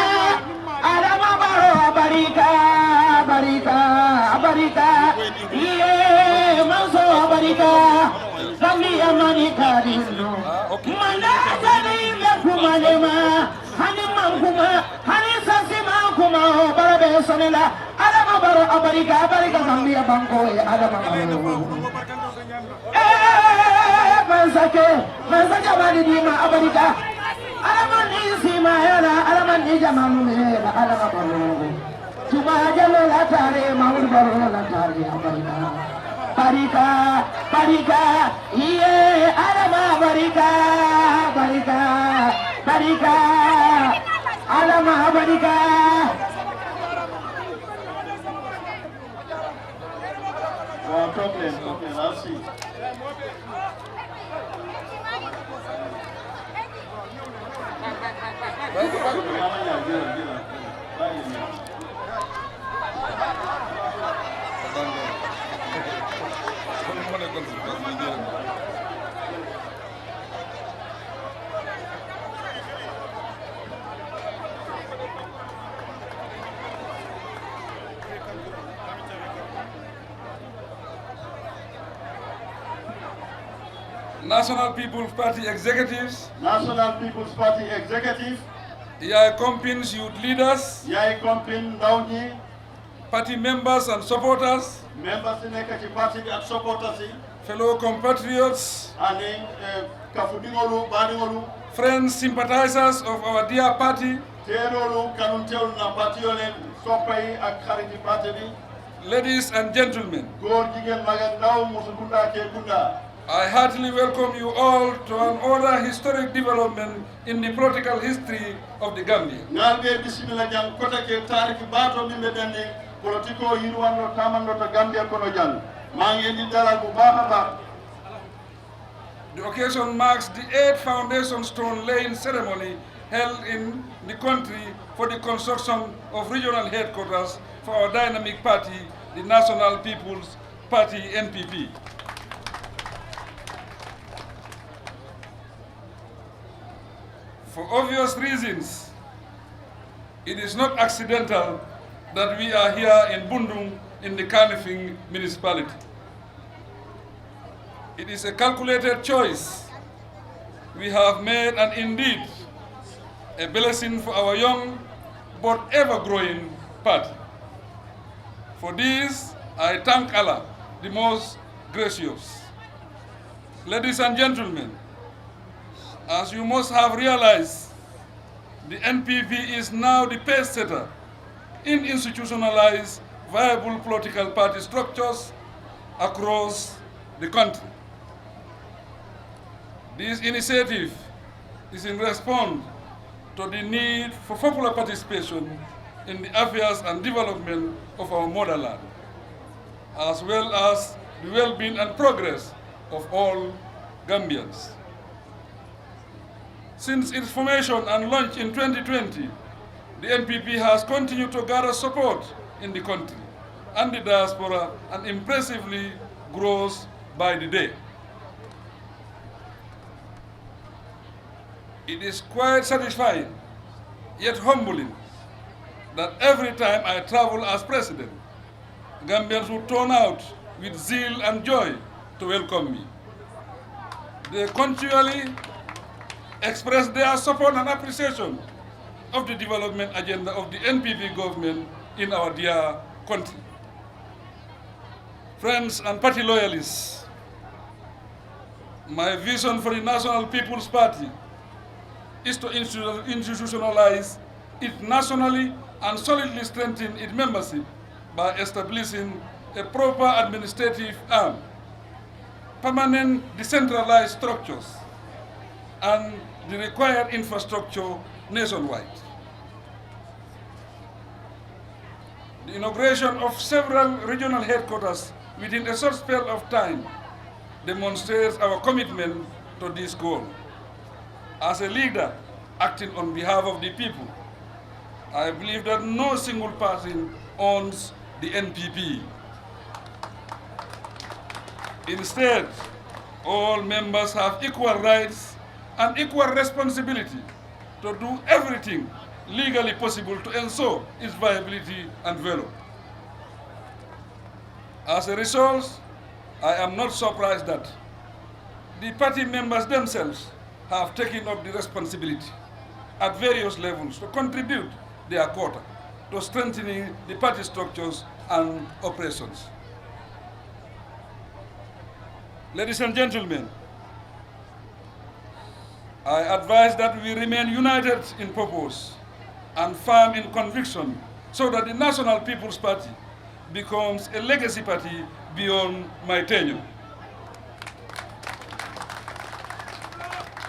Adama Barrow, barika, barika, barika. Iye manso barika. Kami amanika dindu. Manda jani lepumalema. Hani manguma, hani sasima kuma. Barabe sonela. Adama Barrow, barika, barika. Kami abango Adama Barrow. Mansake bani dima abarika. Alamani sima yana, alamani jamamu mera, alama Barrow. Cuma jalo latare, maul Barrow latare abarika. Barika, barika, iye alama barika, barika, barika, alama barika. Problem, I'll see. National People's Party executives, National People's Party executive, Yai Compin's youth leaders, Yai Compin Downey, party members and supporters, members in the party and supporters, fellow compatriots, and Kafudingolu, Badingolu, friends, sympathizers of our dear party, ladies and gentlemen, I heartily welcome you all to another historic development in the political history of the Gambia. The occasion marks the 8th foundation stone laying ceremony held in the country for the construction of regional headquarters for our dynamic party, the National People's Party, NPP. For obvious reasons, It is not accidental that we are here in Bundung in the Kanifing municipality. It is a calculated choice we have made, and indeed a blessing for our young but ever-growing party. For this, I thank Allah, the most gracious. Ladies and gentlemen, as you must have realized, the NPP is now the pace setter in institutionalized, viable political party structures across the country. This initiative is in response to the need for popular participation in the affairs and development of our motherland, as well as the well-being and progress of all Gambians. Since its formation and launch in 2020, the NPP has continued to gather support in the country and the diaspora, and impressively grows by the day. It is quite satisfying, yet humbling, that every time I travel as president, Gambians will turn out with zeal and joy to welcome me. They continually express their support and appreciation of the development agenda of the NPP government in our dear country. Friends and party loyalists, my vision for the National People's Party is to institutionalize it nationally and solidly strengthen its membership by establishing a proper administrative arm, permanent decentralized structures, and the required infrastructure nationwide. The inauguration of several regional headquarters within a short spell of time demonstrates our commitment to this goal. As a leader acting on behalf of the people, I believe that no single person owns the NPP. Instead, all members have equal rights and equal responsibility to do everything legally possible to ensure its viability and value. As a result, I am not surprised that the party members themselves have taken up the responsibility at various levels to contribute their quota to strengthening the party structures and operations. Ladies and gentlemen, I advise that we remain united in purpose and firm in conviction so that the National People's Party becomes a legacy party beyond my tenure.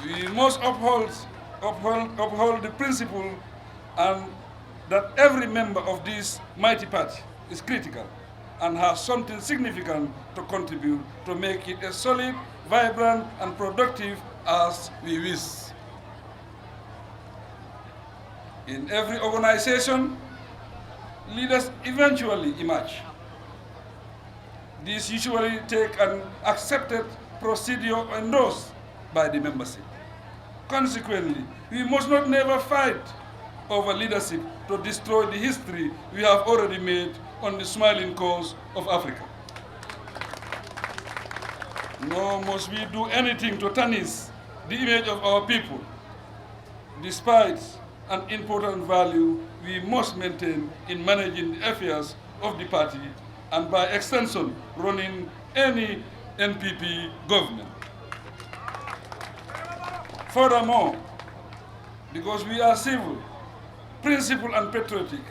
We must uphold the principle and that every member of this mighty party is critical and has something significant to contribute to make it as solid, vibrant, and productive as we wish. In every organization, leaders eventually emerge. These usually take an accepted procedure endorsed by the membership. Consequently, we must not never fight over leadership to destroy the history we have already made on the smiling coast of Africa. Nor must we do anything to tarnish the image of our people. Despite an important value we must maintain in managing the affairs of the party and by extension running any NPP government. Furthermore, because we are civil, principled and patriotic,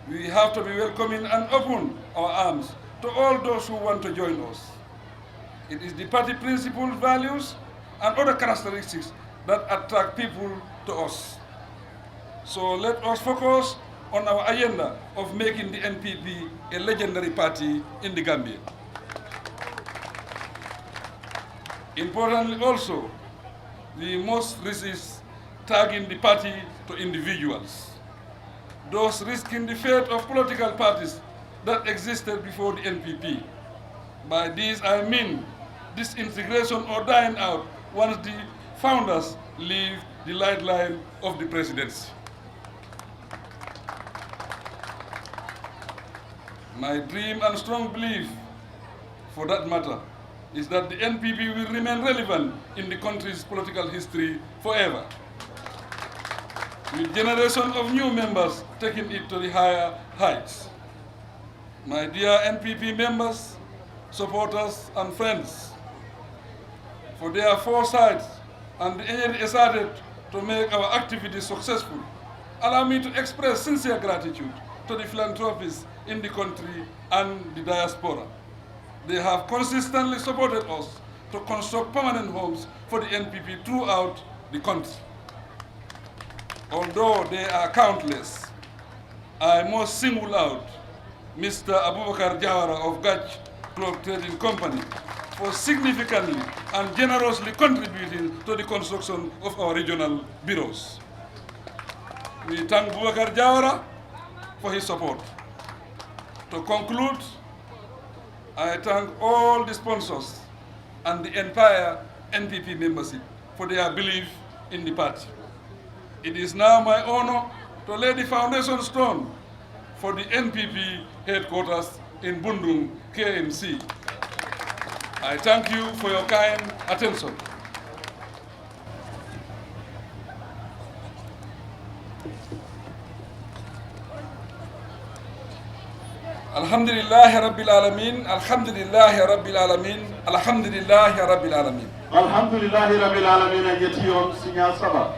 we have to be welcoming and open our arms to all those who want to join us. It is the party principles, values, and other characteristics that attract people to us. So let us focus on our agenda of making the NPP a legendary party in the Gambia. Importantly also, we must resist tagging the party to individuals, those risking the fate of political parties that existed before the NPP. By this I mean disintegration or dying out once the founders leave the light line of the presidency. My dream and strong belief, for that matter, is that the NPP will remain relevant in the country's political history forever, with generations of new members taking it to the higher heights. My dear NPP members, supporters, and friends, for their foresight and the energy exerted to make our activities successful, allow me to express sincere gratitude to the philanthropists in the country and the diaspora. They have consistently supported us to construct permanent homes for the NPP throughout the country. Although they are countless, I must single out Mr. Abubakar Jawara of Gach Cloth Trading Company for significantly and generously contributing to the construction of our regional bureaus. We thank Abubakar Jawara for his support. To conclude, I thank all the sponsors and the entire NPP membership for their belief in the party. It is now my honor to lay the foundation stone for the NPP headquarters in Bundung, KMC. I thank you for your kind attention. Alhamdulillah Rabbil Alamin, Alhamdulillah Rabbil Alamin, Alhamdulillah Rabbil Alamin. Alhamdulillah Rabbil Alamin a yetti on signal saba.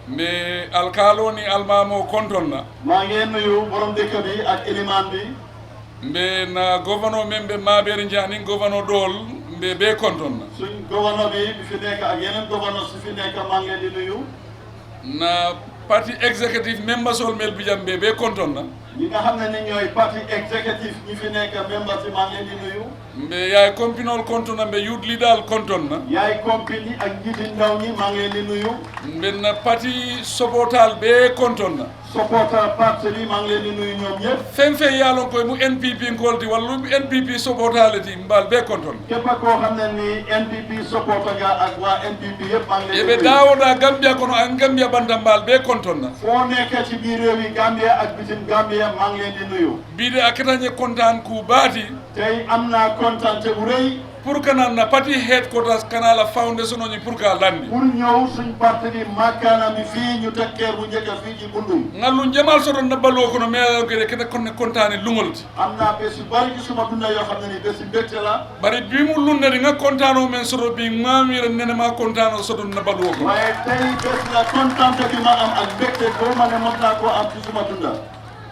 Me alkalo ni almamo kontonna. Ma ngeen nuyu borom dekk bi ak iliman bi. Mbe na gouverneur membe Maberi Njani gouverneur Dol mbe be kontonna. Suñ gouverneur bi fi nekk ak yeneen gouverneur su fi nekk maa ngi leen di nuyu. Na party executive members ol mel bijam be kontonna. ñi nga xam ne ni ñooy parti executive ñi fi nekk members yi maa ngi leen di nuyu. Mbe yaay compinol kontonna mbe youth leader kontonna. yaay compini ak njiiti ndaw ñi maa ngi leen di nuyu. Mbe na parti supportal be kontonna. supporter parti bi maa ngi leen di nuyu ñoom ñëpp. Fenfe yaalon koy mu NPP ngolti walla NPP supportality mbal be kontonna. képp koo xam ne ni NPP supporter nga ak waa NPP yëpp maa ngi leen di nuyu. ebe daawoda Gambia kono ak Gambia banta mbal be kontonna. foo nekk ci biir réew yi Gambia ak bitim Gambia maa ngi leen di nuyu. Bii de akatañe kontaan ku baati. tey am naa kontaan bu rëy. pour que na parti headquarters kana la foundation ni pour ka landi. pour ñëw suñ parti bi makkaana mi fii ñu teg keer bu njëkk fii ci Bundung. ngalu jamal soto na baloo kono mais ko de kene konne kontaane lungolti. am naa bés yu bari ci suma dunda yoo xam ne ni bés yu mbégte la. bari bi mu lunde di nga kontaanoo men soto bi maamira nene ma kontaanoo soto na baloo ko. waaye tey bés la kontaante bi ma am ak mbégte boo ma ne mos naa koo am ci suma dunda.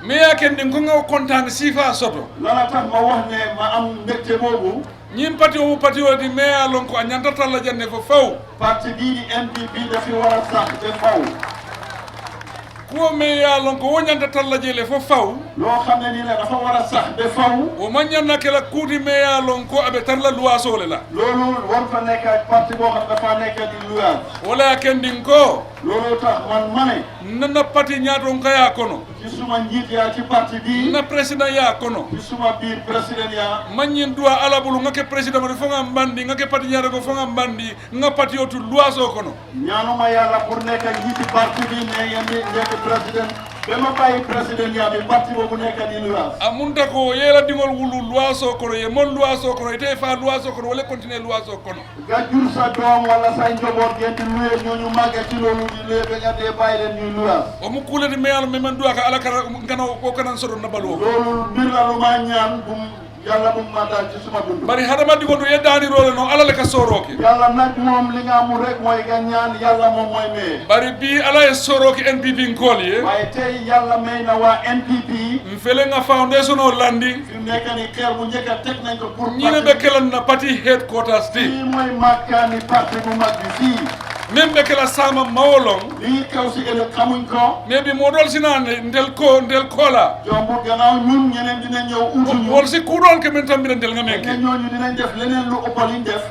mais yaa kenn di ko nga kontaan siifa soto. loola tax ma wax ne ma am mbégte boobu. ñim parti o di mais alon ko a ñanta talla janne fo faw. parti bii di NPP dafi war a sax ba faw. ko mais alon ko wo ñanta talla jele fo faw. loo xam ne nii la dafa war a sax ba faw. o ma ñanna ke la kuuti mais alon ko abe tar la luwaasoo le la. loolu war fa nekk ak parti boo xam dafa nekk di luwaas. wala kenn din ko. loolu tax man ma ne. nana parti ñaaton kaya kono. ci suma njiit yaa ci parti bi. na président yaa kono. ci suma biir président yaa. mañin duwa alabulu nga ke président ma fo nga mbandi nga ke parti ñaata ko fo nga mbandi nga parti otu luwaasoo kono. ñaanuma yàlla pour nekk njiiti parti bi ne ngeen di nekk président ba ma bàyyi président yaa bi parti boobu nekk di luwaas. amunta ko yeela dingol wulu luwaasoo kono ye mon luwaasoo kono ite fa luwaasoo kono wala continuer luwaasoo kono. nga jur sa doom wala sa njaboot ngeen di luye ñooñu màgge ci loolu di luye ba nga dee bàyyi leen ñuy luwaas. o mu kuuleti meyalo me man duwa ka ala kana ngana ko kanan soto na baloo. loolu mbir la lu ma ñaan yàlla bu ma daal ci suma dund. bari hadama digo do yeddaani roole no ala le ka soorooke. yàlla nag moom li nga amul rek mooy nga ñaan yàlla moom mooy maye. bari bii ala ye soorooke NPP nkool ye. waaye tey yàlla may na waa NPP. mfele nga foundation o landi. fi mu nekk ni xeer bu njëkk a teg nañ ko pour. ñine be kelan na parti headquarters ti. fii mooy makkaani parti bu mag bi fii. même be kela sama mawolong. lii kaw si ëllëg xamuñ ko. mais bi moo dool si naan ndel koola. jombu gannaaw ñun ñeneen dina ñëw utuñu. wol si kuudoon ke men tambira ndel nga menke. ñooñu dinañ def leneen lu ëpp liñ def.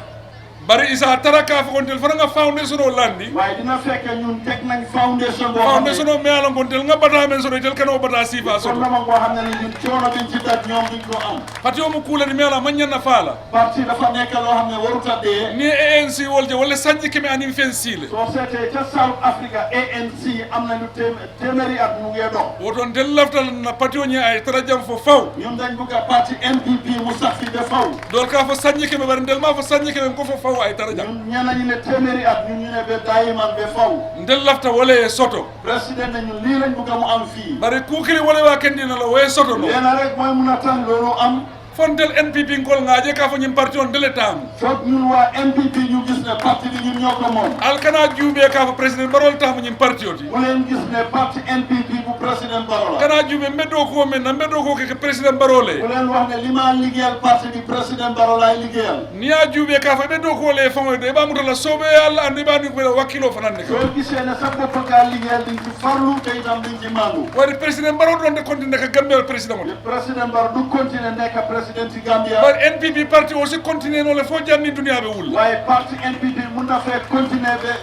bari isa taraka fa gontel fa nga foundation o landi waaye dina fekk ñun teg nañ foundation boo foundation o me ala gontel nga bata men so tel kano bata sifa so kon boo xam ne ni ñun coono biñ ci daj ñoom duñ ko am fati o mu kulani me ala man ñanna faala parti dafa nekk loo xam ne warut a dee ni ANC wolje wala sanji keme anim fen siile soo seetee ca South Africa ANC am nañu téeméeri at mu ngee dox woton del laftal na pati o ñi ay tara jam fo faw ñun dañ bëgg a parti NPP mu sax fi ba faw dol ka fo sanji keme bari ndel ma fo sanji keme ko fo faw ay tara jam ñun ñenn ñi ne téeméeri at ñun ñu ne ba dayiman ba faw ndel lafta wala e soto président ne ñun lii lañ bëgg mu am fii bari kukili wala wa kendi na la way soto no leena rek mooy mun a tan loolu am fondel NPP ngol ngaaje ka fo ñim parti on dele tam foog ñun waa NPP ñu gis ne parti bi ñun ñoo ko moom alkana juube ka fo président barol tam ñim parti oti bu leen gis ne parti NPP bu président Barrow la kana juube mbeddo ko men na mbeddo ko ke président Barrow bu leen wax ne li ma liggéeyal parti bi président Barrow laay liggéeyal ni ya juube ka fo mbeddo ko le famo de ba mutala sobe yalla andi ba ni ko wakilo fanande ko soo gisee ne sa bopp ka liggéeyal diñ ci farlu te itam diñ ci mandu wari président Barrow don de continuer ka gambel président mo président Barrow du continuer nekk président ci Gambia but NPP parti aussi continuer no le fo janni dunia be wul waaye parti NPP mun na fee continuer be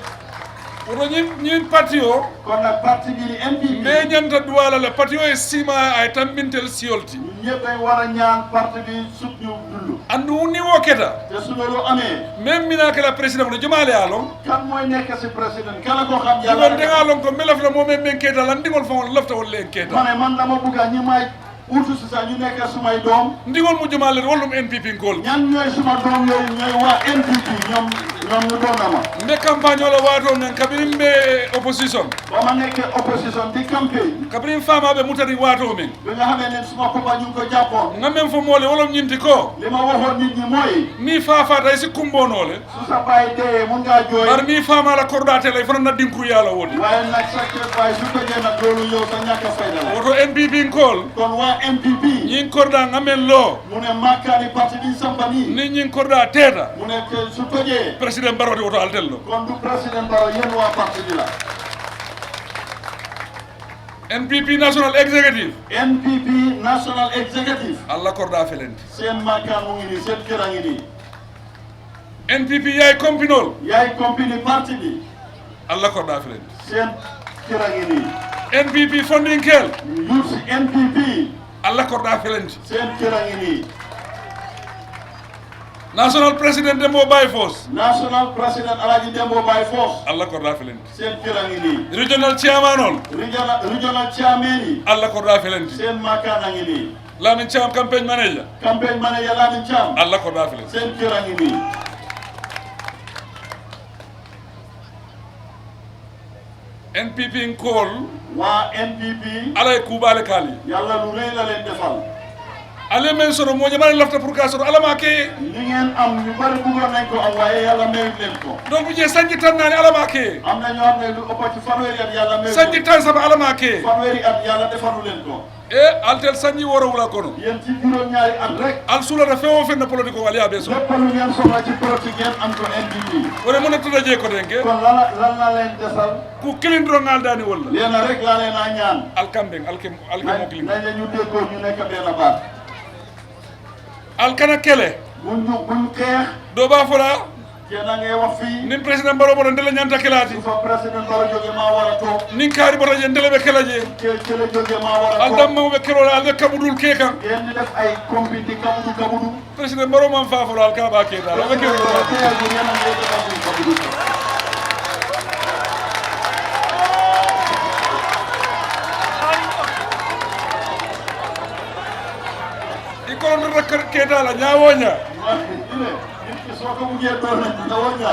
woto ñin parti o kon nag parti bi ni NPP mais ñanta duwala le parti o e sima ay tambintel siolti ñëpp dañ war a ñaan parti bi sut ñu dund andu ni wo keta te su loolu amee même mina kala président no jomale alon kan mooy nekk si président kala ko xam yàlla de ngalon ko melaf la mo men keta lan dingol fa lafta wol len keta ma ne man dama bëgg ñi may utu si sax ñu nekk sumay doom ndigol mu jomale wallum NPP ngol ñan ñooy suma doom yooyu ñooy waa NPP ñoom ñu doon na ma mbe campagne wala waato men kabirim be opposition ba ma nekkee opposition di campagne kabirim fama be mutari waato men bi nga xamee ne suma papa ñu ko jàppoon nga men fo moole wala ñinti ko li ma waxoon nit ñi mooy ni faafa tay si kumbonole su sa baay dee mun ngaa jooy bar ni fama la kordate lay fana na dinku yàlla wodi waaye nag sa baay su ko jee nag loolu yow sa ñàkk fayda la woto NPP ngol kon waa NPP ñin korda ngamen lo mu ne makkaani parti bi sampani ni ñin korda teta mu ne su tojee président Barrow woto altello kon du président Barrow yéen waa parti bi la NPP national executive NPP national executive Allah korda felenti seen makkaan mu ngi nii seen kër a ngi nii NPP yaay compinol yaay compini parti bi Allah korda felenti seen kër a ngi nii NPP funding kel youth NPP Allah korda felenti seen kër a ngi nii national president Dembo Baye Force national president Alaji Dembo Baye Force Allah korda felenti seen kër a ngi nii regional chairman on regional chairman yi Allah korda felenti seen makkaan a ngi nii Lamin Cham campaign manager Lamin Cham Allah korda felenti seen kër a ngi nii NPP ngol waa NPP alay kubale kali yàlla lu rëy la leen defal ale men soro mo ñamane lafta pour ka soro alama ke li ngeen am ñu bari bëggoon nañ ko am waaye yàlla mayut leen ko donc je sanji tan nani alama ke am na ñoo xam ne lu ëpp ci fanweeri at yàlla mayut sanji tan sama alama ke fanweeri at yàlla defalu leen ko altel sanji woro wala kono yéen ci juróom-ñaari at rek al sula da fewo fenn politique wala ya beso lépp lu ngeen soxla ci politique ngeen am ko NPP wala mën a tudda je ko denke kon lan la leen desal ku kilindro ngal dani wala leena rek laa leen a ñaan alkambeng alkem mo kilim nañ ñu déggoo ñu nekk benn baat alkana kele buñ xeex do ba fola kenn a ngi wax fii nin président Barrow bodo ndela ñanta kelati su fa président Barrow jóge maa war a toog nin kaari bodo je ndela be kelaje kele jóge maa war a toog al damma be kerola al be kabudul keka ngeen di def ay compiti kabudu président Barrow man fa fola al kaba keta al be kerola ikono rakar keta la nyawonya soko mu ngeen doon na wonya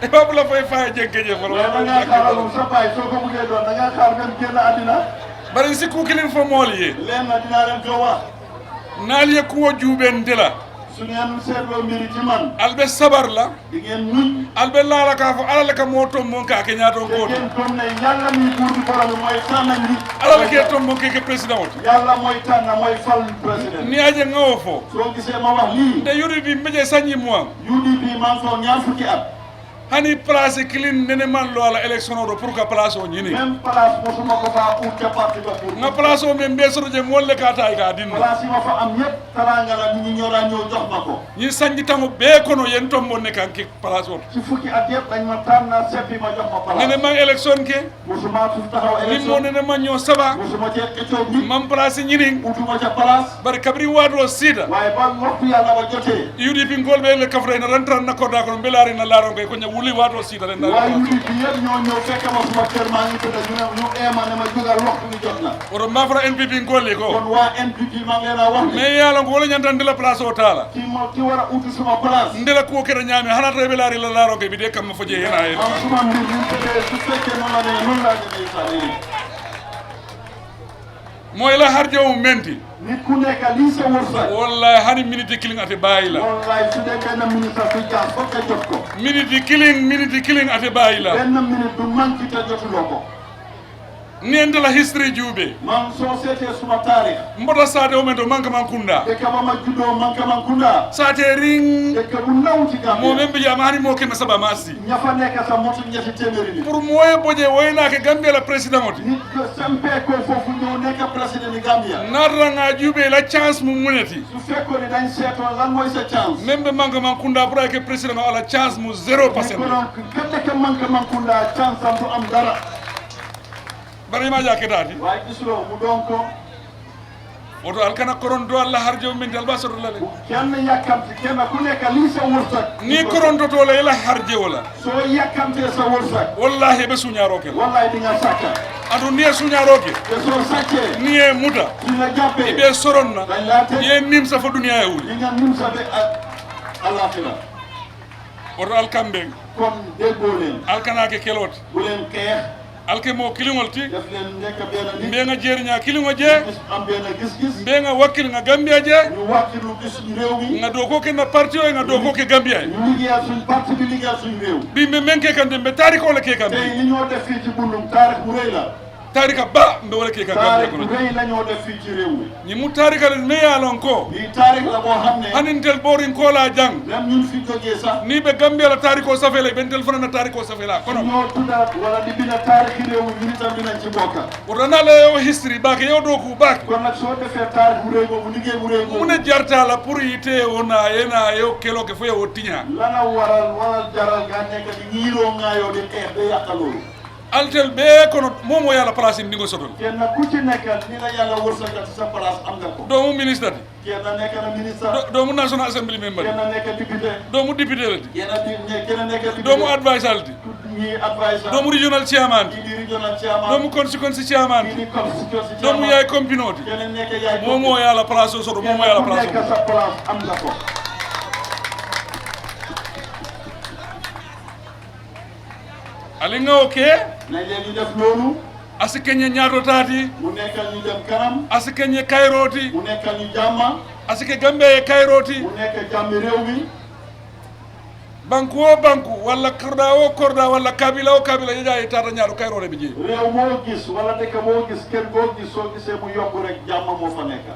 e babu la fay fay jenkeje folo da nga xaaral sa bay soko mu ngeen doon da nga xaar même génn àddina bari si ku kilin fo mool yi leen na dinaa leen ko wax naal ye kuwo juuben dila su ngeen seetloo mbiri ci man albe sabar la di ngeen muñ albe laala ka fo alala ka moo tom mon ka ke ñaato ko ngeen tom ne yàlla mi buur bi borom mooy tànn nit alala ke tom mon ke président wot yàlla mooy tànn mooy fal président ni aje ngawo fo soo gisee ma wax lii nde UDP mbeje sañi mo UDP man fo ñaar fukki at hani place kilin nene man lo ala election do pour que place o ñini même place musuma ko fa ut ca parti ba pour nga place o men be soro je molle ka tay ka dinna place yi ma fa am yépp taranga la nit ñi ñora ñoo jox mako ñi sanji tangu be kono yen tombo ne kan ki place o ci fukki at yépp dañ ma tan na seppi ma jox ma place nene man election ke musuma fu taxaw ni mo election nene man ñoo saba musuma ci keccoo bi man place ñini utuma ca place bar kabri wado sida waye ba waxtu yalla ba jotee UDP ngol be le kafre na rentran na ko da ko belari na laro ko nya wuli wado sida le na waye UDP yépp ñoo ñëw fekk ma suma kër maa ngi tëdd ñu eema ne ma jugal waxtu bi jot na oto mafra NPP ngol le ko kon waa NPP maa ngi leen a wax mais yalla ko wala ñanta ndela place o tala ki war a uti suma place ndela ko kere ñami hana to belari la laro ko bi de kam ma faje yena e am suma mbir ñu tëddee su fekkee noonu la ne noonu laa demee sa moy la harjo menti nit ku nekk li sa wursa wallahi hani minute killing ate bayila wallahi su dee benn minute fi jaas fokk nga jot ko minute killing ate bayila benn minute du manki te jotuloo ko niende la history jube man soo seetee suma taarix mboda sade o mento manka man kunda dëkk ba ma juddoo manka man kunda sate ring dëkk bu ndaw ci Gambia mo membe jama hani mo kenna saba masi ña fa nekk sa motu ñetti téeméeri nit pour moye boje woyna ke Gambia la président oti nit ko sampe ko foofu ñëw nekk président ni Gambia naranga jube la chance mu muneti su fekkoon ne dañ seetoon lan mooy sa chance membe manka man kunda pour que président ala chance mu 0% ke manka man kunda chance am du am dara bari ma jake dati waaye gisuloo mu doon ko oto alkana koron do Allah harjo min dal basoro lale kenn yàkkamti kenn ku nekk li sa wursak ni koron to to la harje wala soo yàkkamtee sa wursak wallahi be suñaro ke wallahi di nga sàkka adu ni suñaro ke te soo sàccee ni e muta su la jàppee be soronna dañ laa tëj ye nim sa fa dunya e wuli di nga nim sa be alaxira oto alkambe kon déggoo leen alkana ke kelot bu leen xeex alke mo kilingol ti def leen nekk benn nit mbenga jerña kilingo je am benn gis-gis mbenga wakkil nga Gambia je ñu wàkkilu gis réew mi nga do ko ke na parti o nga do ko ke Gambia ñu liggéeyal suñ parti bi liggéeyal suñ réew bi me menke kan dembe tari ko la ke kan tey li ñoo def fii ci Bundung taarix bu rëy la tarika ba mbe wala ke kan Gambia ko taarix bu rëy la ñoo def fii ci réew mi ni mu tarika le me yalon ko lii taarix la boo xam ne hanintel borin ko la jang même ñun fi jógee sax ni be Gambia la tariko safela ben telephone na tariko safela kono ñoo tuddaat wala di bina taarixi réew mi ñu itam dinañ ci bokka urana le yo history ba ke yo do ku ba kon nag soo defee taarix bu rëy boobu liggéey bu rëy boobu mu ne jarta la pour yite wona yena yo kelo ke foye wotinya lana waral jaral nga nekk di ñiiroo ngaayoo di xeex ba yàqa loolu altel be kono momo yalla place ndi go sotol kenn ku ci nekkal ni la yàlla wërsëgal ci sa place am nga ko doomu ministre di kenn nekk na ministre doomu national assembly member kenn nekk député doomu député la di kenn nekk député doomu advisor di ñi advisor doomu regional chairman di regional chairman doomu constituency chairman di constituency doomu yaay compino di kenn nekk yaay momo yalla place o soto momo yalla place nekk sa place am nga ko alinga oke nañ leen ñu def loolu asikenye ñaato taati mu nekkal ñu dem kanam asikenye kayroti mu nekkal ñu jàmma asike gambe e kayroti mu nekk jàmmi réew mi banku o banku walla korda o korda walla kabila o kabila yeja e tata ñaato kayrore bi je réew moo gis wala dëkk moo gis kër goo gis soo gisee mu yokku rek jàmma moo fa nekk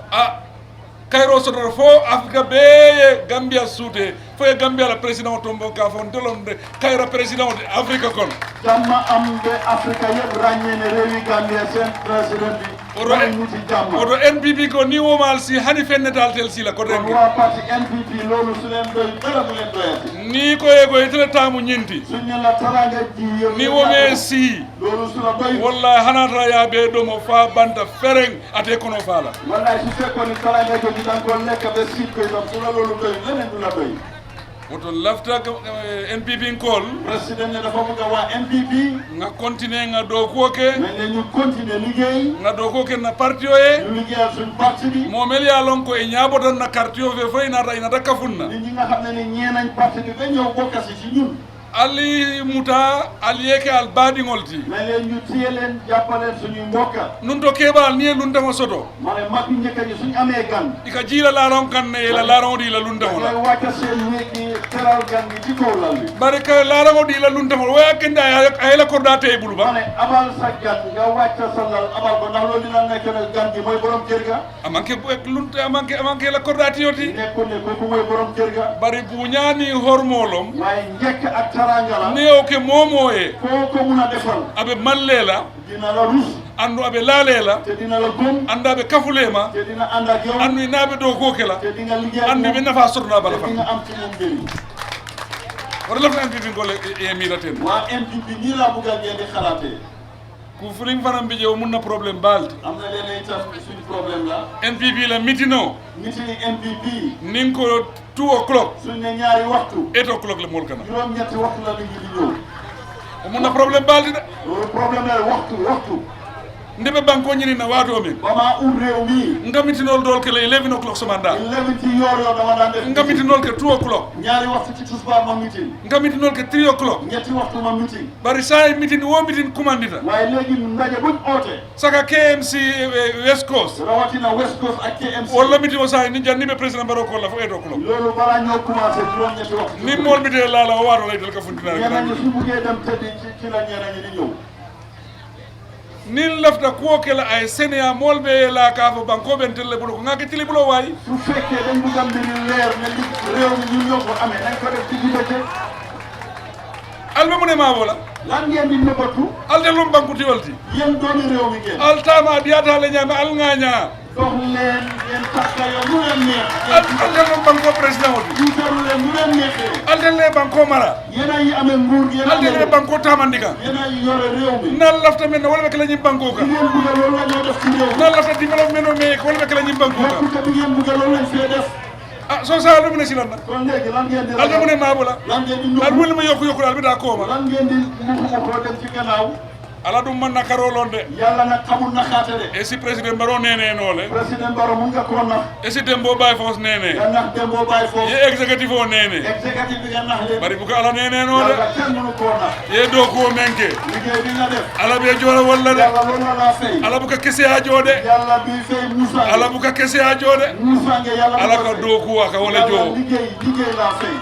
kayro sodoro fo afrique be Gambia suute fo e Gambia la président tombo ka fon delonde kayro président de afrique kon jamma am be afrique yeb ragnene rewi Gambia sen président bi oto NPP ko ni womal si hani fennetal tel si la ko dengue wa parti NPP lolu su len doy dara du len doyati ni ko e ko itele tamu nyinti suñu la taranga ji ni wome si lolu su la doy wallahi hanata ya be do mo fa banta fereng ate kono fala wallahi su fekko ni taranga ko di dan ko nek be sit ko dam su la lolu doy lenen du la doy woto lafta NPP kol président ne dafa bëgg wa NPP nga continuer nga do ko ke mais ñu continuer liggéey nga do ko ke na parti o e ñu liggéeyal suñu parti bi mo mel ya lon ko e ñaabotan na carte o fe fay na ray na dakafunna ñi nga xamne ni ñeenañ parti bi ba ñew bokkasi ci ñun ali muta ali yeke al baadiŋol ti mais leen ñu téye leen jàppaleen suñuy mbokka nun to keɓal ni e luntema soto ma ne mag njëkk ñi suñ amee gan ika jiila laaron kan ne ila laaron ɗi ila luntemo la wàcca seen wéegi teral gan gi ci kaw lal bi bari ka laaron ɗi ila luntemol waya kende a yela korda tey bulu ba ma ne abal sa gan nga wàcca sa lal abal ko ndax loolu dina nekk ne gan gi mooy borom kër ga amanke lunte amanke la korda tiyoti nekku ne kooku mooy borom kër ga bari buñaani hormolom waaye njëkk ak tarangala neo ke momoye ko muna defal abe mallela dina la rus andu abe lalela te dina la gom anda abe kafulema te dina anda ak yow andu inabe do kokela te dinga liggéey andu be nafa sorna bala fa dinga am ci mom beri wala la MPP ngole e mi laten wa MPP ni la bugal ngeen di xalaté ku fulim fanam bi jew mun na problème balti am na leneen itam suñu problème la MPP la mitino meeting MPP nin ko 2 o'clock suñ ne ñaari waxtu 8 o'clock le mol kana juroom ñetti waxtu la ngi di ñëw o mun na problème balti de loolu problème la waxtu ndebe banko ñini na wato min bama réew mi ngamitinol dol ke le 11 o'clock so manda 11 ci yor dama daan def ngamitinol ke 2 o'clock ñaari waxtu ci tisbaar ma meeting ngamitinol ke 3 o'clock ñetti waxtu ma meeting bari say meeting wo meeting commandita waaye léegi ndaje buñ oote saka KMC West Coast rawatina West Coast ak KMC wala meeting o say ni janni be president baroko la fo 8 o'clock loolu bala ñoo commencé juroom ñetti waxtu ni mol meeting la la wato lay del ka fundina ñeneen su buggee dem tëddi ci la ñeneen ñi di ñëw nin lafta kuwo kela ay Sénégal mool be la ka fo banko ben tele bulo ko ngaki tili bulo way su fekkee dañ bëgg am mbiri leer ne li réew mi ñu ñoo ko amee nañ ko def ci diggante alba mu ne ma wala lan ngeen di nëbbatu al de lum banku ti walti yéen doomi réew mi ngeen al tama diata le ñama al ngaña dox leen ngeen takka yo lu leen neex al de lum banko président woti ñu taru leen lu leen neexee al de le banko mara yéen yi amee nguur gi al de le banko tamandika yéen yi yore réew mi nan lafta men wala be la ñim banko ka ngeen bëgg loolu la ñoo def ci réew nan lafta développement no me ko wala be la ñim banko ka ko bi ngeen bëgg loolu lañ fee def ah so sa lu mu ne ci lan na kon léegi lan ngeen di al mu ne ma wala lan ngeen di al mu ma yokku al bi da ko ma lan ngeen di mu ko dem ci gannaaw ala dum man nakarolon de yalla nak xamul naxaate de e si président baro nene nole président baro mun nga ko nax e si dembo bay fos nene nga nax dembo bay fos ye executive o nene executive bi nga nax le bari bu ko ala nene no de yalla kenn mënu ko nax ye do ko menke liggéey bi nga def ala be jora walla de yalla loolu la fay ala bu ka kesse a jode yalla bi fay Musa ala bu ka kesse a jode Musa nga yalla ala ka do ko aka wala jo liggéey la fay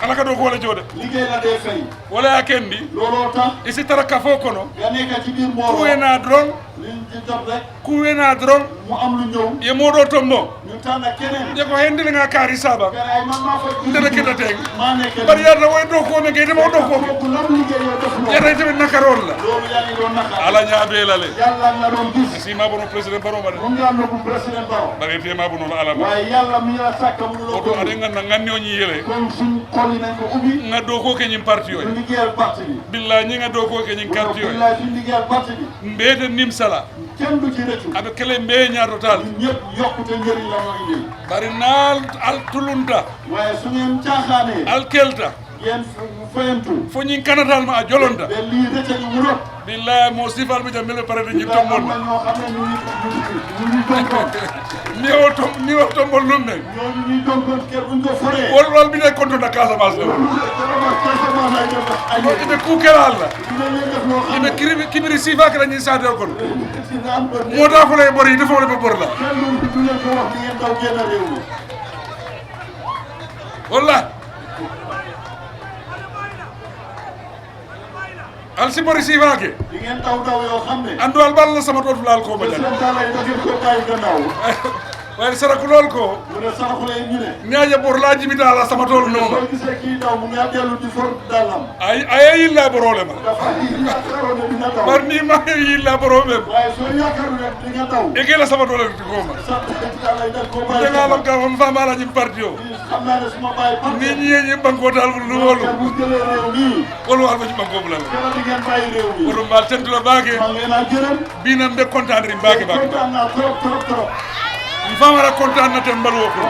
ala ka do ko wala jode liggéey la de fay wala kendi lolo tax isi taraka fo kono ya nekk ci biir mbooloo kuwena dron liñ ci top rek kuwena dron mu am lu ñëw ye modo tombo ñu tan keneen de ko hendele nga kari saba ay man ma fa ndele keta teg ma nekk bari ya da way do ko me ngey dama do ko ko lam liggéey yo def lo ya tay tamit nakarol la loolu yaa ngi doon naxaat ala ñaabe la le yalla na doon gis si ma bono président baro ma de mu nga no ko président baro bari te ma bono ala ma waaye yalla mi la sàkk mu lo ko oto ade nga nganni o ñi yele kon suñ xol yi nañ ko ubbi nga do ko ke ñim parti yoy liggéeyal parti bi billahi ñi nga do ko ke ñim carte yoy billahi suñ liggéeyal parti bi mbede nim sala kenn du ci rëccu abe kele mbe ñaato tal ñëpp yokkute njëriñ la moo indi bari naal al tulunta waaye su ngeen caaxaanee al kelta yéen fayantu fo ñin kanatal ma a jolonta be lii rëcce ñu wuro billahi mo sifal bi jamel pare de ñim tombol am na ñoo xam ne ñu donkoon ni o tombol lum ne ñooñu ñuy donkoon kër buñ ko foree wol bi ne konto na Casamance la ibe ku kelal la ibe kibiri sifa kala ñi sa de kon mo da ko lay bor yi defo le bor la du leen ko wax di ngeen daw génn réew mi wallahi al si bori sifa ke di ngeen daw yoo xam ne andu al bal sama dootu laal ko ba jàng ko bàyyi gannaaw waaye saraku lool ko mu ne saraku lay ñu ne ñaaje bor laa jibita la sama tool nooma soo gisee kii daw mu ngi dellu di for dalam ay yilla borole ma bar ni ma yilla borole waaye soo yaakaaru ne di nga daw e ke la sama tool ko ma de nga lam ka fam fama la ñim parti yo xam naa ne suma bàyyi parti ni ñi ñi banko dal lu wolu bu jëlee réew mi wolu war ba ci banko bu la kala di ngeen bàyyi réew mi wodo mbal tentu la baake ma ngeen a gërëm bi nam de contendre baake baake kontaan naa trop famara kontaan na ten mbalu ko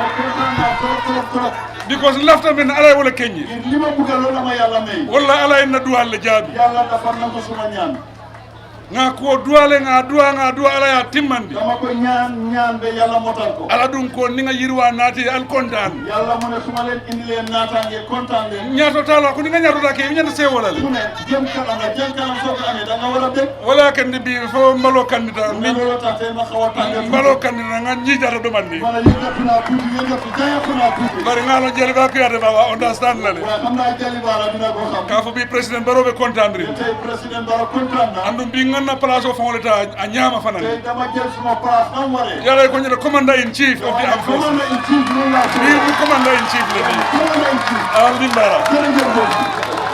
because lafta men alay wala kenyi li ma bëgg loolu ma yàlla may walla alay na duwal le jaabi yàlla dafa nangu suma ñaan nga ko duwale nga duwa ala ya timmandi dama ko ñaan be yàlla motal ko ala dum ko ni nga yirwa naati al kontaan yàlla mu ne suma leen indi leen naataange kontaan leen ñaato tala ko ni nga ñaato take ñanta sewala le mu ne jëm kanam soo ko amee da nga war a dégg wala kandi bi fo mbalo kandida ni loolu tax tey ma xaw a tàngal mbalo kandida nga ñijata do mandi wala yëngatu naa tuuti jaayatu naa tuuti bari nga la jeli ba kiyade ba understand la le waaye xam naa jeli baara dina ko xam ka fo bi président barobe kontandri tey président baro kontaan na andum bi nga na place o fon leta a ñaama fanan tey dama jël suma place am waree yalla ko ñu commander in chief of the armed forces commander in chief ni commander in chief le commander in chief al dimbara jërëjëf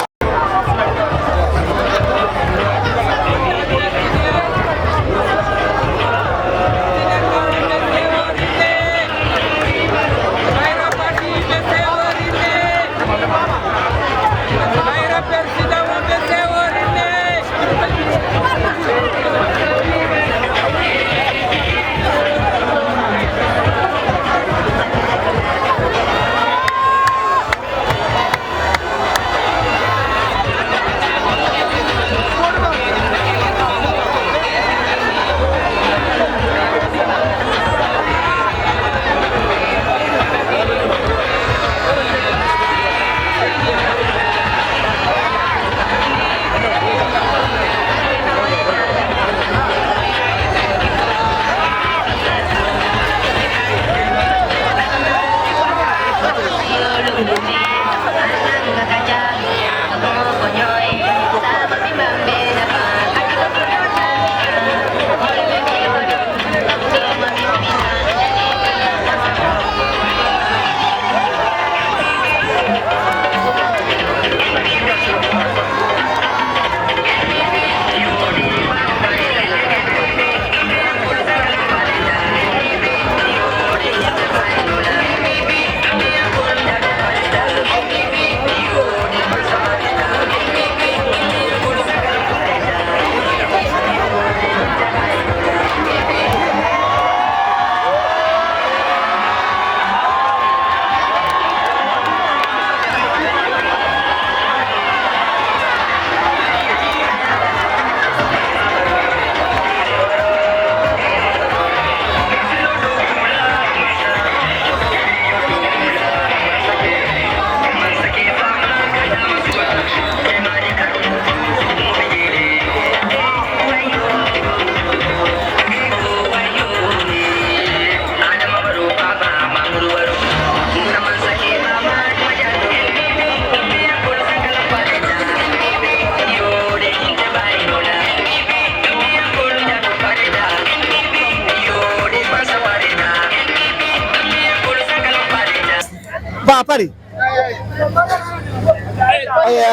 ba pari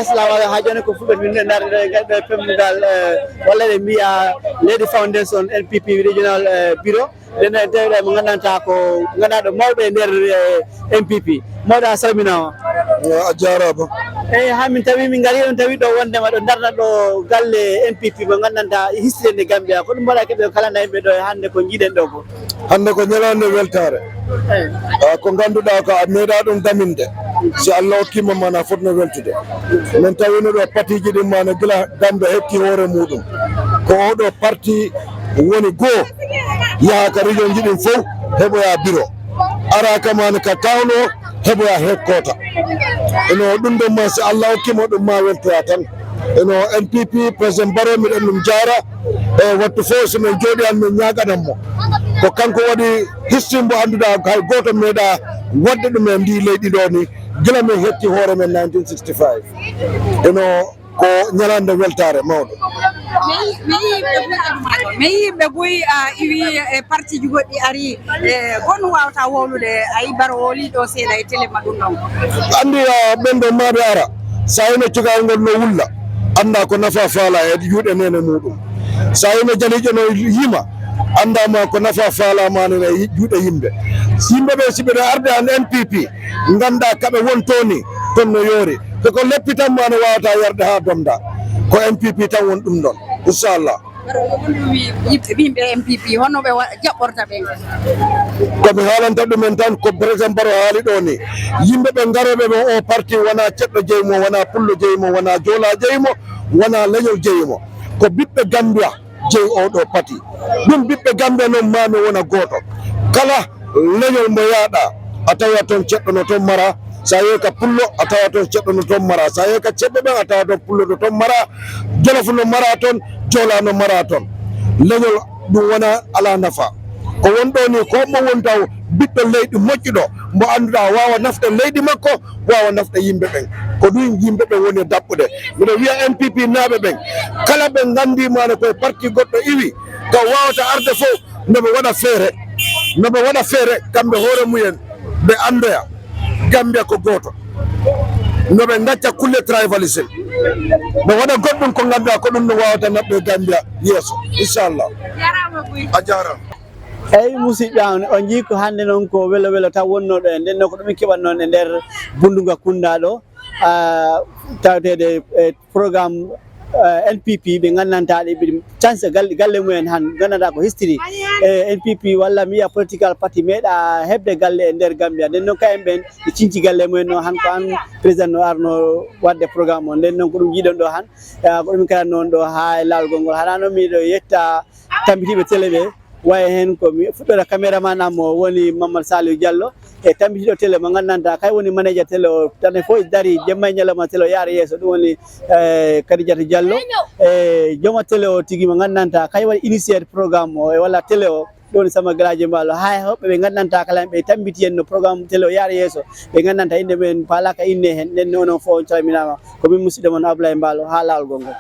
assalamu alaikum hajone ko fulbe min ndar be pemdal wala de mbiya lady foundation NPP regional bureau den tawde mo gandanta ko ganado mawbe nder NPP mawda salmina a jaraba hamin tawi min ngari on tawi do wonde ma do darna do galle NPP mo gandanta history de Gambia ko dum wala kebe kala nay be do hande ko jiden do ko hande ko nyalande weltare ko ganduda ko ameda dum daminde si Allah kimo mana fotno weltude men tawino do patiji di mana gila Gambia hetti hore mudum ko odo parti woni go ya ka region jidin fof hebo ya biro ara kamane ka tawno hebo ya headquarter eno dum do ma si Allah kimo dum ma weltoya tan eno NPP president Barrow mi dum jara wattu fo men jodi an men nyagadam mo ko kanko wadi histimbo anduda kay goto meda wadde dum e ndi leydi do ni gila men hetti hore men 1965 eno ko nyalande weltare mawdo meyi be boy iwi parti ji goddi ari gon wawta wolude ay Barrow woli do seeda e tele madum non andi bendo mabe ara sayno cigal ngol no wulla anda ko nafa fala e juude nene mudum sayno jalijo no yima anda ma ko nafa fala ma ne juude yimbe simbe be sibe arde an NPP nganda kabe wontoni ton no yori ko leppitam ma ne wawata yarde ha domda ko NPP tan won dum don inshallah yimbe MPP hono be jabborta be ko mi halanta dum tan ko president Barrow haali do ni yimbe be ngarobe be o parti wana ceddo jeymo wana pullo jeymo wana jola jeymo wana leñol jeymo ko bibbe Gambia jey o do parti dum bibbe Gambia non mami wona goto kala leñol mo yaada atawa ton ceddo no ton mara sayo ka pullo atawa ton ceddo no ton mara sayo ka cebbe be atawa ton pullo no ton mara jolof no maraton jola no maraton leñol dum wona ala nafa ko wondo ni ko mo wontaw biddo leydi mojjudo mo anduda wawa nafta leydi makko wawa nafta yimbe ben ko dum yimbe be woni dabbude mido wiya NPP naabe ben kala be ngandi mane ko parti goddo iwi ko wawata arde fo no be wada fere kambe hore muyen be andoya Gambia ko goto no be ngacca kulle tribalism no wada goddum ko nganda ko dum no wawata nabbe Gambia yeso inshallah a jarama eyi musidɓe an on jii ko hannde noon ko welo welo taw wonno ɗo e nden noon ko ɗumin keɓat noon e nder Bundunga Kunda ɗo tawtede programme NPP ɓe gandanta ɗe ɓe chance galle mumen han gandanta ko history NPP walla mi wiya political party meeɗa hebde galle e nder Gambia nden noon kayen ɓen ɓe cinci galle mumen no han ko an président no arno wadde programme o nden noon ko ɗum jiiɗon ɗo han ko ɗumin kaɗat noon ɗo ha lawol ngol haɗa noon miɗo yetta tambitiɓe télé ɓe waye hen ko mi fuɗɗora caméraman am o woni Mamadou Saliou Diallo e tambitiɗo télé mo gandanta kay woni manager télé o tan fof dari jemma e ñalawma télé o yaara yeeso ɗum woni Kadidiatou Diallo e jooma télé o tigui mo gandanta kay waɗi initiate programme o e walla télé o ɗo woni Samba Galaje Mballo hay hoɓɓe ɓe gandanta kala ɓe tambiti hen no programme télé o yaara yeeso ɓe gandanta inde men palaka inne hen nden noon fof on calminama komin musidɗo moon Abdoulaye Mballo ha lawol gongol